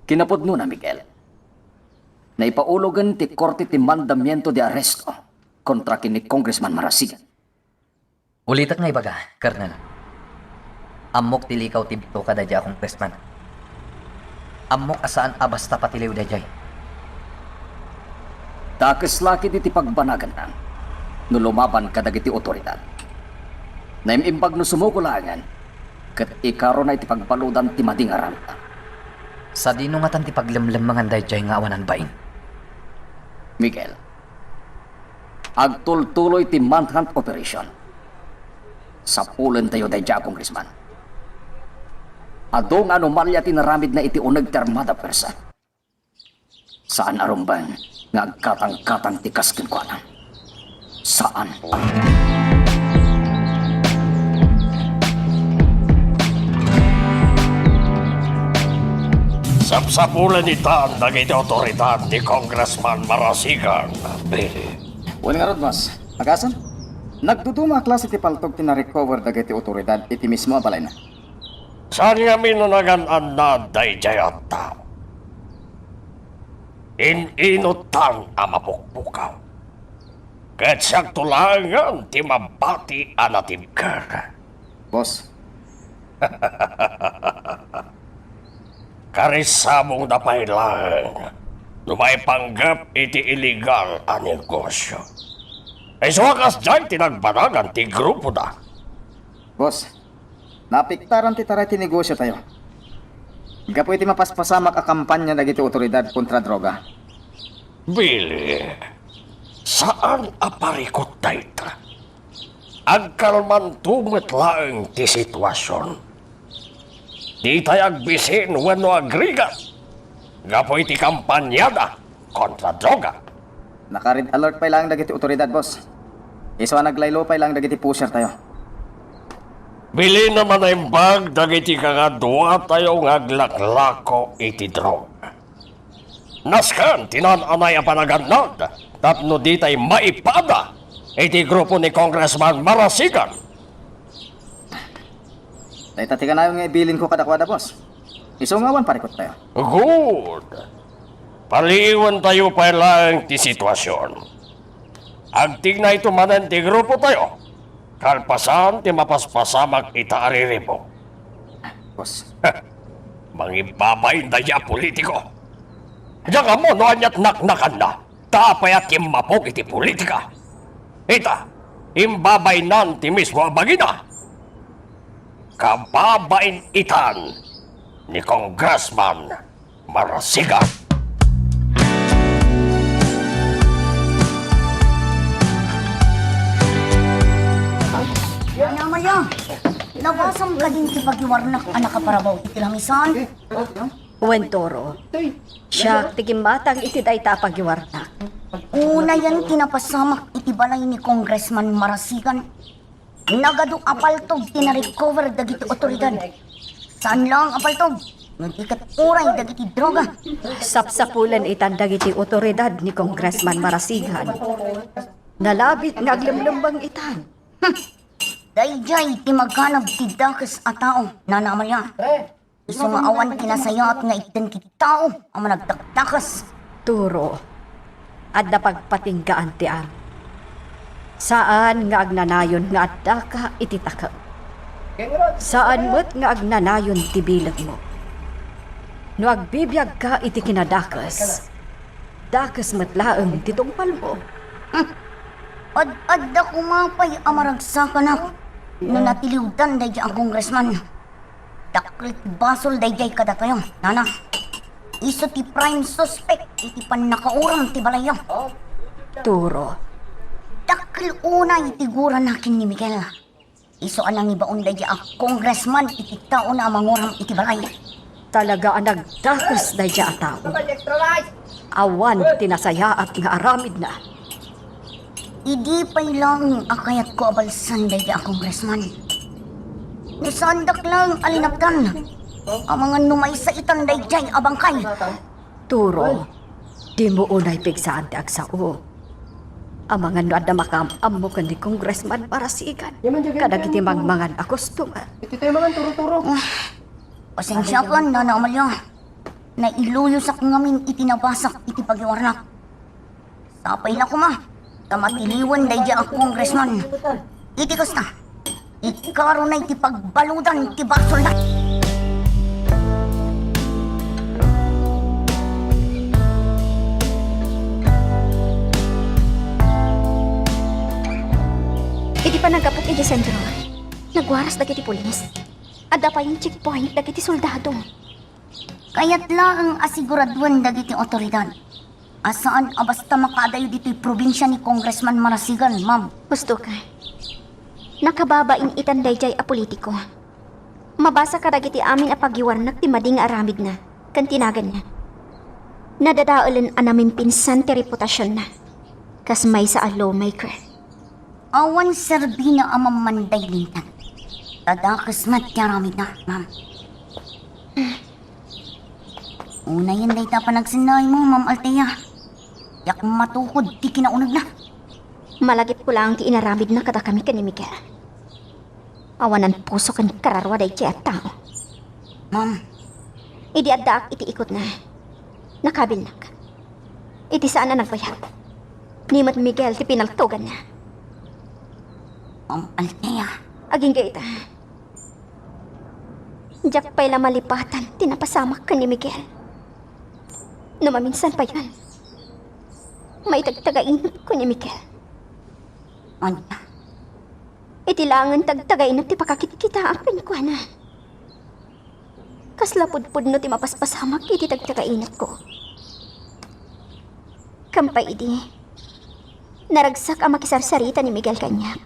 Kinapudnona, Miguel. Naipaulogen ti korte ti mandamiento de arresto kontra ken ni Congressman Marasigan. Ulitek nga ibaga, Colonel. Ammok ti likaw ti bitoka daydiay a congressman. Ammok a saan a basta patiliw daydiay. Dakes la ketdi ti pagbanaganna no lumaban kadagiti otoridad. Naim-imbag no sumuko laengen, ket ikaruna iti pagbaludan ti madi nga aramidna. Sadino ngatan ti paglemlemmengan daydiay nga awanan bain? Miguel, agtultuloy ti manhunt operation. Sapulentayo daydiay a congressman. Adu nga anomalia ti naramidna iti uneg ti Armada Puersa. Saan a rumbeng nga agkatangkatang ti kas kenkuana. Saan. Sapsapulen itan dagiti otoridad ni Congressman Marasigan, Billy. Wen ngarud, boss. Agasan? Nagduduma a klase ti paltog ti narecover dagiti otoridad iti mismo a balayna. Saan ngamin a nagan-annad daydiay a tao? In-inuttan a mapukpukaw. Ket siakto laengen ti mabati a natibker. Boss. Karisabongda pay laeng no maipanggep iti illegal a negosio. Isu a kasdiay ti nagbanagan ti grupoda. Boss, naapektaran ti taray ti negosiotayo gapu iti mapaspasamak a kampanya dagiti otoridad kontra droga. Billy, saan a parikut dayta. Agkalmanto met laeng ti situasion. Ditay agbisin wenno agrigat gapu iti kampaniada kontra droga. Naka-red alert pay laeng dagiti otoridad, boss. Isu a naglaylo pay laeng dagiti pushertayo. Bilin a manaimbag dagiti kakaduatayo nga aglaklako iti droga. Nasken ti naan-anay a panagannad tapno ditay maipada iti grupo ni Congressman Marasigan. Dayta ti kanayon nga ibilinko kadakuada, boss. Isu nga awan parikuttayo. Good. Paliiwentayo pay laeng ti situasion. Agtignayto manen ti grupotayo. Kalpasan ti mapaspasamak ita a riribuk. Boss. Mangimbabain daydiay a politiko. Diak ammo no aniat naknakanna. Ta apay a timmapok iti politika? Ita, imbabainnan ti mismo a bagina. Kababain itan ni Congressman Marasigan. Nana Amalia, nabasam kadin ti pagiwarnak a nakaparabaw iti langisan? Wen, Toro. Siak ti gimmatang iti dayta a pagiwarnak. Unayen ti napasamak iti balay ni Congressman Marasigan. Nagadu a paltog ti narecover dagiti otoridad. Saan lang a paltog, no di ket uray dagiti droga. Sapsapulen itan dagiti otoridad ni Congressman Marasigan. Nalabit nga aglemlembang itan. Hmm. Daydiay ti maganab ti dakes a tao, Nana Amalia. Isu nga awan ti nasayaat nga itden iti tao a managdakdakes. Turo, adda pagpatinggaan ti amin. Saan nga agnanayon nga addaka iti takek. Saan met nga agnanayon ti bilegmo. No agbibiagka iti kinadakes, dakes met laeng ti tungpalmo. Hmm. Ad-adda koma pay a maragsakanak no natiliwdan daydiay a congressman. Dakkel ti basol daydiay kadatayo, nana. Isu ti prime suspect iti pannakauram ti balayyo. Turo. Dakkel unay ti gurana ken ni Miguel. Isu a nangibaon daydiay a congressman iti taona a manguram iti balay. Talaga a nagdakes daydiay a tao. Awan ti nasayaat nga aramidna. Idi pay laeng a kayatko a balsen daydiay a congressman. Ni saandak laeng a linaptan. Amangan no maysa itan daydiay a bangkay. Turo, dimo unay pigsaan ti agsao. Amangan no adda makaam-ammo ken ni Congressman Marasigan kadagiti mangmangan a customer. Iti tayo mangan turo-turo. Ah, pasensiakan, Nana Amalia. Nailuyosak ngamin iti nabasak iti pagiwarnak. Sapay la koma ta matiliwen daydiay a congressman. Iti kasta, ikaruna iti pagbaludan ti basolna. Idiay sentro, nagwaras dagiti pulis. Adda pay checkpoint dagiti soldado. Kayat laeng a siguraduen dagiti awtoridad a saan a basta makaadayo ditoy probinsia ni Congressman Marasigan, ma'am. Husto ka. Nakababain itan daydiay a politiko. Mabasa kadagiti amin a pagiwarnak ti madi nga aramidna ken ti naganna. Nadadaelen a namimpinsan ti reputasionna kas maysa a lawmaker. Awan serbina a mammanday lintang. Ta dakes met ti aramidna, ma'am. Unayen dayta a panagsennaaymo, Ma'am Althea. Diak matukod ti kinaunegna. Malagipko laeng ti inaramidna kadakami ken ni Miguel. Awanan puso ken kararua daydiay a tao. Ma'am. Idi addaak iti ikotna, nakabilnak. Iti saan a nagbayag, ni met Miguel ti pinaltoganna. Ma'am Althea. Agingga ita. Diak pay la malipatan ti napasamak ken ni Miguel. No maminsan payen, maitagtagainepko ni Miguel. Ania? Iti laengen tagtagainep ti pakakitkitaak kenkuana. Kasla pudpudno ti mapaspasamak iti tagtagainepko. Kampay idi, naragsak a makisarsarita ni Miguel kaniak.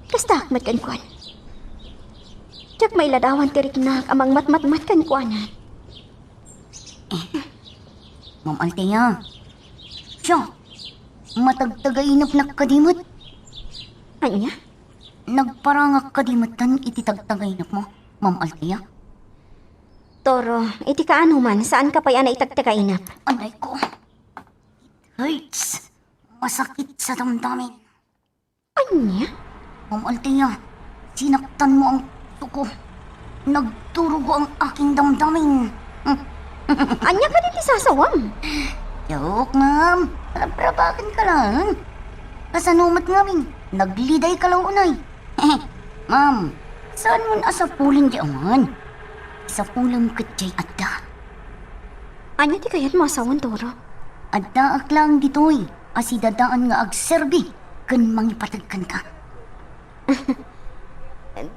Kastaak met kenkuana. Diak mailadawan ti riknak a mangmatmatmat kenkuana. Ma'am Althea. Siya, matagtagainepnak kadi met? Ania? Nagparangak kadi metten iti tagtagainepmo, Ma'am Althea? Toro, iti kaanoman, saanka pay a naitagtagainep. Anay ko. It hurts. Masakit sa damdamin. Ania? Ma'am Althea, sinaktan mo ang puso ko. Nagdurugo ang aking damdamin. Ania kadi ti sasawam? Joke, ma'am. Rabrabaken ka lang. Kasano met ngamin? Nagliday ka lang unay. Ma'am, saan mo asapulen di awan? Isapulem ket jay adda. Ania ti kayatmo a sawen, Toro? Addaak lang ditoy a sidadaan nga agserbi ken mangipateg kenka.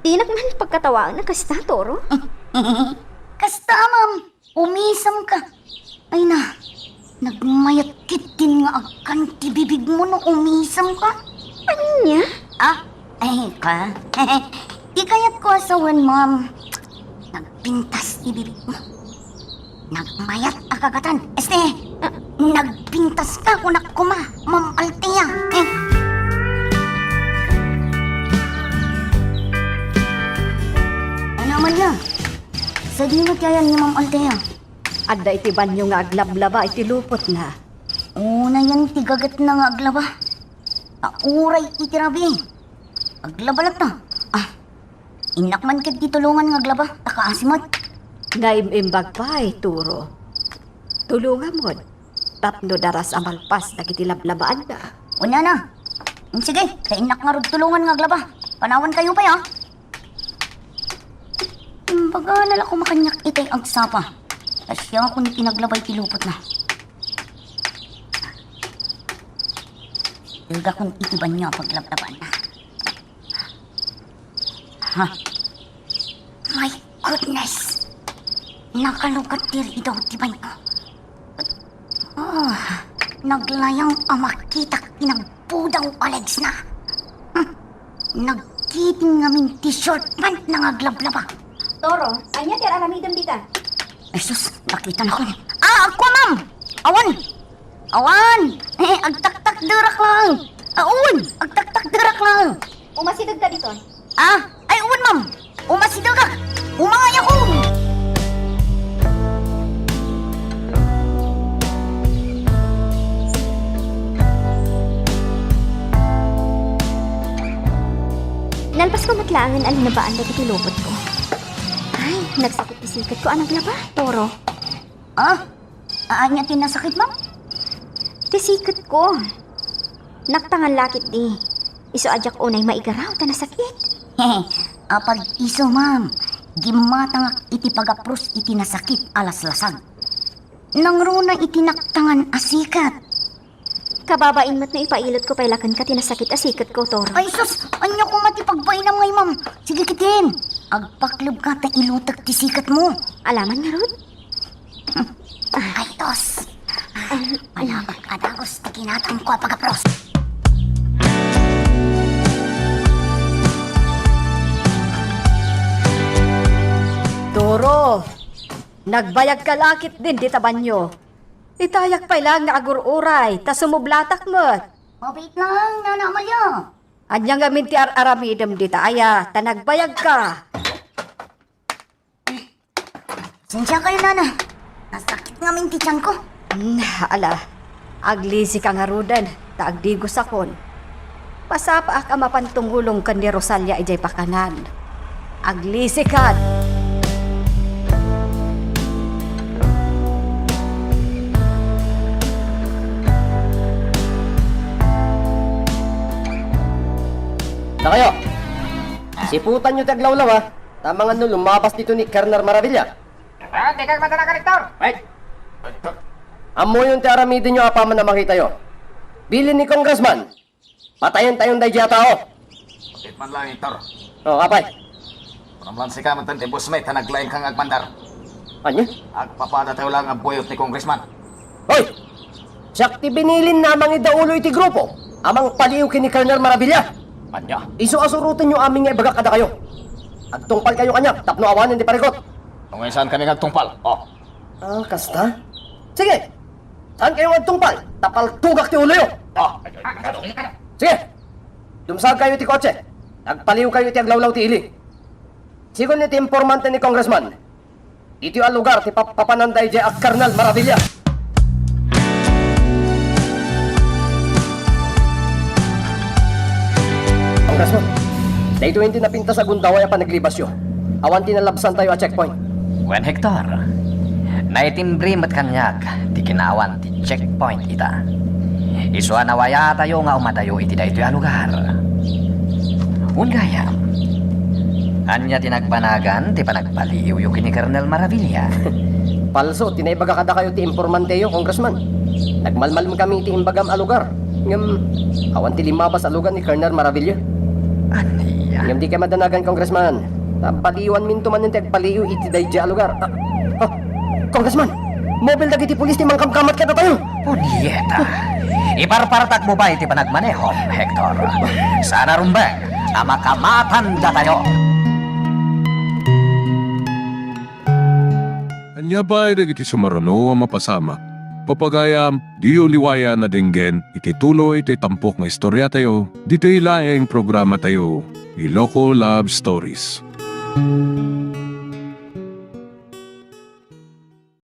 Dinak man pagkatawaen a kasta, Toro. Kasta, ma'am. Umisem ka. Ay na, nagmayat ketdin nga agkan ti bibigmo no umisem ka. Ania? Ah, ay ka. Ti kayatko a sawen, ma'am. Nagpintas ti bibigmo. Nagmayat a kagatan. Este, nagpintas ka, kunak koma, Ma'am Althea. Eh. Ano man niya? Sadino ti ayan ni Ma'am Althea? Adda iti banio nga aglablaba iti lupotna. Unayen ti gagetna nga aglaba. Ta uray iti rabii. Aglaba latta. Ah, innak man ket ti tulongan nga aglaba, ta kaasi met. Naim-imbag pay, Toro. Tulongam met tapno daras a malpas dagiti lablabaanna. Unyana. Mm, sige, ta innak ngarud tulongan nga aglaba. Panawankayo pay, ah. Imbagana la koma kaniak itay agsapa. Ta siakon ti naglaba iti lupotna. Dagakon iti banio a paglablabaanna. Ha? My goodness! Nakalukat ti ridaw ti banio. Ah, naglayang a makitak ti nagpudaw a legsna. Hmm. Nagkibing ngamin ti short pant na nga aglablaba. Toro, ania ti ar-aramidem dita? Ay sus, nakitanakon. Ah, ako, ma'am! Awan! Awan! Eh, agtaktakderak lang! Awan! Agtaktakderak lang! Umasideg ka ditoy. Ah, ay, awan, ma'am! Umasidegak! Umangayakon! Nalpasko met laengen a linabaan dagiti lupotko. Ay, nagsakit ti siketko a naglaba, Toro. Ah? Ania ti nasakit, ma'am? Ti siketko. Naktangan la ketdi. Isu a diak unay maigaraw ta nasakit. Apag isu, ma'am. Gimmatangak iti pagapros iti nasakit a laslasag. Nangruna iti naktangan a siket. Kababain met no ipailotko pay la kenka ti nasakit a siketko, Toro. Ay sus! Ania koma ti pagbainam nga imam? Sige ketdin! Agpaklebka ta ilutek ti siketmo. Alaman ngarud? Ay, tos! Ay, malabag a dagus ti kinatangko a pagapros. Toro, nagbayagka la ketdin dita banio. Itayak pay laeng nga agur-uray, ta sumublatak met. Mabiit laeng, Nana Amalia. Ania ngamin ti ar-aramidem dita aya, ta nagbayagka? Sensiakayo, Nana. Nasakit ngamin ti tianko. Hmm, ala, aglisika ngaruden, ta agdigusakon. Masapaak a mapan tumulong ken ni Rosalia idiay pakanan. Aglisikan! Dakayo, siputanyo ti aglawlaw, a. Ta amangan no lumabas ditoy ni Colonel Maravilla. Ah, dikak madanagan, Hector! Ay! Ammoyon ti aramidenyo apaman a makitayo. Bilin ni Congressman, patayentayon daydiay a tao. Ket man laeng, Hector. O, apay? Kunam laeng sika met ti boss met a naglaingka nga agmandar. Ania? Agpapadatayo laeng a buyot ni Congressman. Hoy! Siak ti binilinna a mangidaulo iti grupo a mangpaliiw ken ni Colonel Maravilla. Ania? Isu a surotenyo amin nga ibagak kadakayo. Agtungpalkayo kaniak tapno awanen ti parikut. Wen, saankami nga agtungpal. O. Ah, kasta? Sige! Saankayo nga agtungpal, ta paltogak ti uloyo. O. Sige! Dumsagkayo iti kotse. Agpaliiwkayo iti aglawlaw ti ili. Sigun iti impormante ni Congressman, ditoy a lugar ti pappapanan daydiay a Colonel Maravilla. Congressman, daytoyen ti napintas a gundaway a panaglibasyo. Awan ti nalabsantayo a checkpoint. Wen, Hector, naitimbre met kaniak ti kinaawan ti checkpoint ita. Isu a nawayatayo nga umadayo iti daytoy a lugar. Wen gayam, ania ti nagbanagan ti panagpaliiwyo ken ni Colonel Maravilla? Palso ti naibaga kadakayo ti impormanteyo, Congressman. Nagmalmalemkami iti imbagam a lugar. Ngem awan ti limmabas a lugar ni Colonel Maravilla. Ania? Ngem dikay madanagan, Congressman. Ta baliwanminto manen ti agpaliiw iti daydiay a lugar. Ah, ah, Congressman, mobil dagiti pulis ti mangkamkamat kadatayo. Punyeta! Iparpartakmo pay ti panagmanehom, Hector. Saan a rumbeng a makamatandatayo. Ania pay dagiti sumaruno a mapasamak? Papagayam, diyo liwayan a denggen iti tuloy ti tampok nga istoriatayo, ditoy laeng programatayo, Iloko Love Stories.